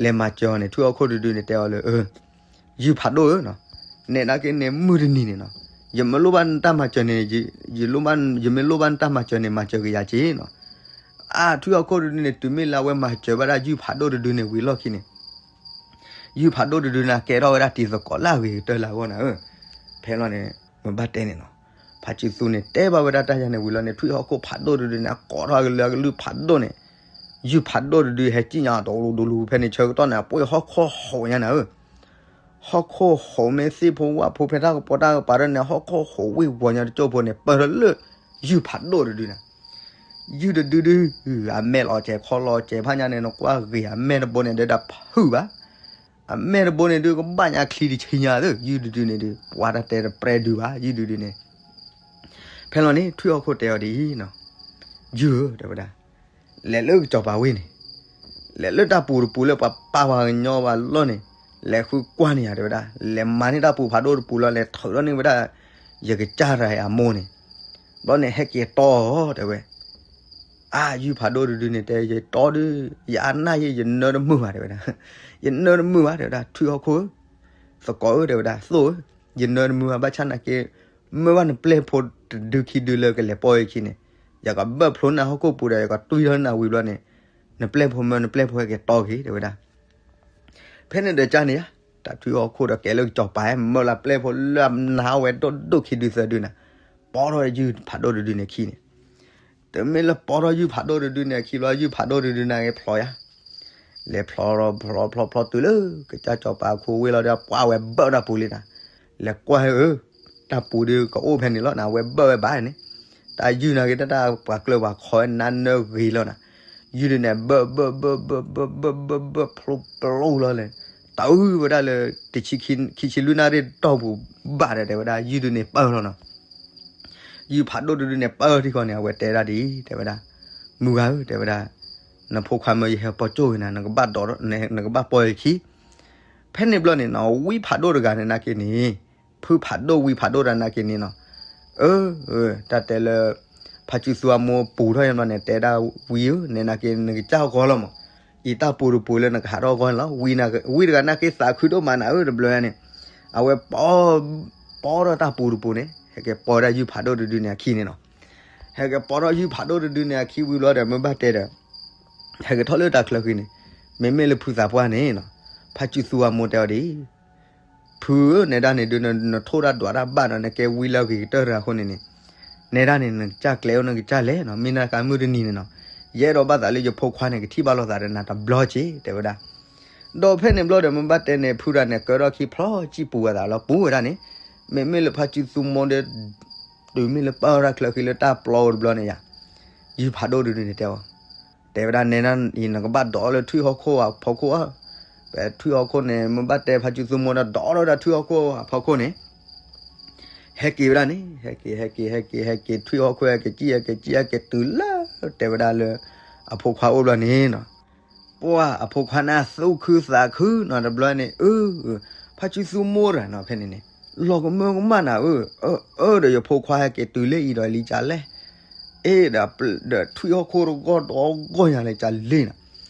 လဲၤမၤစၢၤအီၤန့ၣ် ထွံၣ်ဟီၣ်ခိၣ်တဒုန့ၣ် တဲအီၤလၢ အၢ ယုၢ်ဖးဒိၣ်ဧၢနီၤ, နဲဒၣ်က့န့ၣ်မုၢ်တနံၤန့ၣ်နီၤ, ယမ့ၢ်လိၣ်ဘၣ်နတၢ်မၤစၢၤန့ၣ်, ယမ့ၢ်လိၣ်ဘၣ်နတၢ်မၤစၢၤန့ၣ် မၤစၢၤက့ၤယၤက့ၤနီၤ. အါ ထွံၣ်ဟီၣ်ခိၣ်တဒုန့ၣ် တုၤမ့ၢ်လၢအဝဲမၤစၢၤဘၣ်ဒၣ်ယုၢ်ဖးဒိၣ်တဒုန့ၣ်ဝံၤလီၢ်ခံန့ၣ် ယုၢ်ဖးဒိၣ်တဒုန့ၣ် ကဲထီၣ်ဝဲဒၣ်တံၤသကိးလၢအဂ့ၤကတၢၢ်လၢအဂီၢ်နၤဧၢ, ဖဲလီၤန့ၣ် မ့ၢ်ဘၣ်တဲန့ၣ်နီၤ, ဖါစုသူန့ၣ်တဲဘၣ်ဝဲဒၣ်တၢ်ယၤန့ၣ်ဝံၤလီၤန့ၣ် ထွံၣ်ဟီၣ်ခိၣ်ဖးဒိၣ်တဒုန့ၣ် အကိးထီၣ်အကလုာ်အကလုၢ်ဖးဒိၣ်န့ၣ်, ယုၢ်ဖးဒိၣ်တဒုဟဲစံၣ်ညါအီၤတလူၤတလူၤဖဲန့ၣ် ဆၢကတီၢ်န့ၣ် အပှ့ၢ်ဟီၣ်ခိၣ်ဟိးညါန့ၣ်ဧၢ, ဟီၣ်ခိၣ်ဟိးမ့ၢ်သ့ၣ်ဖိဝၣ်ဖိဖဲတၢ်ကပီၤတၢ်ကပၤဒီးန့ၣ် ဟီၣ်ခိၣ်ဟိးဝ့ၢ်ဝီၤညါတကၠိၢ်ဖိန့ၣ် ပၢၢ်ထီၣ်လၢ ယုၢ်ဖးဒိၣ်တဒုန့ၣ်, ယုၢ်တဒုဒု အမဲာ်လီၤစဲၤခီလီၤစဲၤဖးညါန့ၣ် နကွၢ်ဂ့ၤအမဲာ်တဘိန့ၣ် ဒီးတၢ်ဖုၣ်ဘၣ်, အမဲာ်တဘိန့ၣ်ဒုး ကဘၣ်ညါချံတဆံညါသ့ၣ် ယုၢ်တဒုန့ၣ်ဒုး ပှၤတၢ်တဲတပြဲဒုးဘၣ် ယုၢ်တဒုန့ၣ်. ဖဲလီၤန့ၣ် ထွံၣ်ဟီၣ်ခိၣ်တဲအီၤဒ်အံၤ, ယုၢ်ဧၢ တဲဝဲဒၣ်, လဲၤလၢကစီၤပၤဝ့ၢ်န့ၣ်, လဲၤလၢတၢ်ပူၤတပူၤလၢပှၤပာ်ပှၤကညီဘၣ်လီၢ်န့ၣ်, လဲၤဃုကွၢ်န့ၢ်ယၤ တဲဝဲဒၣ်, လဲၤမၤန့ၢ်တၢ်ပူၤဖးဒိၣ်တပူၤလီၤ လဲၤထုးထီၣ်န့ၢ်ဝဲဒၣ် ယကစၢ်တဂၤအမိၢ်န့ၣ်, ဘျီန့ၣ်ဟဲက့ၤတီအီၤ တဲဝဲ အါ ယုၢ်ဖးဒိၣ်တဒုန့ၣ်တဲ ယတီဒုး ယအနၢ်ယ့ၢ် ယနၢတမုာ်ဘၣ် တဲဝဲဒၣ်, ယနၢတမုာ်ဘၣ် တဲဝဲဒၣ်, ထွံၣ်ဟီၣ်ခိၣ်ဧၢ, သကိးဧၢ တဲဝဲဒၣ်, သိၣ်ဧၢ, ယနၢတမုာ်ဘၣ် ဘၣ်ဆၣ်နာ်က့ မၢဘၣ်နပျဲၢ်ဖိတဒုခံဒုလၢကလဲၤပိာ်ယခံန့ၣ်, ယကဘၢၣ်ဖျိနၤဟီၣ်ခိၣ်ပူၤဒီး ယကတွံၢ်ထီၣ်နၤဝံၤဘျီန့ၣ်, နပျဲၢ်ဖိမၢ နပျဲၢ်ဖိဟဲက့ၤတီက့ၤ တဲဝဲဒၣ်. ဖဲန့ၣ်ဒီးကန့ၣ်ဧါ, တၢ်ထွံၣ်ဟီၣ်ခိၣ်ဒီးကဲလၢကစီၤပၤ မၢလၢပျဲၢ်ဖိလၢအနၢ်ဝဲဒိၣ်ဒိၣ်ခံဒုသၢဒုန့ၣ်, ပိာ်ထီၣ်ယုၢ်ဖးဒိၣ်တဒုန့ၣ်အခံန့ၣ်, တမ့ၢ်လၢပိာ်ထီၣ်ယုၢ်ဖးဒိၣ်တဒုန့ၣ်အခံဘျီ ယုၢ်ဖးဒိၣ်တဒုန့ၣ်က့ၤဖျိယၤ, လဲၤဖျိဖျိဖျိတုၤလၢ ကစၢ်စီၤပၤအခိၣ်ဝ့ၢ်လီၤဒီး ပှၤဝဲဘၢၣ်တၢ်ပူၤလံနၤ, လဲၤကွၢ်ဟဲဧၢ, တၢ်ပူၤဒုးကအိၣ်ဖဲန့ၣ်လီၤနၤ ဝဲဘၢၣ်ဝဲဘၣ်န့ၣ်, တၢ်ယုၢ်နာ်က့ၤတၢ်ပှၤကျၢၤပှၤခီဝဲနါနၢဂ့ၤလီၤနၤ, ယုၢ်ဒုးန့ၣ် ဘၢၣ်ဘၢၣ်ဘၢၣ်ဘၢၣ်ဘၢၣ်ဘၢၣ်ဘၢၣ်ဘၢၣ်ဖျိပျိလီၤလဲၣ်, တၢ်အုၣ်ဝဲဒၣ်လၢ တဆံခံဆံလွံၢ်နၣ်ရံၣ်တီၢ်ပူၤဘၣ်ဒီး တဲဝဲဒၣ် ယုၢ်ဒုးန့ၣ်ပၢၢ်လီၤနီၤ. ယုၢ်ဖးဒိၣ်တဒုန့ၣ် ပၢၢ်ထံဃီန့ၣ် အဝဲတဲဒၣ်ဒ်အံၤ တဲဝဲဒၣ်, မုၢ်ဂၤဧၢ တဲဝဲဒၣ်, နဖိခွါမၢယဟဲပိာ်ကၠိၣ်ဂ့ၤနၤ နကဘၣ်ပိာ်ယခံ, ဖဲန့ၣ်ဘျီန့ၣ်နီၤ ဝံဖးဒိၣ်တဂၤန့ၣ်နာ်က့န့ၣ်, ဖုဖးဒိၣ်ဝံဖးဒိၣ်တဂၤနာ်က့န့ၣ်နီၤ, အၢ, တၢ်တဲလၢ ဖါစုသူအမိၢ်ပူၤထီၣ်ယဘျီန့ၣ် တဲဒၣ်ဝံဧၢ နဲနာ်က့နကစၢ်ဂီၢ်လီၤမး, အံၤတၢ်ပူၤတပူၤလၢနကဟးထီၣ်ဂီၢ်န့ၣ်လီၤ, ဝံတဂၤနာ်က့သးခုဒိၣ်မးနၤဧၢ တဘျီန့ၣ်, အဝဲ ပိာ်ထီၣ်တၢ်ပူၤတပူၤန့ၣ် ဟဲက့ၤပိာ်ဒၣ်ယုၢ်ဖးဒိၣ်တဒုန့ၣ်အခံန့ၣ်နီၤ. ဟဲက့ၤပိာ်ထီၣ်ယုၢ်ဖးဒိၣ်တဒုန့ၣ်အခံဝံၤဘျီဒီး မ့ၢ်ဘၣ်တဲဒီး, ဟဲက့ၤထီၣ်လၢတၢ်ချၢဃံန့ၣ်, မ့မ့ၢ်လၢဖုသးပှၢ်န့ၣ်နီၤ, ဖါစုသူအမိၢ်တဲအီၤဒ်အံၤ, ဖုဧၢ နဲဒၣ်န့ၣ်ဒုး နထိၣ်တၢ်ဒွးတၢ်ဘၣ်နီၤ နကဲဝံလၢအဂ့ၤကတၢၢ်တဂၤအဃိန့ၣ်န့ၣ်, နဲဒၣ်န့ၣ် နကစၢ်ကျဲအိၣ် နကစၢ်လဲၤနီၤ မ့ၢ်နကမုၢ်တနံၤန့ၣ်နီၤ, ယအဲၣ်ဒိးဘၣ်သးလၢယဖိခွါန့ၣ် ကထံၣ်ဘၣ်လိာ်သးဒီးနၤတဘျီက့ၤ တဲဝဲဒၣ်. ဒီးဖဲန့ၣ်ဘျီဒီး မ့ၢ်ဘၣ်တဲန့ၣ် ဖုတဂၤန့ၣ် ကၢထီၣ်ခံဖျီစံၣ်ပူၤဝဲသးလီၤ ပူၤဝဲဒၣ်န့ၣ်, မ့မ့ၢ်လၢဖါစုသူမိၢ်ဒီး တုၤမ့ၢ်လၢပၢၢ်ထီၣ်တၢ်ချၢဃံလၢတၢ်ပျီဧိၤတဘျီန့ၣ်ယါ, ယုၢ်ဖးဒိၣ်တဒုန့ၣ်တဲအီၤ, တဲဝဲဒၣ်နဲဒၣ်အံၤ နကဘၣ်ဒိးလၢထွံၣ်ဟီၣ်ခိၣ်အဖီခိၣ်ဧါ, ဖဲထွံၣ်ဟီၣ်ခိၣ်န့ၣ် မ့ၢ်ဘၣ်တဲဖါစုသူမိၢ်ဒီး ဒိးထီၣ်ဝဲဒၣ်ထွံၣ်ဟီၣ်ခိၣ်အဖီခိၣ်န့ၣ် ဟဲက့ၤဝဲဒၣ်န့ၣ် ဟဲက့ၤ ဟဲက့ၤ ဟဲက့ၤ ဟဲက့ၤ ထွံၣ်ဟီၣ်ခိၣ်ဟဲက့ၤ ကံၣ်ဟဲက့ၤ ကံၣ်ဟဲက့ၤတုၤလၢ တဲဝဲဒၣ်လၢ အဖိခွါအိၣ်ဘျီန့ၣ်နီၤ, ပှၢ်အဖိခွါန့ၣ်သူၣ်ခုသးခုနီၤ တဘျီန့ၣ် အၢ ဖါစုသူမိၢ်တဂၤနီၤ ဖဲန့ၣ်န့ၣ် လီၤကမၢကမၣ်နၤဧၢ, အၢ ဒီးယဖိခွါဟဲက့ၤတုၤလၢအံၤဒီးလံကလဲၣ်, အ့ ဒီးထွံၣ်ဟီၣ်ခိၣ်တဂီၢ်တဂီၢ်ညါလံကလဲၣ်နီၤ.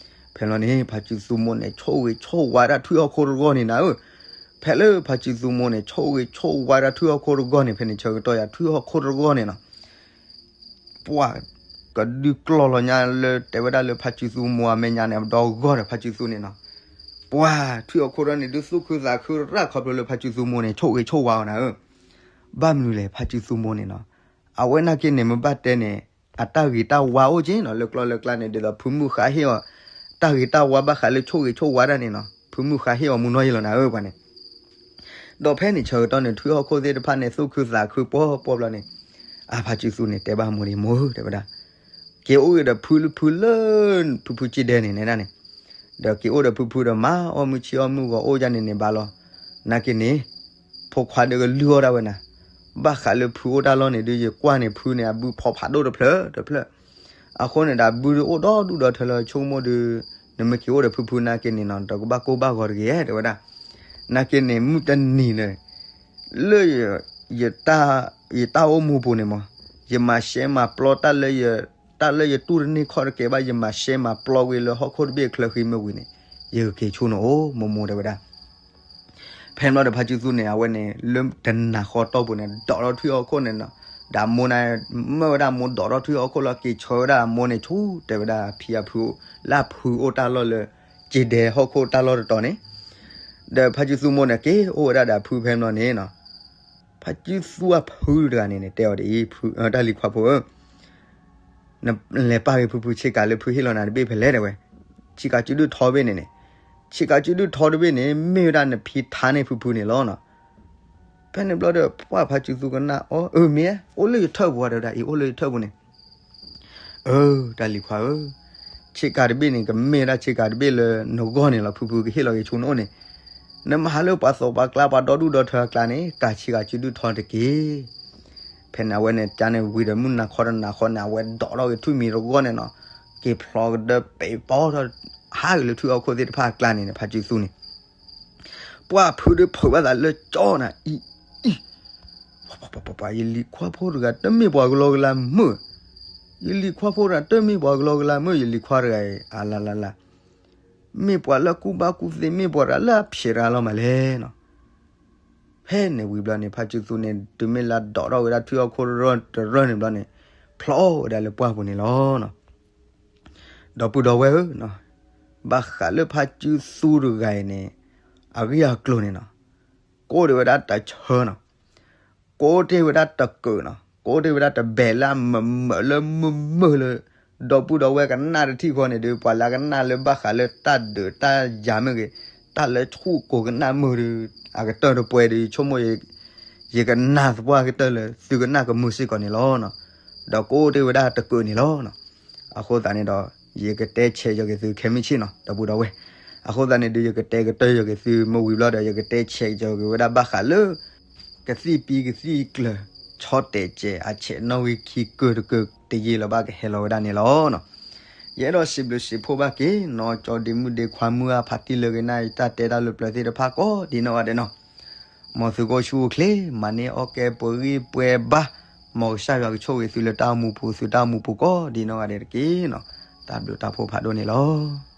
ဖဲလီၤန့ၣ် ဖါစုသူမိၢ်န့ၣ် ဆိၣ်ဂ့ၤဆိၣ်ဝါဒၣ်ထွံၣ်ဟီၣ်ခိၣ်တဂီၢ်န့ၣ်နၤဧၢ, ဖဲလၢဖါစုသူမိၢ်န့ၣ် ဆိၣ်ဂ့ၤဆိၣ်ဝါဒၣ်ထွံၣ်ဟီၣ်ခိၣ်တဂီၢ်န့ၣ် ဖဲန့ၣ်ဆၢကတီၢ်ယၤထွံၣ်ဟီၣ်ခိၣ်တဂီၢ်န့ၣ်နီၤ ပှၢ်ကဒုးကျီၢ်လီၤညါလၢတဲဝဲဒၣ်လၢဖါစုသူမိၢ်အမဲာ်ညါန့ၣ် ဒီးဂီၢ်ဒီးဖါစုသူန့ၣ်နီၤ, ပှၢ်ထွံၣ်ဟီၣ်ခိၣ်ဒီးန့ၣ် ဒုးသူၣ်ခုသးခုရၣ်ခီဖျိလၢဖါစုသူမိၢ်န့ၣ် ဆိၣ်ဂ့ၤဆိၣ်ဝါအီၤနၤဧၢ. ဘၣ်မနုၤလဲၣ် ဖါစုသူမိၢ်န့ၣ်နီၤ, အဝဲနာ်က့န့ၣ် မ့ၢ်ဘၣ်တဲန့ၣ် အတၢ်ဂ့ၤတၢ်ဝါအိၣ်က့နီၤ လၢကျီၢ်လၢကျါန့ၣ် ဒ်သိးဖုမုၢ်ဃါဟ့ၣ်အီၤ တၢ်ဂ့ၤတၢ်ဝါဘၣ်ဃးလၢဆိၣ်ဂ့ၤဆိၣ်ဝါဒၣ်န့ၣ်နီၤ ဖုမုၢ်ဃါဟ့ၣ်အီၤမူနီၢ်ယံၤလီၤနၤဧၢ ပှၤန့ၣ် ဒီးဖဲန့ၣ်ဆၢကတီၢ်န့ၣ် ထွံၣ်ဟီၣ်ခိၣ်သ့ၣ်တဖၣ်န့ၣ် သူၣ်ခုသးခုပှီၢ်ပှီၢ်ဘျီန့ၣ်, အါဖါစုသူန့ၣ် တဲဘၣ်မိၢ်န့ၣ် မိၢ်ဧၢ တဲဝဲဒၣ်, က့ၤအိၣ်ဂ့ၤဒီးဖုလၢဖုလၢ ဖုဖုက့ဒဲန့ၣ်နဲဒၣ်န့ၣ်, ဒီးက့ၤအိၣ်ဒီးဖုဖုဒီးမၤအီၣ်မုၢ်ဆံၣ်အီၣ်မုၢ်ဂီၤအိၣ်ဒၣ်န့ၣ်န့ၣ်ဘၣ်လီၤ, နာ်က့န့ၣ် ဖိခွါဒီးကလုၢ်အီၣ်ဒၣ်ဝဲနၤ, ဘၣ်ဃးလၢဖုအိၣ်တၢ်လီၢ်န့ၣ်ဒုး ယကွၢ်န့ၣ်ဖုန့ၣ် အဘုဖီဖးဒိၣ်တဖျၢၣ်တဖျၢၣ် အဃိန့ၣ်ဒီး ဘုဒုးအိၣ်ဒီဒူၣ်ဒီထၢလၢဆိကမိၣ်ဒုး, နမ့ၢ်က့ၤအိၣ်ဒီးဖုဖုနာ်က့န့ၣ်နီၤ ဒီးကဘၣ်ကိၢ်ဘၣ်ဂီၤတဂ့ၤ တဲဝဲဒၣ်. နာ်က့န့ၣ် မုၢ်တနံၤန့ၣ် လၢ ယတၢ်အိၣ်မူပူၤန့ၣ်မး, ယမၤရှဲမၤပျီတၢ်လၢယ တၢ်လၢယတူၢ်တန့ၢ်ခီၣ်တကဲဘၣ် ယမၤရှဲမၤပျီဝံၤလၢဟီၣ်ခိၣ်တဘ့ၣ်ချၢဃံမ့ၢ်ဝံၤန့ၣ်, ယကက့ၤဆိနအိၣ် မိၢ်မိၢ်တဲဝဲဒၣ်. ဖဲန့ၣ်ဘျီဒီးဖါစုသူန့ၣ် အဝဲန့ၣ် လၢတနၤဃီတီၢ်ပူၤန့ၣ် ဒိးထီၣ်ထွံၣ်ဟီၣ်ခိၣ်န့ၣ်နီၤ, ဒီးအမိၢ်န့ၣ် မၢဝဲဒၣ်အမိၢ်ဒိးထီၣ်ထွံၣ်ဟီၣ်ခိၣ်လီၤ က့ၤဆၢဝဲဒၣ်အမိၢ်န့ၣ်ဆူ တဲဝဲဒၣ်ဖံအဖု လၢအဖုအိၣ်တၢ်လီၢ်လၢ က့ဒဲဟီၣ်ခိၣ်တၢ်လီၢ်တတီၤန့ၣ်, ဒီးဖါစုသူမိၢ်န့ၣ် က့ၤအိၣ်ဝဲဒၣ်ဒီးအဖုဖဲန့ၣ်ဘျီန့ၣ်နီၤ ဖါစုသူအဖုတဂၤန့ၣ်န့ၣ် တဲအီၤဒ်အံၤ, တၢ်လံၤခွါဖိဧၢ, နလဲၤပာ်က့ၤဖုဖုဆ့ကၤလၢဖုဟ့ၣ်လီၤနၤတဘ့ၣ်ဖဲလဲၣ် တဲဝဲ. ဆ့ကၤစုဒုၣ်ထီတဘ့ၣ်န့ၣ်န့ၣ်, ဆ့ကၤစုဒုၣ်ထီတဘ့ၣ်န့ၣ် မ့ၢ်ဝဲဒၣ်နဖံထါန့ၢ်ဖုဖုန့ၣ်လီၤနီၤ. ဖဲန့ၣ်ဘျီဒီး ပှၢ်ဖါစုသူကနၣ်အီၤ, အၢ မ့ၢ်, အိၣ်လၢယထၢၣ်ပူၤ တဲဝဲဒၣ်အံၤ, အိၣ်လၢယထၢၣ်ပူၤန့ၣ် အၢ တၢ်လံၤခွါဧၢ, ဆ့ကၤတဘ့ၣ်န့ၣ် ကမ့ၢ်ဝဲဒၣ်ဆ့ကၤတဘ့ၣ်လၢနဂီၢ်န့ၣ်လီၤ, ဖုဖုကဟ့ၣ်လီၤက့ၤဆူနအိၣ်န့ၣ်, နမၤဟးလၢပှၤသိးပှၤကျါ ပှၤဒီဒူၣ်ဒီထၢအကျါန့ၣ် ကၤဆ့ကၤစုဒုၣ်ထီတက့ၢ်. ဖဲန့ၣ်အဝဲန့ၣ် ကန့ၣ်ဝံၤဒီး မုၢ်နၤခီတနၤဃီန့ၣ် အဝဲဒိးထီၣ်က့ၤထွံၣ်မံၤတဂီၢ်န့ၣ်နီၤ, က့ၤဖျီကဒၢပဲာ်ပီထီၣ် ဟးက့ၤလၢထွံၣ်ဟီၣ်ခိၣ်သ့ၣ်တဖၣ်အကျါန့ၣ်န့ၣ် ဖါစုသူန့ၣ် ပှၢ်ဖုဒုးဖုးဘၣ်သးလၢကၠီနၤအံၤ, အံၤ, ပှၤ ပှၤ ပှၤ ပှၤ ယလံၤခွါဖိတဂၤ တမ့ၢ်ပှၤကလီကလီမုၢ်, ယလံၤခွါဖိတဂၤ တမ့ၢ်ပှၤကလီကလီမုၢ်, ယလံၤခွါတဂၤအံၤ အလါလါလါ, မ့ၢ်ပှၤလၢကူၣ်ဘၣ်ကူၣ်သ့, မ့ၢ်ပှၤတဂၤလၢအဖျဲးတဂၤလီၤမးလဲၣ်နီၤ. ဖဲန့ၣ်ဝံၤဘျီန့ၣ် ဖါစုသူန့ၣ် တုၤမ့ၢ်လၢဒိးထီၣ်ဝဲဒၣ်ထွံၣ်ဟီၣ်ခိၣ်တရၢတရၢန့ၣ်ဘျီန့ၣ် ဖျီဝဲဒၣ်လၢပှၢ်ပူၤန့ၣ်လီၤနီၤ. ဒီပုၢ်ဒီဝဲၢ်ဧၢ, ဘၣ်ဃးလၢဖါစုသူတဂၤအံၤန့ၣ် အဂ့ၢ်အကျိၤန့ၣ်နီၤ, ကိးတ့ၢ်ဝဲဒၣ်တဆၢနီၤ, ကိးတ့ၢ်ဝဲဒၣ်တကုးနီၤ, ကိးတ့ၢ်ဝဲဒၣ်တဘဲးလၢအမုာ်မုာ်လၢမုာ်မုာ်လၢ ဒီပုၢ်ဒီဝဲၢ်ကနၣ်တထံၣ်ဃီန့ၣ်ဒီး ပှၤလၢအကနၣ်လၢဘၣ်ဃးလၢတၢ်ဒုးတၢ်ယၤမ့ၢ်ဂ့ၤ, တၢ်လၢဆူၣ်ကိးကနၣ်မုာ်ဒီး အကတၢၢ်တပှဲၤဒီး ယဆိကမိၣ် ယကနၣ်သပှၢ်ကတၢၢ်လၢ သုကနၣ်ကမုာ်စ့ၢ်ကီးန့ၣ်လီၤ. ဒီးကိးတ့ၢ်ဝဲဒၣ်တကုးန့ၣ်လီၤ. အဃိသတးန့ၣ်ဒီး ယကတဲဆဲးယီၤက့ၤသုခဲမုၢ်ဆ့ၣ်နီၤ ဒီပုၢ်ဒီဝဲၢ်. အဃိသတးန့ၣ်ဒီး ယကတဲကတၢၢ်ယီၤက့ၤသုမ့ၢ်ဝံၤဘျီဒီး ယကတဲဆဲးယီၤက့ၤဝဲဒၣ်ဘၣ်ဃးလၢ ကသံၣ်ပံကသံၣ်ကျၢၤ ဆီတဲာ်စဲး အဆဲးနီၣ်ဂံၢ်ခံကုာ်တကုာ် တယံာ်လၢၤဘၣ်ကဟဲလီၤဝဲဒၣ်န့ၣ်လီၤ. ယအဲၣ်ဒိးစံးဘျုးစံးဖှိၣ်ဘၣ်က့ၤ နီၢ်ကၠီဒ့မုၣ်ဒ့ခွါမုၢ်အါဖးတံၢ်လၢကနၣ်အံၤတၢ်တဲတၢ်လၢပျၢၤသ့ၣ်တဖၣ်ကိးဒ်နီၢ်ဂၤဒဲးနီၤ. မ်သုကအိၣ်ဆူၣ်အိၣ်ချ့ မၤန့ၢ်အီၣ်ကဲပှဲၤဂံၢ်ပှဲၤဘါ, မ်ကစၢ်ယွၤကဆိၣ်ဂ့ၤသုလၢတၢ်အိၣ်မူပူၤ သုတၢ်အိၣ်မူပူၤကိးဒ်နီၢ်ဂၤဒဲးတက့ၢ်နီၤ. တၢ်ဘျုးတၢ်ဖှိၣ်ဖးဒိၣ်န့ၣ်လီၤ.